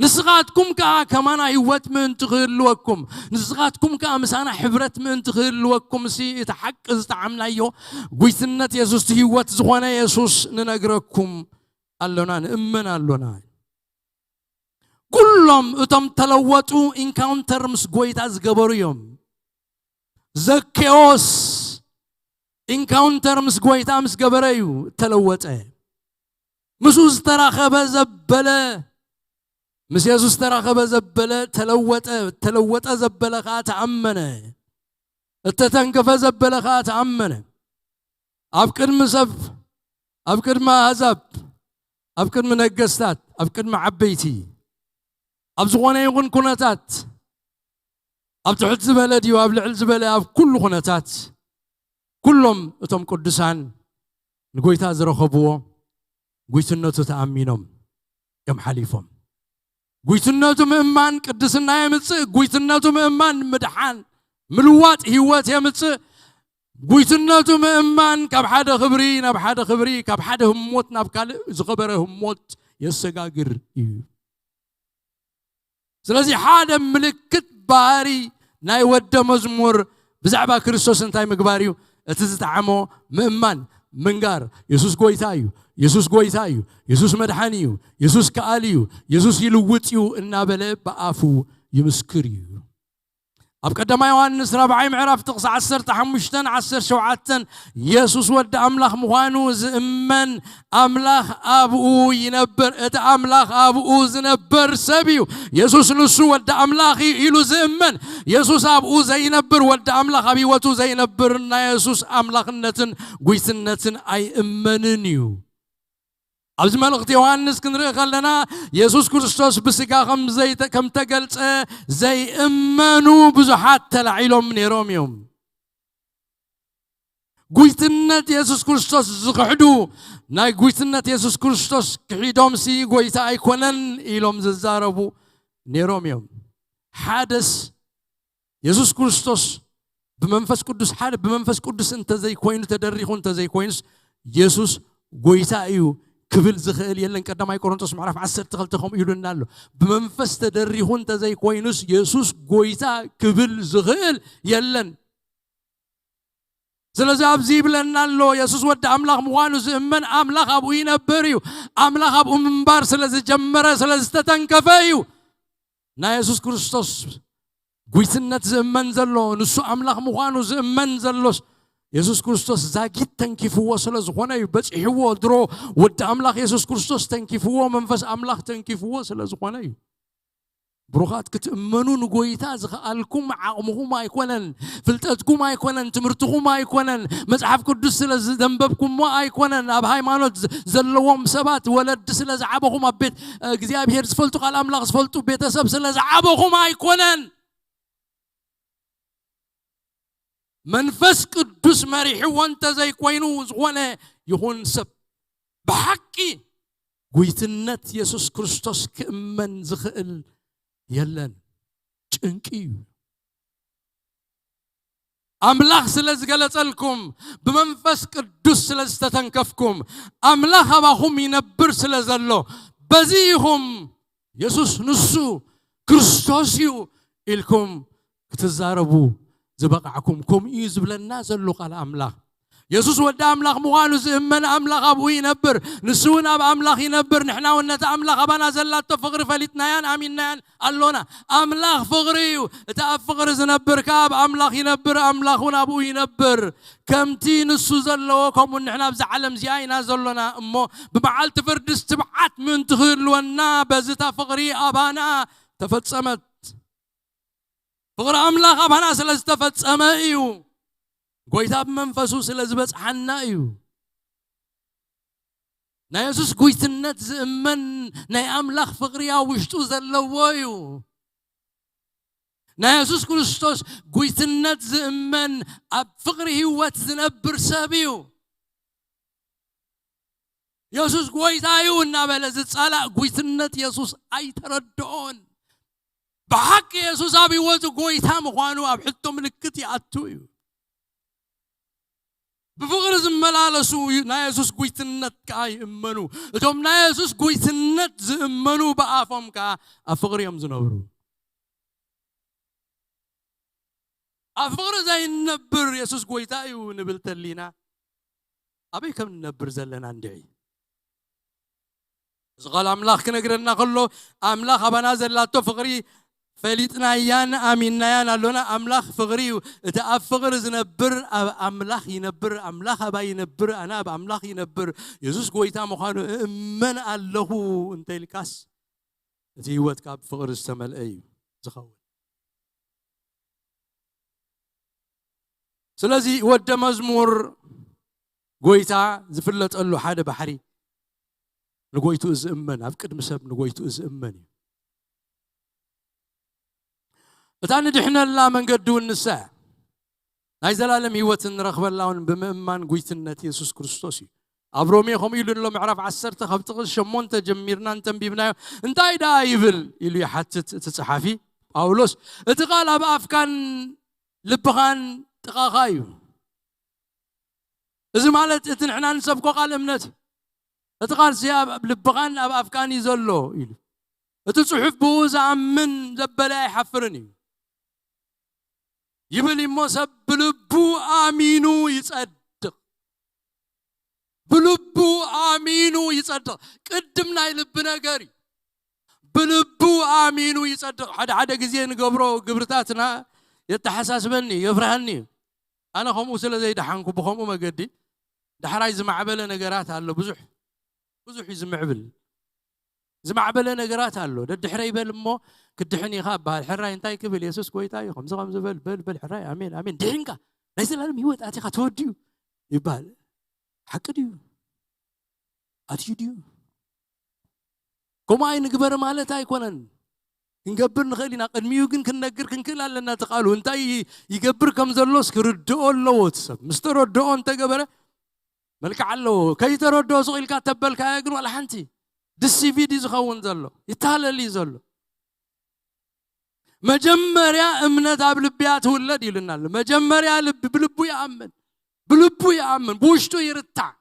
ንስኻትኩም ከኣ ከማና ህይወት ምእንቲ ክህልወኩም ንስኻትኩም ከኣ ምሳና ሕብረት ምእንቲ ክህልወኩም ሲ እቲ ሓቂ ዝጠዓምናዮ ጉይትነት የሱስ ህይወት ዝኾነ የሱስ ንነግረኩም ኣሎና ንእመን ኣሎና ኩሎም እቶም ተለወጡ ኢንካውንተር ምስ ጎይታ ዝገበሩ እዮም ዘኬዎስ ኢንካውንተር ምስ ጎይታ ምስ ገበረ እዩ ተለወጠ ምስኡ ዝተራኸበ ዘበለ ምስ የሱስ ዝተራኸበ ዘበለ ተለወጠ ተለወጠ ዘበለ ከዓ ተኣመነ እተተንከፈ ዘበለ ከዓ ተኣመነ ኣብ ቅድሚ ሰብ ኣብ ቅድሚ ኣህዛብ ኣብ ቅድሚ ነገስታት ኣብ ቅድሚ ዓበይቲ ኣብ ዝኾነ ይኹን ኩነታት ኣብ ትሕት ዝበለ ድዩ ኣብ ልዕል ዝበለ ኣብ ኩሉ ኩነታት ኩሎም እቶም ቅዱሳን ንጎይታ ዝረኸብዎ ጉይትነቱ ተኣሚኖም እዮም ሓሊፎም። ጉይትነቱ ምእማን ቅድስና የምጽእ። ጉይትነቱ ምእማን ምድሓን፣ ምልዋጥ፣ ህይወት የምጽእ። ጉይትነቱ ምእማን ካብ ሓደ ክብሪ ናብ ሓደ ክብሪ፣ ካብ ሓደ ህሞት ናብ ካልእ ዝኸበረ ህሞት የሰጋግር እዩ። ስለዚ ሓደ ምልክት ባህሪ ናይ ወደ መዝሙር ብዛዕባ ክርስቶስ እንታይ ምግባር እዩ? እቲ ዝጠዓሞ ምእማን፣ ምንጋር። የሱስ ጎይታ እዩ፣ የሱስ ጎይታ እዩ፣ የሱስ መድሓኒ እዩ፣ የሱስ ከኣል እዩ፣ የሱስ ይልውጥ እዩ እናበለ ብኣፉ ይምስክር እዩ። ኣብ ቀዳማይ ዮሃንስ ራብዓይ ምዕራፍ ጥቕሲ ዓሰርተ ሓሙሽተን ዓሰርተ ሸውዓተን፣ የሱስ ወዲ ኣምላኽ ምዃኑ ዝእመን ኣምላኽ ኣብኡ ይነብር። እቲ ኣምላኽ ኣብኡ ዝነብር ሰብ እዩ። የሱስ ንሱ ወዲ ኣምላኽ እዩ ኢሉ ዝእመን፣ የሱስ ኣብኡ ዘይነብር፣ ወዲ ኣምላኽ ኣብ ህይወቱ ዘይነብር፣ ናይ የሱስ ኣምላኽነትን ጉይትነትን ኣይእመንን እዩ። ኣብዚ መልእኽቲ ዮሃንስ ክንርኢ ከለና፣ የሱስ ክርስቶስ ብስጋ ከም ዘይተ-፣ ከም ተገልጸ ዘይእመኑ ብዙሓት ተላዒሎም ነይሮም እዮም። ጉይትነት የሱስ ክርስቶስ ዝኽሕዱ፣ ናይ ጉይትነት የሱስ ክርስቶስ ክሒዶምሲ ጎይታ ኣይኮነን ኢሎም ዝዛረቡ ነይሮም እዮም። ሓደስ የሱስ ክርስቶስ ብመንፈስ ቅዱስ፣ ሓደ ብመንፈስ ቅዱስ እንተዘይኮይኑ፣ ተደሪኹ እንተዘይኮይኑስ፣ የሱስ ጎይታ እዩ ክብል ዝኽእል የለን። ቀዳማይ ቆሮንቶስ ምዕራፍ ዓሰርተ ክልተ ከምኡ ኢሉና ኣሎ። ብመንፈስ ተደሪኹ እንተዘይኮይኑስ፣ የሱስ ጎይታ ክብል ዝኽእል የለን። ስለዚ ኣብዚ ይብለና ኣሎ፣ የሱስ ወዲ ኣምላኽ ምዃኑ ዝእመን ኣምላኽ ኣብኡ ይነብር እዩ። ኣምላኽ ኣብኡ ምንባር ስለ ዝጀመረ፣ ስለ ዝተተንከፈ እዩ። ናይ የሱስ ክርስቶስ ጉይትነት ዝእመን ዘሎ፣ ንሱ ኣምላኽ ምዃኑ ዝእመን ዘሎስ፣ የሱስ ክርስቶስ ዛጊት ተንኪፍዎ ስለ ዝኾነ እዩ። በጺሕዎ፣ ድሮ ወዲ ኣምላኽ የሱስ ክርስቶስ ተንኪፍዎ፣ መንፈስ ኣምላኽ ተንኪፍዎ ስለ ዝኾነ እዩ። ብሩኻት፣ ክትእመኑ ንጎይታ ዝኸኣልኩም ዓቕምኹም ኣይኮነን፣ ፍልጠትኩም ኣይኮነን፣ ትምህርትኹም ኣይኮነን፣ መጽሓፍ ቅዱስ ስለ ዝደንበብኩሞ ኣይኮነን፣ ኣብ ሃይማኖት ዘ-፣ ዘለዎም ሰባት፣ ወለዲ ስለ ዝዓበኹም፣ ኣብ ቤት እግዚኣብሔር ዝፈልጡ፣ ቃል ኣምላኽ ዝፈልጡ ቤተሰብ ስለ ዝዓበኹም ኣይኮነን። መንፈስ ቅዱስ መሪሕዎ እንተዘይኮይኑ፣ ዝኾነ ይኹን ሰብ ብሓቂ ጉይትነት የሱስ ክርስቶስ ክእመን ዝኽእል የለን። ጭንቂ እዩ። ኣምላኽ ስለ ዝገለጸልኩም፣ ብመንፈስ ቅዱስ ስለ ዝተተንከፍኩም፣ ኣምላኽ ኣባኹም ይነብር ስለ ዘሎ፣ በዚ ኢኹም የሱስ ንሱ ክርስቶስ እዩ ኢልኩም ክትዛረቡ ዝበቓዕኩም። ከምኡ እዩ ዝብለና ዘሎ ቃል ኣምላኽ። የሱስ ወዲ ኣምላኽ ምዃኑ ዝእመን ኣምላኽ ኣብኡ ይነብር፣ ንሱ እውን ኣብ ኣምላኽ ይነብር። ንሕና እውን ነቲ ኣምላኽ ኣባና ዘላቶ ፍቕሪ ፈሊጥናያን ኣሚንናያን ኣሎና። ኣምላኽ ፍቕሪ እዩ። እቲ ኣብ ፍቕሪ ዝነብር ከኣ ኣብ ኣምላኽ ይነብር፣ ኣምላኽ እውን ኣብኡ ይነብር። ከምቲ ንሱ ዘለዎ፣ ከምኡ ንሕና ኣብዚ ዓለም እዚኣ ኢና ዘሎና። እሞ ብመዓልቲ ፍርድስ ትብዓት ምእንቲ ክህልወና፣ በዚ እታ ፍቕሪ ኣባና ተፈጸመት። ፍቕሪ ኣምላኽ ኣባና ስለ ዝተፈጸመ እዩ። ጎይታ ብመንፈሱ ስለ ዝበጽሓና እዩ። ናይ የሱስ ጉይትነት ዝእመን ናይ ኣምላኽ ፍቕሪ ኣብ ውሽጡ ዘለዎ እዩ። ናይ የሱስ ክርስቶስ ጉይትነት ዝእመን ኣብ ፍቕሪ ህይወት ዝነብር ሰብ እዩ። የሱስ ጎይታ እዩ እናበለ ዝጻላእ ጉይትነት የሱስ ኣይተረድኦን። ብሓቂ የሱስ ኣብ ህይወቱ ጎይታ ምዃኑ ኣብ ሕቶ ምልክት ይኣቱ እዩ። ብፍቕሪ ዝመላለሱ ናይ የሱስ ጉይትነት ከኣ ይእመኑ። እቶም ናይ የሱስ ጉይትነት ዝእመኑ ብኣፎም ከኣ ኣብ ፍቕሪ እዮም ዝነብሩ። ኣብ ፍቕሪ ዘይንነብር የሱስ ጎይታ እዩ ንብል ተሊና፣ ኣበይ ከም ንነብር ዘለና እንድዒ። እዚ ቃል ኣምላኽ ክነግረና ከሎ፣ ኣምላኽ ኣባና ዘላቶ ፍቕሪ ፈሊጥናያን ኣሚንናያን ኣሎና። ኣምላኽ ፍቕሪ እዩ። እቲ ኣብ ፍቕሪ ዝነብር ኣብ ኣምላኽ ይነብር፣ ኣምላኽ ኣባይ ይነብር፣ ኣነ ኣብ ኣምላኽ ይነብር፣ የሱስ ጎይታ ምዃኑ እእመን ኣለኹ እንተ ኢልካስ፣ እቲ ህይወትካ ብፍቕሪ ዝተመልአ እዩ ዝኸውን። ስለዚ ወደ መዝሙር ጎይታ ዝፍለጠሉ ሓደ ባሕሪ፣ ንጎይትኡ ዝእመን፣ ኣብ ቅድሚ ሰብ ንጎይትኡ ዝእመን እዩ። እታ ንድሕነላ መንገዲ እውን ንሳ እያ። ናይ ዘላለም ህይወት እንረኽበላ እውን ብምእማን ጉይትነት የሱስ ክርስቶስ እዩ። ኣብ ሮሜ ከምኡ ኢሉ ኣሎ። ምዕራፍ ዓሰርተ ካብ ጥቕስ ሸሞንተ ጀሚርና እንተንቢብናዮ፣ እንታይ ደኣ ይብል ኢሉ ይሓትት እቲ ጸሓፊ ጳውሎስ። እቲ ቃል ኣብ ኣፍካን ልብኻን ጥቓኻ እዩ። እዚ ማለት እቲ ንሕና ንሰብኮ ቃል እምነት፣ እቲ ቃል እዚ ኣብ ልብኻን ኣብ ኣፍካን እዩ ዘሎ ኢሉ። እቲ ጽሑፍ ብኡ ዝኣምን ዘበለ ኣይሓፍርን እዩ ይብል እሞ፣ ሰብ ብልቡ ኣሚኑ ይጸድቕ። ብልቡ ኣሚኑ ይጸድቕ። ቅድም ናይ ልቢ ነገር እዩ። ብልቡ ኣሚኑ ይጸድቕ። ሓደ ሓደ ግዜ ንገብሮ ግብርታትና የተሓሳስበኒ፣ የፍርሃኒ እዩ። ኣነ ከምኡ ስለ ዘይደሓንኩ ብኸምኡ መገዲ ዳሕራይ ዝማዕበለ ነገራት ኣሎ። ብዙሕ ብዙሕ እዩ ዝምዕብል። ዝማዕበለ ነገራት ኣሎ። ደድሕረ ይበል እሞ ክድሕን ኢኻ እበሃል። ሕራይ እንታይ ክብል? የሱስ ጎይታ እዩ። ከምዚ ከምዚ በል በል በል፣ ሕራይ ኣሜን ኣሜን፣ ድሒንካ ናይ ዘላለም ህይወት ኣቲኻ ተወዲኡ ይበሃል። ሓቂ ድዩ? ኣትዩ ድዩ? ከምኡ ኣይንግበር ማለት ኣይኮነን። ክንገብር ንኽእል ኢና። ቅድሚኡ ግን ክንነግር ክንክእል ኣለና። እቲ ቃሉ እንታይ ይገብር ከም ዘሎስ ክርድኦ ኣለዎ እቲ ሰብ። ምስ ተረድኦ እንተገበረ መልክዕ ኣለዎ። ከይተረድኦ ስቕ ኢልካ ተበልካዮ ግን ዋላ ሓንቲ፣ ዲሲቪድ እዩ ዝኸውን ዘሎ፣ ይታለል እዩ ዘሎ። መጀመርያ እምነት ኣብ ልብያ ትውለድ ይብልና ኣሎ። መጀመርያ ልቢ ብልቡ ይኣምን፣ ብልቡ ይኣምን፣ ብውሽጡ ይርታዕ።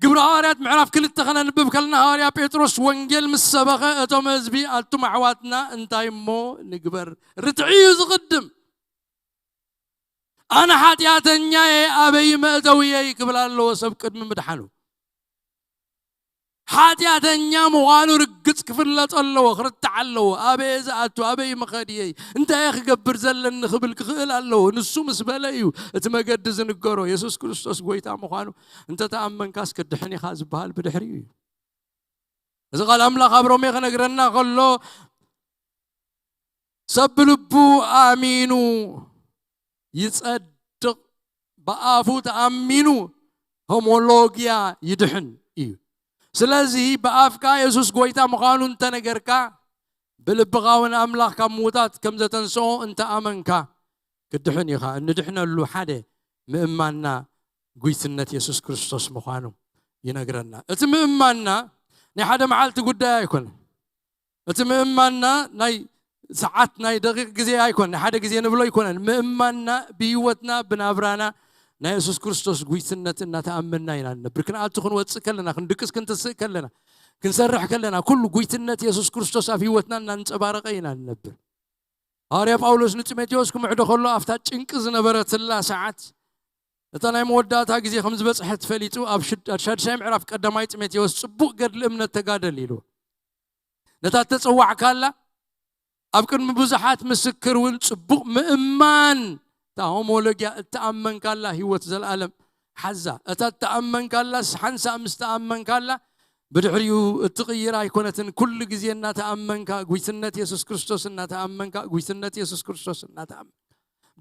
ግብሪ ሃዋርያት ምዕራፍ ክልተ ከነንብብ ከለና፣ ሃዋርያ ጴጥሮስ ወንጌል ምስ ሰበኸ፣ እቶም ህዝቢ፣ ኣቱም ኣሕዋትና፣ እንታይ እሞ ንግበር? ርትዒ እዩ ዝቕድም። ኣነ ሓጢኣተኛ እየ፣ ኣበይ መእተዊ እየይ ክብል ኣለዎ ሰብ ቅድሚ ምድሓኑ። ሓጢኣተኛ ምዃኑ ርግጽ ክፍለጥ ኣለዎ፣ ክርታዕ ኣለዎ። ኣበይ እየ ዝኣቱ? ኣበይ መኸድየይ? እንታይ እየ ክገብር ዘለኒ ክብል ክኽእል ኣለዎ። ንሱ ምስ በለ እዩ እቲ መገዲ ዝንገሮ። የሱስ ክርስቶስ ጎይታ ምዃኑ እንተተኣመንካስ ክድሕን ኢኻ ዝበሃል ብድሕሪኡ እዩ። እዚ ቃል ኣምላኽ ኣብ ሮሜ ክነግረና ከሎ፣ ሰብ ብልቡ ኣሚኑ ይጸድቕ፣ ብኣፉ ተኣሚኑ ሆሞሎጊያ ይድሕን እዩ። ስለዚ ብኣፍካ የሱስ ጎይታ ምዃኑ እንተነገርካ፣ ብልብኻ እውን ኣምላኽ ካብ ምዉታት ከም ዘተንስኦ እንተኣመንካ፣ ክትድሕን ኢኻ። እንድሕነሉ ሓደ ምእማንና ጉይትነት የሱስ ክርስቶስ ምዃኑ ይነግረና። እቲ ምእማንና ናይ ሓደ መዓልቲ ጉዳይ ኣይኮነን። እቲ ምእማንና ናይ ሰዓት፣ ናይ ደቂቕ ግዜ ኣይኮን፣ ናይ ሓደ ግዜ ንብሎ ኣይኮነን። ምእማንና ብህይወትና፣ ብናብራና ናይ የሱስ ክርስቶስ ጉይትነት እናተኣመንና ኢና ንነብር። ክንኣቱ ክንወጽእ ከለና፣ ክንድቅስ ክንትስእ ከለና፣ ክንሰርሕ ከለና፣ ኩሉ ጉይትነት የሱስ ክርስቶስ ኣብ ህይወትና እናንጸባረቐ ኢና ንነብር። ሃዋርያ ጳውሎስ ንጢሞቴዎስ ክምዕዶ ከሎ፣ ኣብታ ጭንቂ ዝነበረትላ ሰዓት፣ እታ ናይ መወዳእታ ግዜ ከም ዝበጽሐት ፈሊጡ፣ ኣብ ሽድ-፣ ኣብ ሻድሻይ ምዕራፍ ቀዳማይ ጢሞቴዎስ ጽቡቕ ገድሊ እምነት ተጋደል ኢሉ። ነታ እተጸዋዕካላ፣ ኣብ ቅድሚ ብዙሓት ምስክር እውን ጽቡቕ ምእማን፣ እታ ሆሞሎጊያ እተኣመንካላ ህይወት ዘለኣለም ሓዛ። እታ እተኣመንካላስ ሓንሳእ ምስ ተኣመንካላ፣ ብድሕሪኡ እትቕይር ኣይኮነትን። ኩሉ ግዜ እናተኣመንካ፣ ጉይትነት የሱስ ክርስቶስ እናተኣመንካ፣ ጉይትነት የሱስ ክርስቶስ እናተኣመንካ፣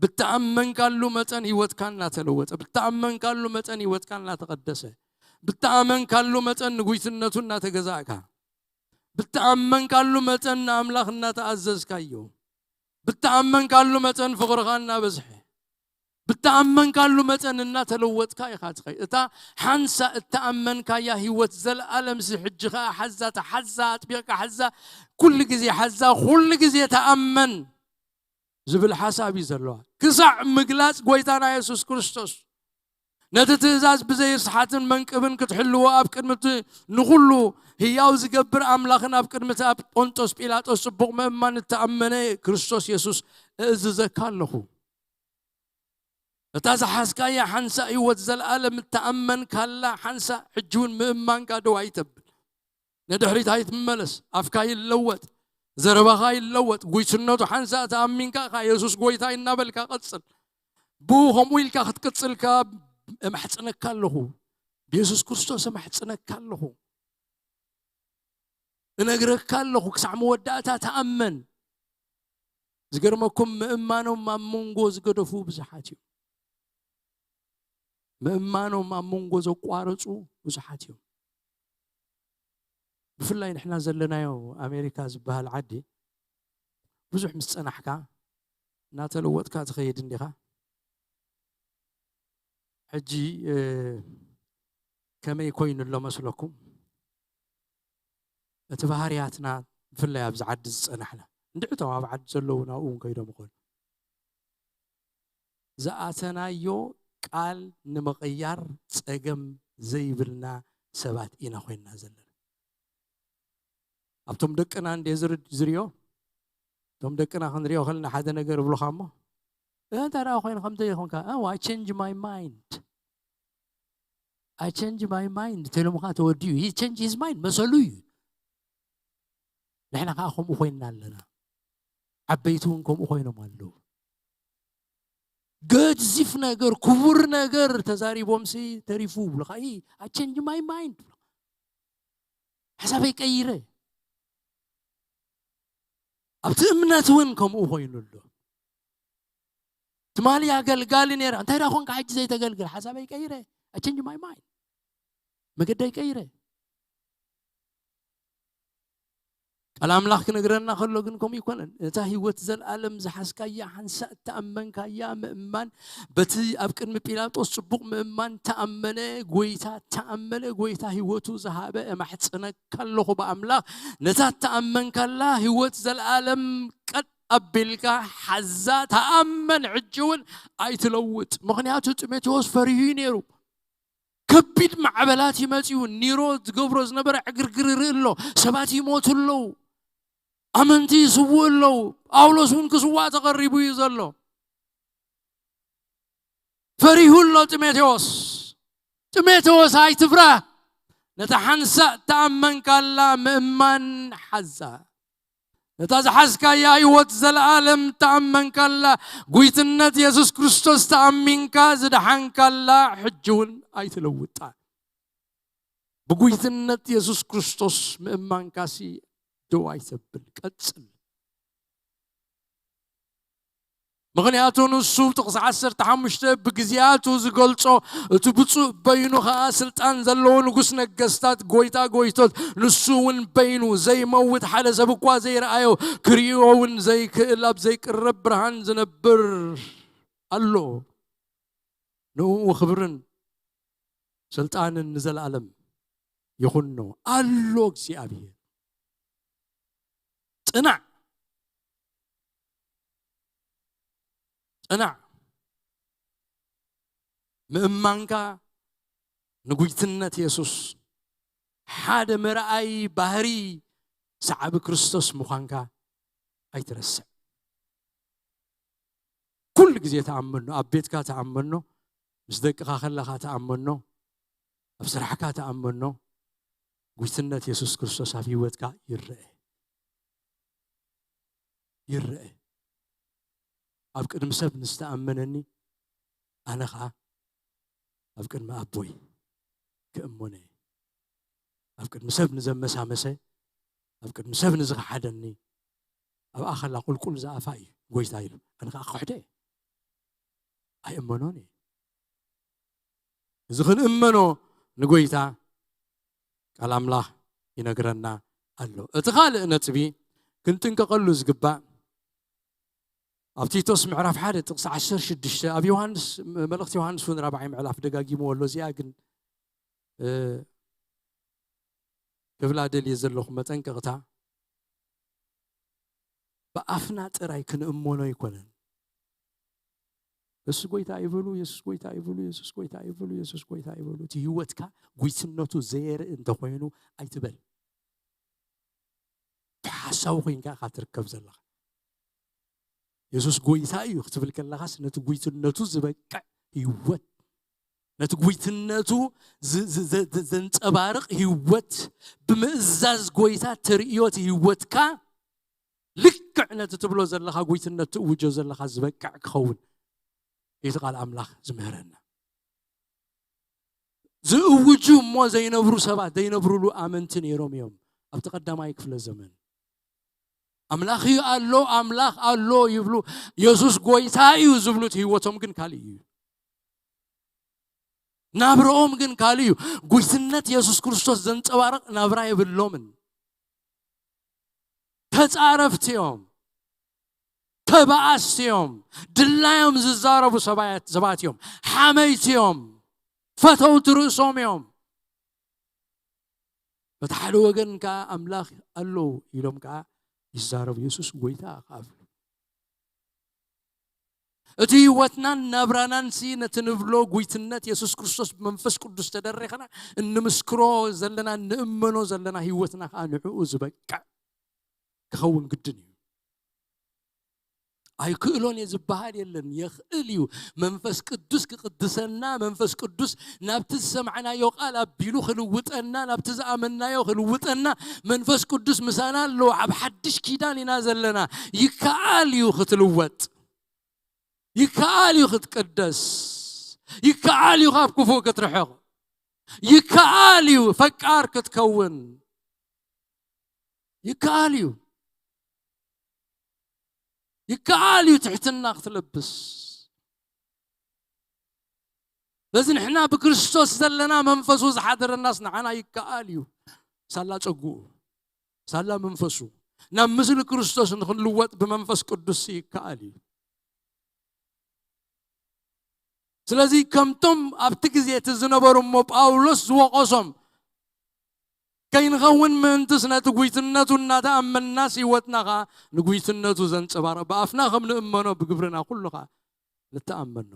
ብተኣመንካሉ መጠን ህይወትካ እናተለወጠ፣ ብተኣመንካሉ መጠን ህይወትካ እናተቐደሰ፣ ብተኣመንካሉ መጠን ንጉይትነቱ እናተገዛእካ፣ ብተኣመንካሉ መጠን ንኣምላኽ እናተኣዘዝካዮ፣ ብተኣመንካሉ መጠን ፍቕርኻ እናበዝሐ፣ ብተኣመንካሉ መጠን እናተለወጥካ ኢኻ ትኸይድ። እታ ሓንሳ እተኣመንካያ ህይወት ዘለኣለምሲ ሕጂ ኸኣ ሓዛ፣ ተሓዛ፣ ኣጥቢቕካ ሓዛ፣ ኩሉ ግዜ ሓዛ፣ ኩሉ ግዜ ተኣመን ዝብል ሓሳብ እዩ ዘለዋ። ክሳዕ ምግላጽ ጎይታና የሱስ ክርስቶስ፣ ነቲ ትእዛዝ ብዘይርስሓትን መንቅብን ክትሕልዎ ኣብ ቅድሚ እቲ ንኹሉ ህያው ዝገብር ኣምላኽን ኣብ ቅድሚ እቲ ኣብ ጶንጦስ ጲላጦስ ጽቡቕ ምእማን እተኣመነ ክርስቶስ የሱስ እእዝዘካ ኣለኹ። እታ ዝሓዝካያ ሓንሳእ ህይወት ዘለኣለም እተኣመንካላ ሓንሳእ ሕጂ እውን ምእማንካ ደው ኣይተብል። ንድሕሪት ኣይትመለስ። ኣፍካ ይለወጥ፣ ዘረባኻ ይለወጥ። ጉይትነቱ ሓንሳእ ተኣሚንካ ኢኻ። የሱስ ጎይታ እናበልካ ቀጽል። ብኡ ከምኡ ኢልካ ክትቅጽልካ እማሕጽነካ ኣለኹ። ብየሱስ ክርስቶስ እማሕጽነካ ኣለኹ። እነግረካ ኣለኹ፣ ክሳዕ መወዳእታ ተኣመን። ዝገርመኩም፣ ምእማኖም ኣብ መንጎ ዝገደፉ ብዙሓት እዮም። ምእማኖም ኣብ መንጎ ዘቋረጹ ብዙሓት እዮም። ብፍላይ ንሕና ዘለናዮ ኣሜሪካ ዝበሃል ዓዲ፣ ብዙሕ ምስ ጸናሕካ፣ እናተለወጥካ ትኸይድ እንዲኻ። ሕጂ፣ እ፣ ከመይ ኮይኑ ኣሎ መስለኩም? እቲ ባህርያትና፣ ብፍላይ ኣብዚ ዓዲ ዝጸናሕና፣ እንድዕቶም ኣብ ዓዲ ዘለዉ ናብኡ እውን ከይዶም ይኾኑ። ዝኣተናዮ ቃል ንምቕያር ጸገም ዘይብልና ሰባት ኢና ኮይንና ዘለና። ኣብቶም ደቅና እንደ ዝርድ-፣ ዝርዮ፣ እቶም ደቅና ክንሪኦ ከለና ሓደ ነገር ይብሉኻ እሞ፣ "እ፣ እንታይ ደኣ ኮይኑ ከምዚ ይኾንካ?" "Oh, I change my mind. I change my mind." ተሎምኻ ተወዲኡ። He change his mind። መሰሉ እዩ። ንሕና ከዓ ከምኡ ኮይንና ኣለና። ዓበይቲ እውን ከምኡ ኮይኖም ኣለዉ። ገዚፍ ነገር፣ ክቡር ነገር ተዛሪቦምሲ ተሪፉ ይብሉኻ። "ኢ፣ I change my mind." ሓሳበይ ቀይረ። ኣብቲ እምነት እውን ከምኡ ኮይኑ ኣሎ። ትማሊ ኣገልጋሊ ነይረ፣ እንታይ ደኣ ኮንካ ሕጂ ዘይተገልግል? ሓሳበይ ቀይረ። I change my mind። መገደይ ቀይረ። ቃል ኣምላኽ ክነግረና ከሎ ግን ከምኡ ይኮነን። ነታ ህይወት ዘልኣለም ዝሓዝካያ ሓንሳእ እተኣመንካያ ምእማን፣ በቲ ኣብ ቅድሚ ጲላጦስ ጽቡቕ ምእማን ተኣመነ፣ ጎይታ ተኣመነ፣ ጎይታ ህይወቱ ዝሃበ፣ እማሕጽነካ ኣለኹ ብኣምላኽ፣ ነታ እተኣመንካላ ህይወት ዘልኣለም ቀጥ ኣቢልካ ሓዛ፣ ተኣመን፣ ሕጂ እውን ኣይትለውጥ። ምኽንያቱ ጢሞቴዎስ ፈሪሁ እዩ ነይሩ። ከቢድ ማዕበላት ይመጽኡ። ኒሮ ዝገብሮ ዝነበረ ዕግርግር ይርኢ ኣሎ። ሰባት ይሞቱ ኣለዉ። ኣመንቲ ይስውኡ ኣለዉ። ጳውሎስ እውን ክስዋእ ተቐሪቡ እዩ ዘሎ። ፈሪሁ ኣሎ ጢሞቴዎስ። ጢሞቴዎስ ኣይትፍራህ። ነታ ሓንሳእ ተኣመንካላ ምእማን ሓዛ። ነታ ዝሓዝካያ ህይወት ዘለኣለም ተኣመንካላ፣ ጉይትነት የሱስ ክርስቶስ ተኣሚንካ ዝደሓንካላ፣ ሕጂ እውን ኣይትለውጣ። ብጉይትነት የሱስ ክርስቶስ ምእማንካሲ ደው ኣይተብል፣ ቀጽል። ምኽንያቱ ንሱ ጥቕሲ ዓሰርተ ሓሙሽተ ብግዜያቱ ዝገልጾ፣ እቲ ብፁዕ በይኑ ኸኣ ስልጣን ዘለዎ ንጉስ ነገስታት፣ ጎይታ ጎይቶት፣ ንሱ እውን በይኑ ዘይመውት፣ ሓደ ሰብ እኳ ዘይረኣዮ፣ ክርእዮ እውን ዘይክእል፣ ኣብ ዘይቅረብ ብርሃን ዝነብር ኣሎ። ንእኡ ክብርን ስልጣንን ንዘለኣለም ይኹኖ። ኣሎ እግዚኣብሔር። ጽናዕ፣ ጽናዕ። ምእማንካ ንጉይትነት የሱስ ሓደ መርኣይ ባህሪ ሰዓቢ ክርስቶስ ምዃንካ ኣይትረስዕ። ኩሉ ግዜ ተኣመኖ፣ ኣብ ቤትካ ተኣመኖ፣ ምስ ደቅኻ ከለኻ ተኣመኖ፣ ኣብ ስራሕካ ተኣመኖ። ጉይትነት የሱስ ክርስቶስ ኣብ ህይወትካ ይረአ፣ ይረአ። ኣብ ቅድሚ ሰብ ንዝተኣመነኒ፣ ኣነ ኸኣ ኣብ ቅድሚ ኣቦይ ክእመኖ እየ። ኣብ ቅድሚ ሰብ ንዘመሳመሰ፣ ኣብ ቅድሚ ሰብ ንዝኸሓደኒ፣ ኣብ ኣኸላ ቁልቁል ዝኣፋ እዩ ጎይታ ኢሉ። ኣነ ኸኣ ክኽሕዶ እየ። ኣይእመኖን እየ። እዚ ክንእመኖ ንጎይታ ቃል ኣምላኽ ይነግረና ኣሎ። እቲ ካልእ ነጥቢ ክንጥንቀቐሉ ዝግባእ ኣብ ቲቶስ ምዕራፍ ሓደ ጥቕሲ ዓሰርተ ሽዱሽተ፣ ኣብ ዮሃንስ፣ መልእኽቲ ዮሃንስ እውን ራብዓይ ምዕራፍ ደጋጊምዎ ኣሎ። እዚኣ ግን፣ እ፣ ክብላ ደልየ ዘለኹ መጠንቀቕታ፣ ብኣፍና ጥራይ ክንእመኖ ኣይኮነን። የሱስ ጎይታ ይበሉ፣ የሱስ ጎይታ ይበሉ፣ የሱስ ጎይታ ይበሉ፣ የሱስ ጎይታ ይበሉ። እቲ ህይወትካ ጉይትነቱ ዘየርኢ እንተኾይኑ ኣይትበል። ብሓሳዊ ኮይንካ ኢኻ ትርከብ ዘለኻ። የሱስ ጎይታ እዩ ክትብል ከለኻስ ነቲ ጉይትነቱ ዝበቅዕ ህይወት፣ ነቲ ጉይትነቱ ዝ-፣ ዝ-፣ ዘ-፣ ዘ-፣ ዘንጸባርቕ ህይወት፣ ብምእዛዝ ጎይታ ተርእዮ እቲ ህይወትካ ልክዕ ነቲ ትብሎ ዘለኻ ጉይትነት ትእውጆ ዘለኻ ዝበቅዕ ክኸውን እቲ ቃል ኣምላኽ ዝምህረና። ዝእውጁ እሞ ዘይነብሩ ሰባት፣ ዘይነብሩሉ ኣመንቲ ነይሮም እዮም ኣብቲ ቀዳማይ ክፍለ ዘመን። ኣምላኽ እዩ ኣሎ፣ ኣምላኽ ኣሎ ይብሉ፣ የሱስ ጎይታ እዩ ዝብሉ፣ እቲ ህይወቶም ግን ካልእ እዩ። ናብርኦም ግን ካልእ እዩ። ጉይትነት የሱስ ክርስቶስ ዘንጸባርቕ ናብራ የብሎምን። ተጻረፍቲ እዮም፣ ተባኣስቲ እዮም፣ ድላዮም ዝዛረቡ ሰባያት-፣ ሰባት እዮም፣ ሓመይቲ እዮም፣ ፈተውቲ ርእሶም እዮም። በቲ ሓደ ወገን ከዓ ኣምላኽ ኣሎ ኢሎም ከዓ ይዛረቡ። የሱስ ጎይታ ከዓ ኣብሉ። እቲ ህይወትናን ናብራናን ሲ ነቲ ንብሎ ጉይትነት የሱስ ክርስቶስ ብመንፈስ ቅዱስ ተደሪኽና እንምስክሮ ዘለና፣ እንእመኖ ዘለና ህይወትና ከዓ ንዕኡ ዝበቅዕ ክኸውን ግድን እዩ። ኣይክእሎን እየ ዝበሃል የለን፣ የኽእል እዩ። መንፈስ ቅዱስ ክቕድሰና፣ መንፈስ ቅዱስ ናብቲ ዝሰማዕናዮ ቃል ኣቢሉ ክልውጠና፣ ናብቲ ዝኣመናዮ ክልውጠና መንፈስ ቅዱስ ምሳና ኣሎ። ኣብ ሓድሽ ኪዳን ኢና ዘለና። ይከኣል እዩ ክትልወጥ፣ ይከኣል እዩ ክትቅደስ፣ ይከኣል እዩ ካብ ክፉእ ክትርሕቕ፣ ይከኣል እዩ ፈቃር ክትከውን፣ ይከኣል እዩ፣ ይከኣል እዩ ትሕትና ክትለብስ። በዚ ንሕና ብክርስቶስ ዘለና መንፈሱ ዝሓደረናስ ንዓና ይከኣል እዩ። ሳላ ጸጉኡ፣ ሳላ መንፈሱ ናብ ምስሊ ክርስቶስ ንክንልወጥ ብመንፈስ ቅዱስ ይከኣል እዩ። ስለዚ ከምቶም ኣብቲ ግዜ እቲ ዝነበሩ እሞ ጳውሎስ ዝወቐሶም ከይንኸውን ምእንትስ ነቲ ጉይትነቱ እናተኣመንናስ ህይወትና ኸዓ ንጉይትነቱ ዘንጸባርቕ ብኣፍና ከም ንእመኖ ብግብርና ኩሉ ኸዓ ንተኣመኖ።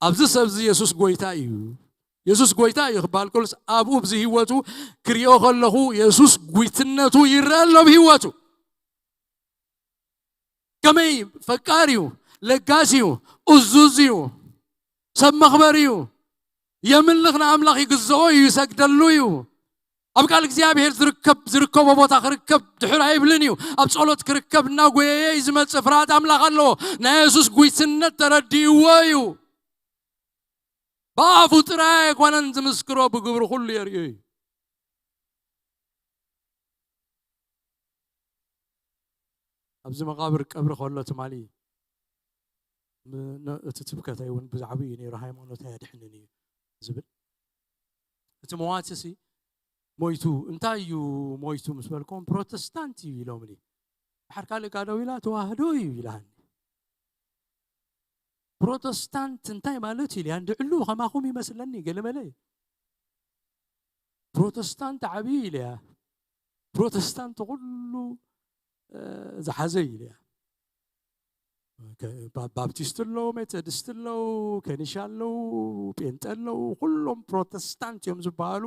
ኣብዚ ሰብዚ የሱስ ጎይታ እዩ፣ የሱስ ጎይታ እዩ ክበሃል ከሎስ ኣብኡ ብዚ ህይወቱ ክሪኦ ከለኹ የሱስ ጉይትነቱ ይረአ ኣሎ ብህይወቱ። ከመይ ፈቃር እዩ፣ ለጋስ እዩ፣ እዙዝ እዩ፣ ሰብ መኽበር እዩ፣ የምልኽ ንኣምላኽ ይግዝኦ እዩ፣ ይሰግደሉ እዩ። ኣብ ቃል እግዚኣብሔር ዝርከብ ዝርከቦ ቦታ ክርከብ ድሕር ኣይብልን እዩ። ኣብ ጸሎት ክርከብ እናጎየየ እዩ ዝመጽእ። ፍርሃት ኣምላኽ ኣለዎ። ናይ የሱስ ጉይትነት ተረዲእዎ እዩ። ብኣፉ ጥራይ ኣይኮነን ዝምስክሮ፣ ብግብሪ ኩሉ የርእዮ እዩ። ኣብዚ መቓብር ቀብሪ ከሎ ትማሊ ም- ነ- እቲ ትብከተይ እውን ብዛዕባኡ እዩ ነይሩ፣ ሃይማኖት ኣየድሕንን እዩ ዝብል። እቲ መዋቲ ሲ ሞይቱ፣ እንታይ እዩ ሞይቱ ምስ በልኩም፣ ፕሮቴስታንት እዩ ኢሎምኒ። ድሓር ካልእ ካ ደው ኢላ ተዋህዶ እዩ ኢላኒ። ፕሮቴስታንት እንታይ ማለት እዩ ኢልያ፣ እንድዕሉ ከማኹም ይመስለኒ ገለመለ። ፕሮቴስታንት ዓብዪ ኢልያ፣ ፕሮቴስታንት ኩሉ እ፣ ዝሓዘ እዩ ኢልያ። ከ- ባ- ባፕቲስት ኣለዉ፣ ሜቶዲስት ኣለዉ፣ ከኒሻ ኣለዉ፣ ጴንጠ ኣለዉ፣ ኩሎም ፕሮቴስታንት እዮም ዝበሃሉ።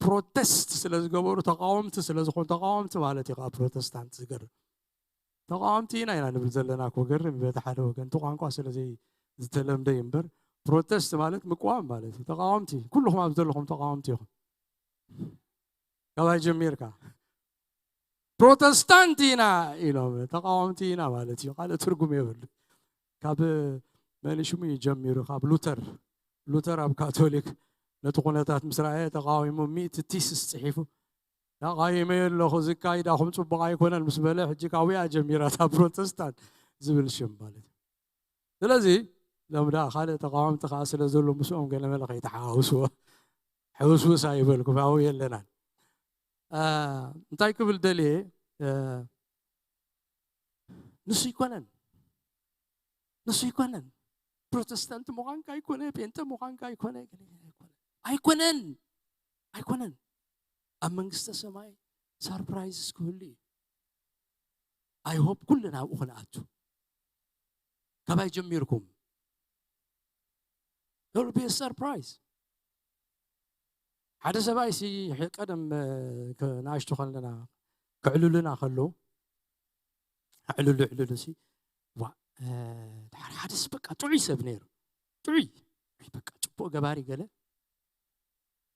ፕሮቴስት ስለ ዝገበሩ ተቃወምቲ ስለ ዝኾኑ፣ ተቃወምቲ ማለት እዩ ከዓ ፕሮቴስታንት። ዝገርም፣ ተቃወምቲ ኢና ኢና ንብል ዘለና እኮ። ገርም እዩ፣ በቲ ሓደ ወገን እቲ ቋንቋ ስለ ዘይ ዝተለምደ እዩ እምበር፣ ፕሮቴስት ማለት ምቅዋም ማለት እዩ። ተቃወምቲ ኩልኹም ኣብ ዘለኹም ተቃወምቲ ኢኹም። ካባይ ጀሚርካ ፕሮቴስታንት ኢና ኢሎም፣ ተቃወምቲ ኢና ማለት እዩ። ካልእ ትርጉም የብሉ። ካብ መን ሽሙ እዩ ጀሚሩ? ካብ ሉተር። ሉተር ኣብ ካቶሊክ ነቲ ኩነታት ምስ ረኣየ ተቃዊሙ ሚእቲ ቲስስ ጽሒፉ፣ ተቃዊመዮ ኣለኹ፣ ዝካይዳኹም ጽቡቕ ኣይኮነን ምስ በለ፣ ሕጂ ካብኡ እያ ጀሚራ እታ ፕሮቴስታንት ዝብል ሽም ማለት እዩ። ስለዚ ሎም ደኣ ካልእ ተቃወምቲ ከዓ ስለ ዘሎ ምስኦም ገለመለ ከይተሓዋውስዎ፣ ሕውስውስ ኣይበልኩም፣ ኣብኡ የለናን። እ፣ እንታይ ክብል ደልየ፣ እ፣ ንሱ ኣይኮነን፣ ንሱ ኣይኮነን። ፕሮቴስታንት ምዃንካ ኣይኮነ፣ ጴንጠ ምዃንካ ኣይኮነ፣ ኣይኮነን፣ ኣይኮነን። ኣብ መንግስተ ሰማይ ሳርፕራይዝስ ክህሉ እዩ። ኣይ ሆፕ ኩልና ኣብኡ ክንኣቱ። ካባይ ጀሚርኩም፣ there will be a surprise። ሓደ ሰብኣይ ሲ ሕ- ቀደም እ፣ ከ- ንኣሽቱ ከለና ከዕልሉና ከለዉ፣ ዕልሉ ዕልሉ ሲ ዋ እ፣ ድሓር ሓደስ በቃ ጥዑይ ሰብ ነይሩ። ጥዑይ ጥዑይ በቃ ጽቡቕ ገባሪ ገለ።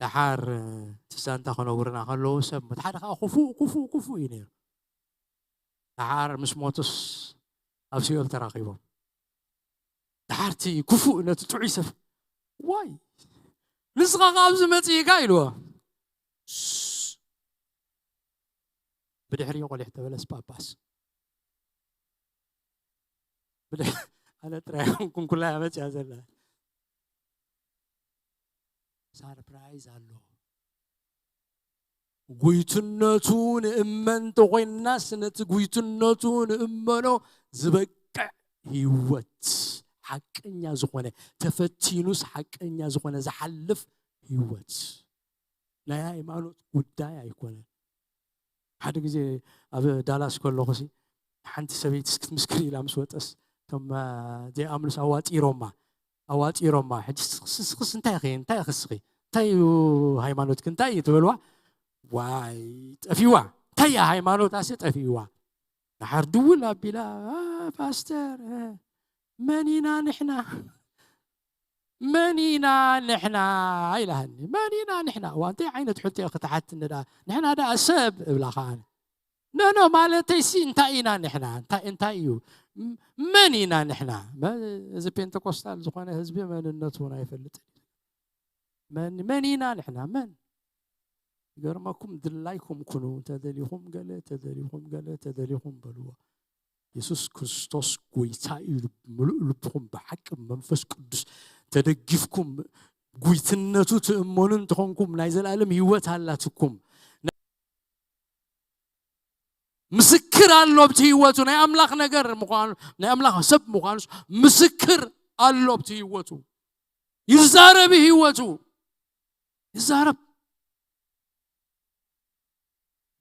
ድሓር እ፣ እቲ ዛንታ ከነውርና ከለዉ ሰብ፣ እቲ ሓደ ከዓ ክፉእ ክፉእ ክፉእ እዩ ነይሩ። ድሓር ምስ ሞቱስ ኣብ ሲኦል ተራኺቦም። ድሓርቲ ክፉእ ነቲ ጥዑይ ሰብ፣ ዋይ ንስኻ ካብዚ መጺእካ ኢልዎ። ስ- ብድሕሪኡ ቆሊሕ ተበለስ ጳጳስ። ብድሕ- ኣነ ጥራይ ኮንኩን ኩላ እያ መጽያ ዘላ። ሳርፕራይዝ ኣሎ። ጉይትነቱ ንእመን እንተኾይንናስ፣ ነቲ ጉይትነቱ ንእመኖ ዝበቅዕ ህይወት፣ ሓቀኛ ዝኾነ፣ ተፈቲኑስ ሓቀኛ ዝኾነ ዝሓልፍ ህይወት። ናይ ሃይማኖት ጉዳይ ኣይኮነን። ሓደ ግዜ ኣብ ዳላስ ከለኹ ሲ ሓንቲ ሰበይቲ ክትምስክር ኢላ ምስ ወጠስ እቶም ዘይኣምኑስ ኣዋፂሮማ ኣዋፂሮማ ሕጂ ስኽስ እንታይ ኸ እንታይ ኸስኺ እንታይ እዩ ሃይማኖትክ እንታይ እዩ ትበልዋ ዋይ ጠፊዋ እንታይ እያ ሃይማኖት ኣሲ ጠፊዋ ንሓር ድውል ኣቢላ ፓስተር መን ኢና ንሕና መን ኢና ንሕና ኢላሃኒ መን ኢና ንሕና እዋ እንታይ ዓይነት ሕቶ ክትሓትኒ ደኣ ንሕና ደኣ ሰብ እብላ ከዓነ ኖ ኖ ማለተይ ሲ እንታይ ኢና ንሕና እንታይ እንታይ እዩ መን ኢና ንሕና እዚ ፔንተኮስታል ዝኾነ ህዝቢ መንነቱ እውን ኣይፈልጥን መን መን ኢና ንሕና መን ይገርመኩም ድላይኩም ኩኑ ተደሊኹም ገለ ተደሊኹም ገለ ተደሊኹም በልዎ የሱስ ክርስቶስ ጎይታ እዩ ምሉእ ልብኹም ብሓቂ መንፈስ ቅዱስ ተደጊፍኩም ጉይትነቱ ትእመኑ እንተኾንኩም ናይ ዘላለም ህይወት ኣላትኩም ምስክር ኣሎ ኣብቲ ህይወቱ ናይ ኣምላኽ ነገር ምዃኑ ናይ ኣምላኽ ሰብ ምዃኑስ ምስክር ኣሎ ኣብቲ ህይወቱ ይዛረብ ህይወቱ ይዛረብ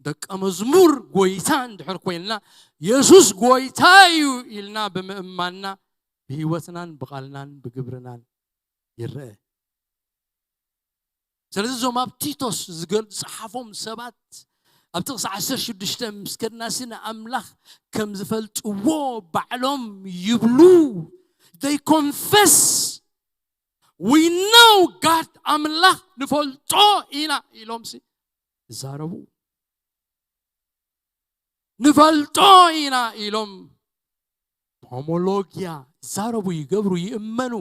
ደቀ መዝሙር ጎይታ እንድሕር ኮይንና የሱስ ጎይታ እዩ ኢልና ብምእማንና ብህይወትናን ብቓልናን ብግብርናን ይረአ ስለዚ እዞም ኣብ ቲቶስ ዝገል ዝፀሓፎም ሰባት ኣብ ጥቕሲ ዓሰርተ ሽዱሽተ ምስ ከድናሲ ንኣምላኽ ከም ዝፈልጥዎ ባዕሎም ይብሉ they confess we know God ኣምላኽ ንፈልጦ ኢና ኢሎም ሲ ይዛረቡ ንፈልጦ ኢና ኢሎም ሆሞሎጊያ ይዛረቡ ይገብሩ ይእመኑ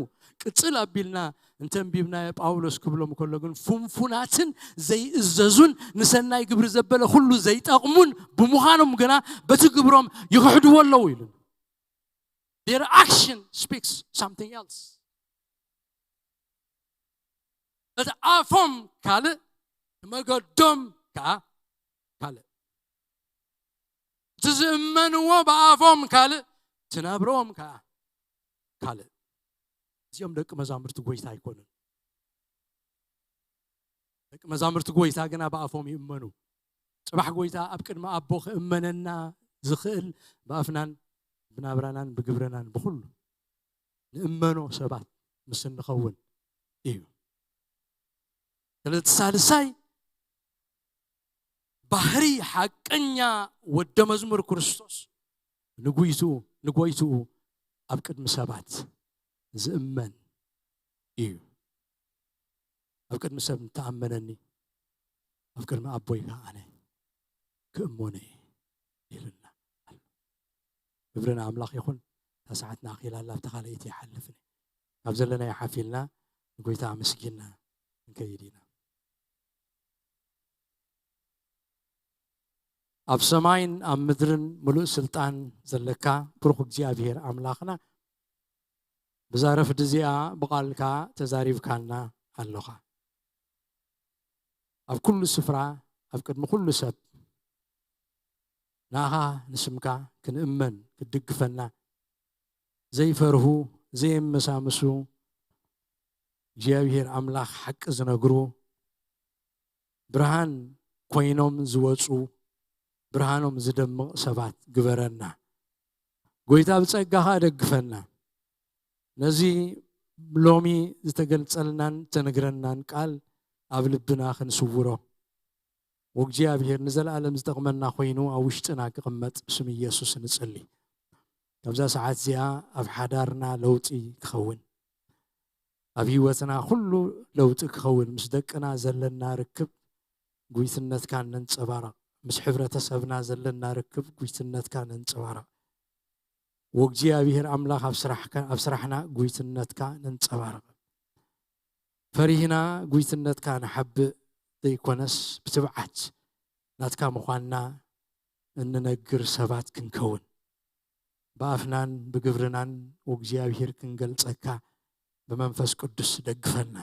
ቅፅል ኣቢልና እንተንቢብናዮ ጳውሎስ ክብሎም ከሎ ግን ፍንፉናትን ዘይእዘዙን ንሰናይ ግብሪ ዘበለ ኩሉ ዘይጠቕሙን ብምዃኖም ግና በቲ ግብሮም ይኽሕድዎ ኣለዉ ኢሉ Their action speaks something else እቲ ኣፎም ካልእ መገዶም ከዓ ካልእ እቲ ዝእመንዎ ብኣፎም ካልእ ትነብሮም ከዓ ካልእ እዚኦም ደቂ መዛሙርቲ ጎይታ ኣይኮኑን ደቂ መዛሙርቲ ጎይታ ግና ብኣፎም ይእመኑ ፅባሕ ጎይታ ኣብ ቅድሚ ኣቦ ክእመነና ዝኽእል ብኣፍናን ብናብራናን ብግብረናን ብኩሉ ንእመኖ ሰባት ምስ እንኸውን እዩ ስለዚ ሳልሳይ ባህሪ ሓቀኛ ወደ መዝሙር ክርስቶስ ንጉይትኡ ንጎይትኡ ኣብ ቅድሚ ሰባት ዝእመን እዩ ኣብ ቅድሚ ሰብ እንተኣመነኒ ኣብ ቅድሚ ኣቦይ ከዓ ኣነ ክእመኖ እየ ይብልና ኣሎ ክብሪ ንኣምላኽ ይኹን እታ ሰዓትና ኣኺላ ኣላ ኣብታ ካልኣይቲ ይሓልፍኒ ካብ ዘለናዮ ሓፊልና ንጎይታ ኣመስጊንና ንከይድ ኢና ኣብ ሰማይን ኣብ ምድርን ምሉእ ስልጣን ዘለካ ብሩኽ እግዚኣብሔር ኣምላኽና ብዛ ረፍዲ እዚኣ ብቓልካ ተዛሪብካና ኣለኻ ኣብ ኩሉ ስፍራ ኣብ ቅድሚ ኩሉ ሰብ ንኣኻ ንስምካ ክንእመን ክትድግፈና ዘይፈርሁ ዘየመሳምሱ እግዚኣብሔር ኣምላኽ ሓቂ ዝነግሩ ብርሃን ኮይኖም ዝወፁ ብርሃኖም ዝደምቕ ሰባት ግበረና። ጎይታ ብጸጋኻ ደግፈና። ነዚ ሎሚ ዝተገልጸልናን ተነግረናን ቃል ኣብ ልብና ክንስውሮ ወእግዚኣብሔር ንዘለኣለም ዝጠቕመና ኮይኑ ኣብ ውሽጥና ክቕመጥ ብስም ኢየሱስ ንጽሊ። ካብዛ ሰዓት እዚኣ ኣብ ሓዳርና ለውጢ ክኸውን ኣብ ህይወትና ኩሉ ለውጢ ክኸውን ምስ ደቅና ዘለና ርክብ ጉይትነትካ ነንጸባርቕ ምስ ሕብረተሰብና ዘለና ርክብ ጉይትነትካ ነንጸባርቕ ወእግዚኣብሔር ኣምላኽ ኣብ ስራሕና ጉይትነትካ ነንጸባርቕ ፈሪህና ጉይትነትካ ንሓብእ ዘይኮነስ ብትብዓት ናትካ ምዃንና እንነግር ሰባት ክንከውን ብኣፍናን ብግብርናን ወእግዚኣብሔር ክንገልጸካ ብመንፈስ ቅዱስ ደግፈና።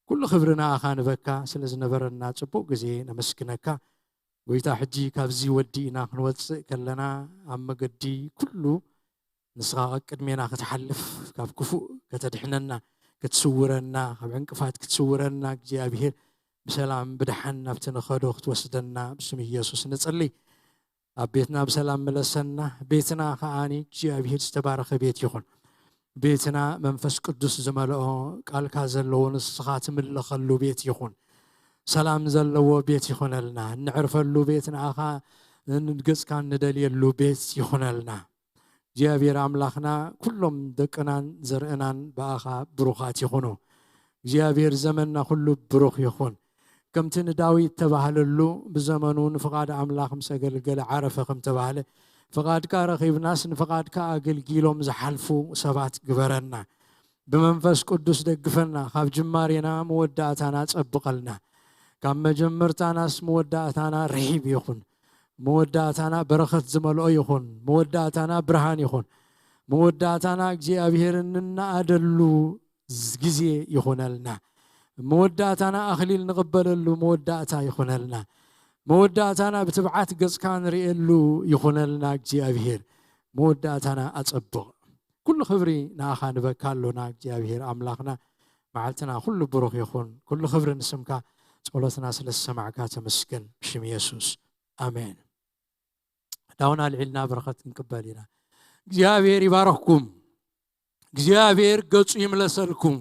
ኩሉ ክብሪ ንኣኻ ንበካ ስለ ዝነበረና ጽቡቕ ግዜ ነመስግነካ። ጎይታ ሕጂ ካብዚ ወዲእና ክንወጽእ ከለና ኣብ መገዲ ኩሉ ንስኻ ቅድሜና ክትሓልፍ ካብ ክፉእ ከተድሕነና ክትስውረና ካብ ዕንቅፋት ክትስውረና እግዚኣብሔር ብሰላም ብደሓን ናብቲ ንኸዶ ክትወስደና ብስም ኢየሱስ ንጽሊ። ኣብ ቤትና ብሰላም ምለሰና። ቤትና ከዓኒ እግዚኣብሔር ዝተባረኸ ቤት ይኹን። ቤትና መንፈስ ቅዱስ ዝመልኦ፣ ቃልካ ዘለዎ፣ ንስኻ ትምለኸሉ ቤት ይኹን። ሰላም ዘለዎ ቤት ይኹነልና። እንዕርፈሉ ቤት ንኣኻ፣ ንገጽካ እንደልየሉ ቤት ይኹነልና። እግዚኣብሔር ኣምላኽና፣ ኩሎም ደቅናን ዘርእናን ብኣኻ ብሩኻት ይኹኑ። እግዚኣብሔር ዘመንና ኩሉ ብሩኽ ይኹን። ከምቲ ንዳዊት ተባህለሉ፣ ብዘመኑ ንፍቓድ ኣምላኽ ምስ ኣገልገለ ዓረፈ ከም ተባህለ፣ ፍቓድካ ረኺብናስ ንፍቓድካ ኣገልጊሎም ዝሓልፉ ሰባት ግበረና። ብመንፈስ ቅዱስ ደግፈና። ካብ ጅማሬና መወዳእታና ጸብቐልና። ካብ መጀመርታናስ መወዳእታና ርሒብ ይኹን። መወዳእታና በረኸት ዝመልኦ ይኹን። መወዳእታና ብርሃን ይኹን። መወዳእታና እግዚኣብሔር እንነኣደሉ ግዜ ይኹነልና። መወዳእታና ኣኽሊል ንቕበለሉ መወዳእታ ይኹነልና። መወዳእታና ብትብዓት ገጽካ ንርእየሉ ይኹነልና። እግዚኣብሔር መወዳእታና ኣጸብቕ። ኩሉ ክብሪ ንኣኻ ንበካ ኣሎና እግዚኣብሔር ኣምላኽና። መዓልትና ኩሉ ብሩኽ ይኹን። ኩሉ ክብሪ ንስምካ። ጸሎትና ስለ ዝሰማዕካ ተመስገን። ብሽም የሱስ ኣሜን። ዳውና ኣልዒልና በረኸት ክንቅበል ኢና። እግዚኣብሔር ይባረኽኩም። እግዚኣብሔር ገጹ ይምለሰልኩም፣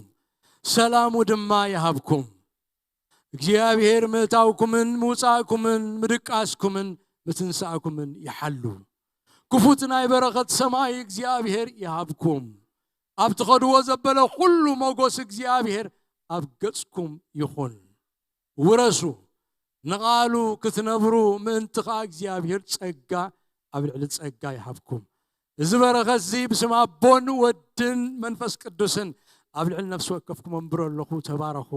ሰላሙ ድማ ይሃብኩም። እግዚኣብሔር ምእታውኩምን ምውጻእኩምን ምድቃስኩምን ምትንሳእኩምን ይሓሉ። ክፉት ናይ በረኸት ሰማይ እግዚኣብሔር ይሃብኩም። ኣብ ትኸድዎ ዘበለ ኩሉ ሞጎስ እግዚኣብሔር ኣብ ገጽኩም ይኹን። ውረሱ፣ ንቓሉ ክትነብሩ ምእንቲ ኸኣ እግዚኣብሔር ጸጋ ኣብ ልዕሊ ጸጋ ይሃብኩም። እዚ በረኸት እዚ ብስም ኣቦን ወድን መንፈስ ቅዱስን ኣብ ልዕሊ ነፍሲ ወከፍኩም ኣንብሮ ኣለኹ። ተባረኹ።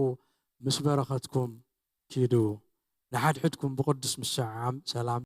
ምስ በረኸትኩም ኪዱ። ንሓድሕድኩም ብቅዱስ ምስዓም ሰላም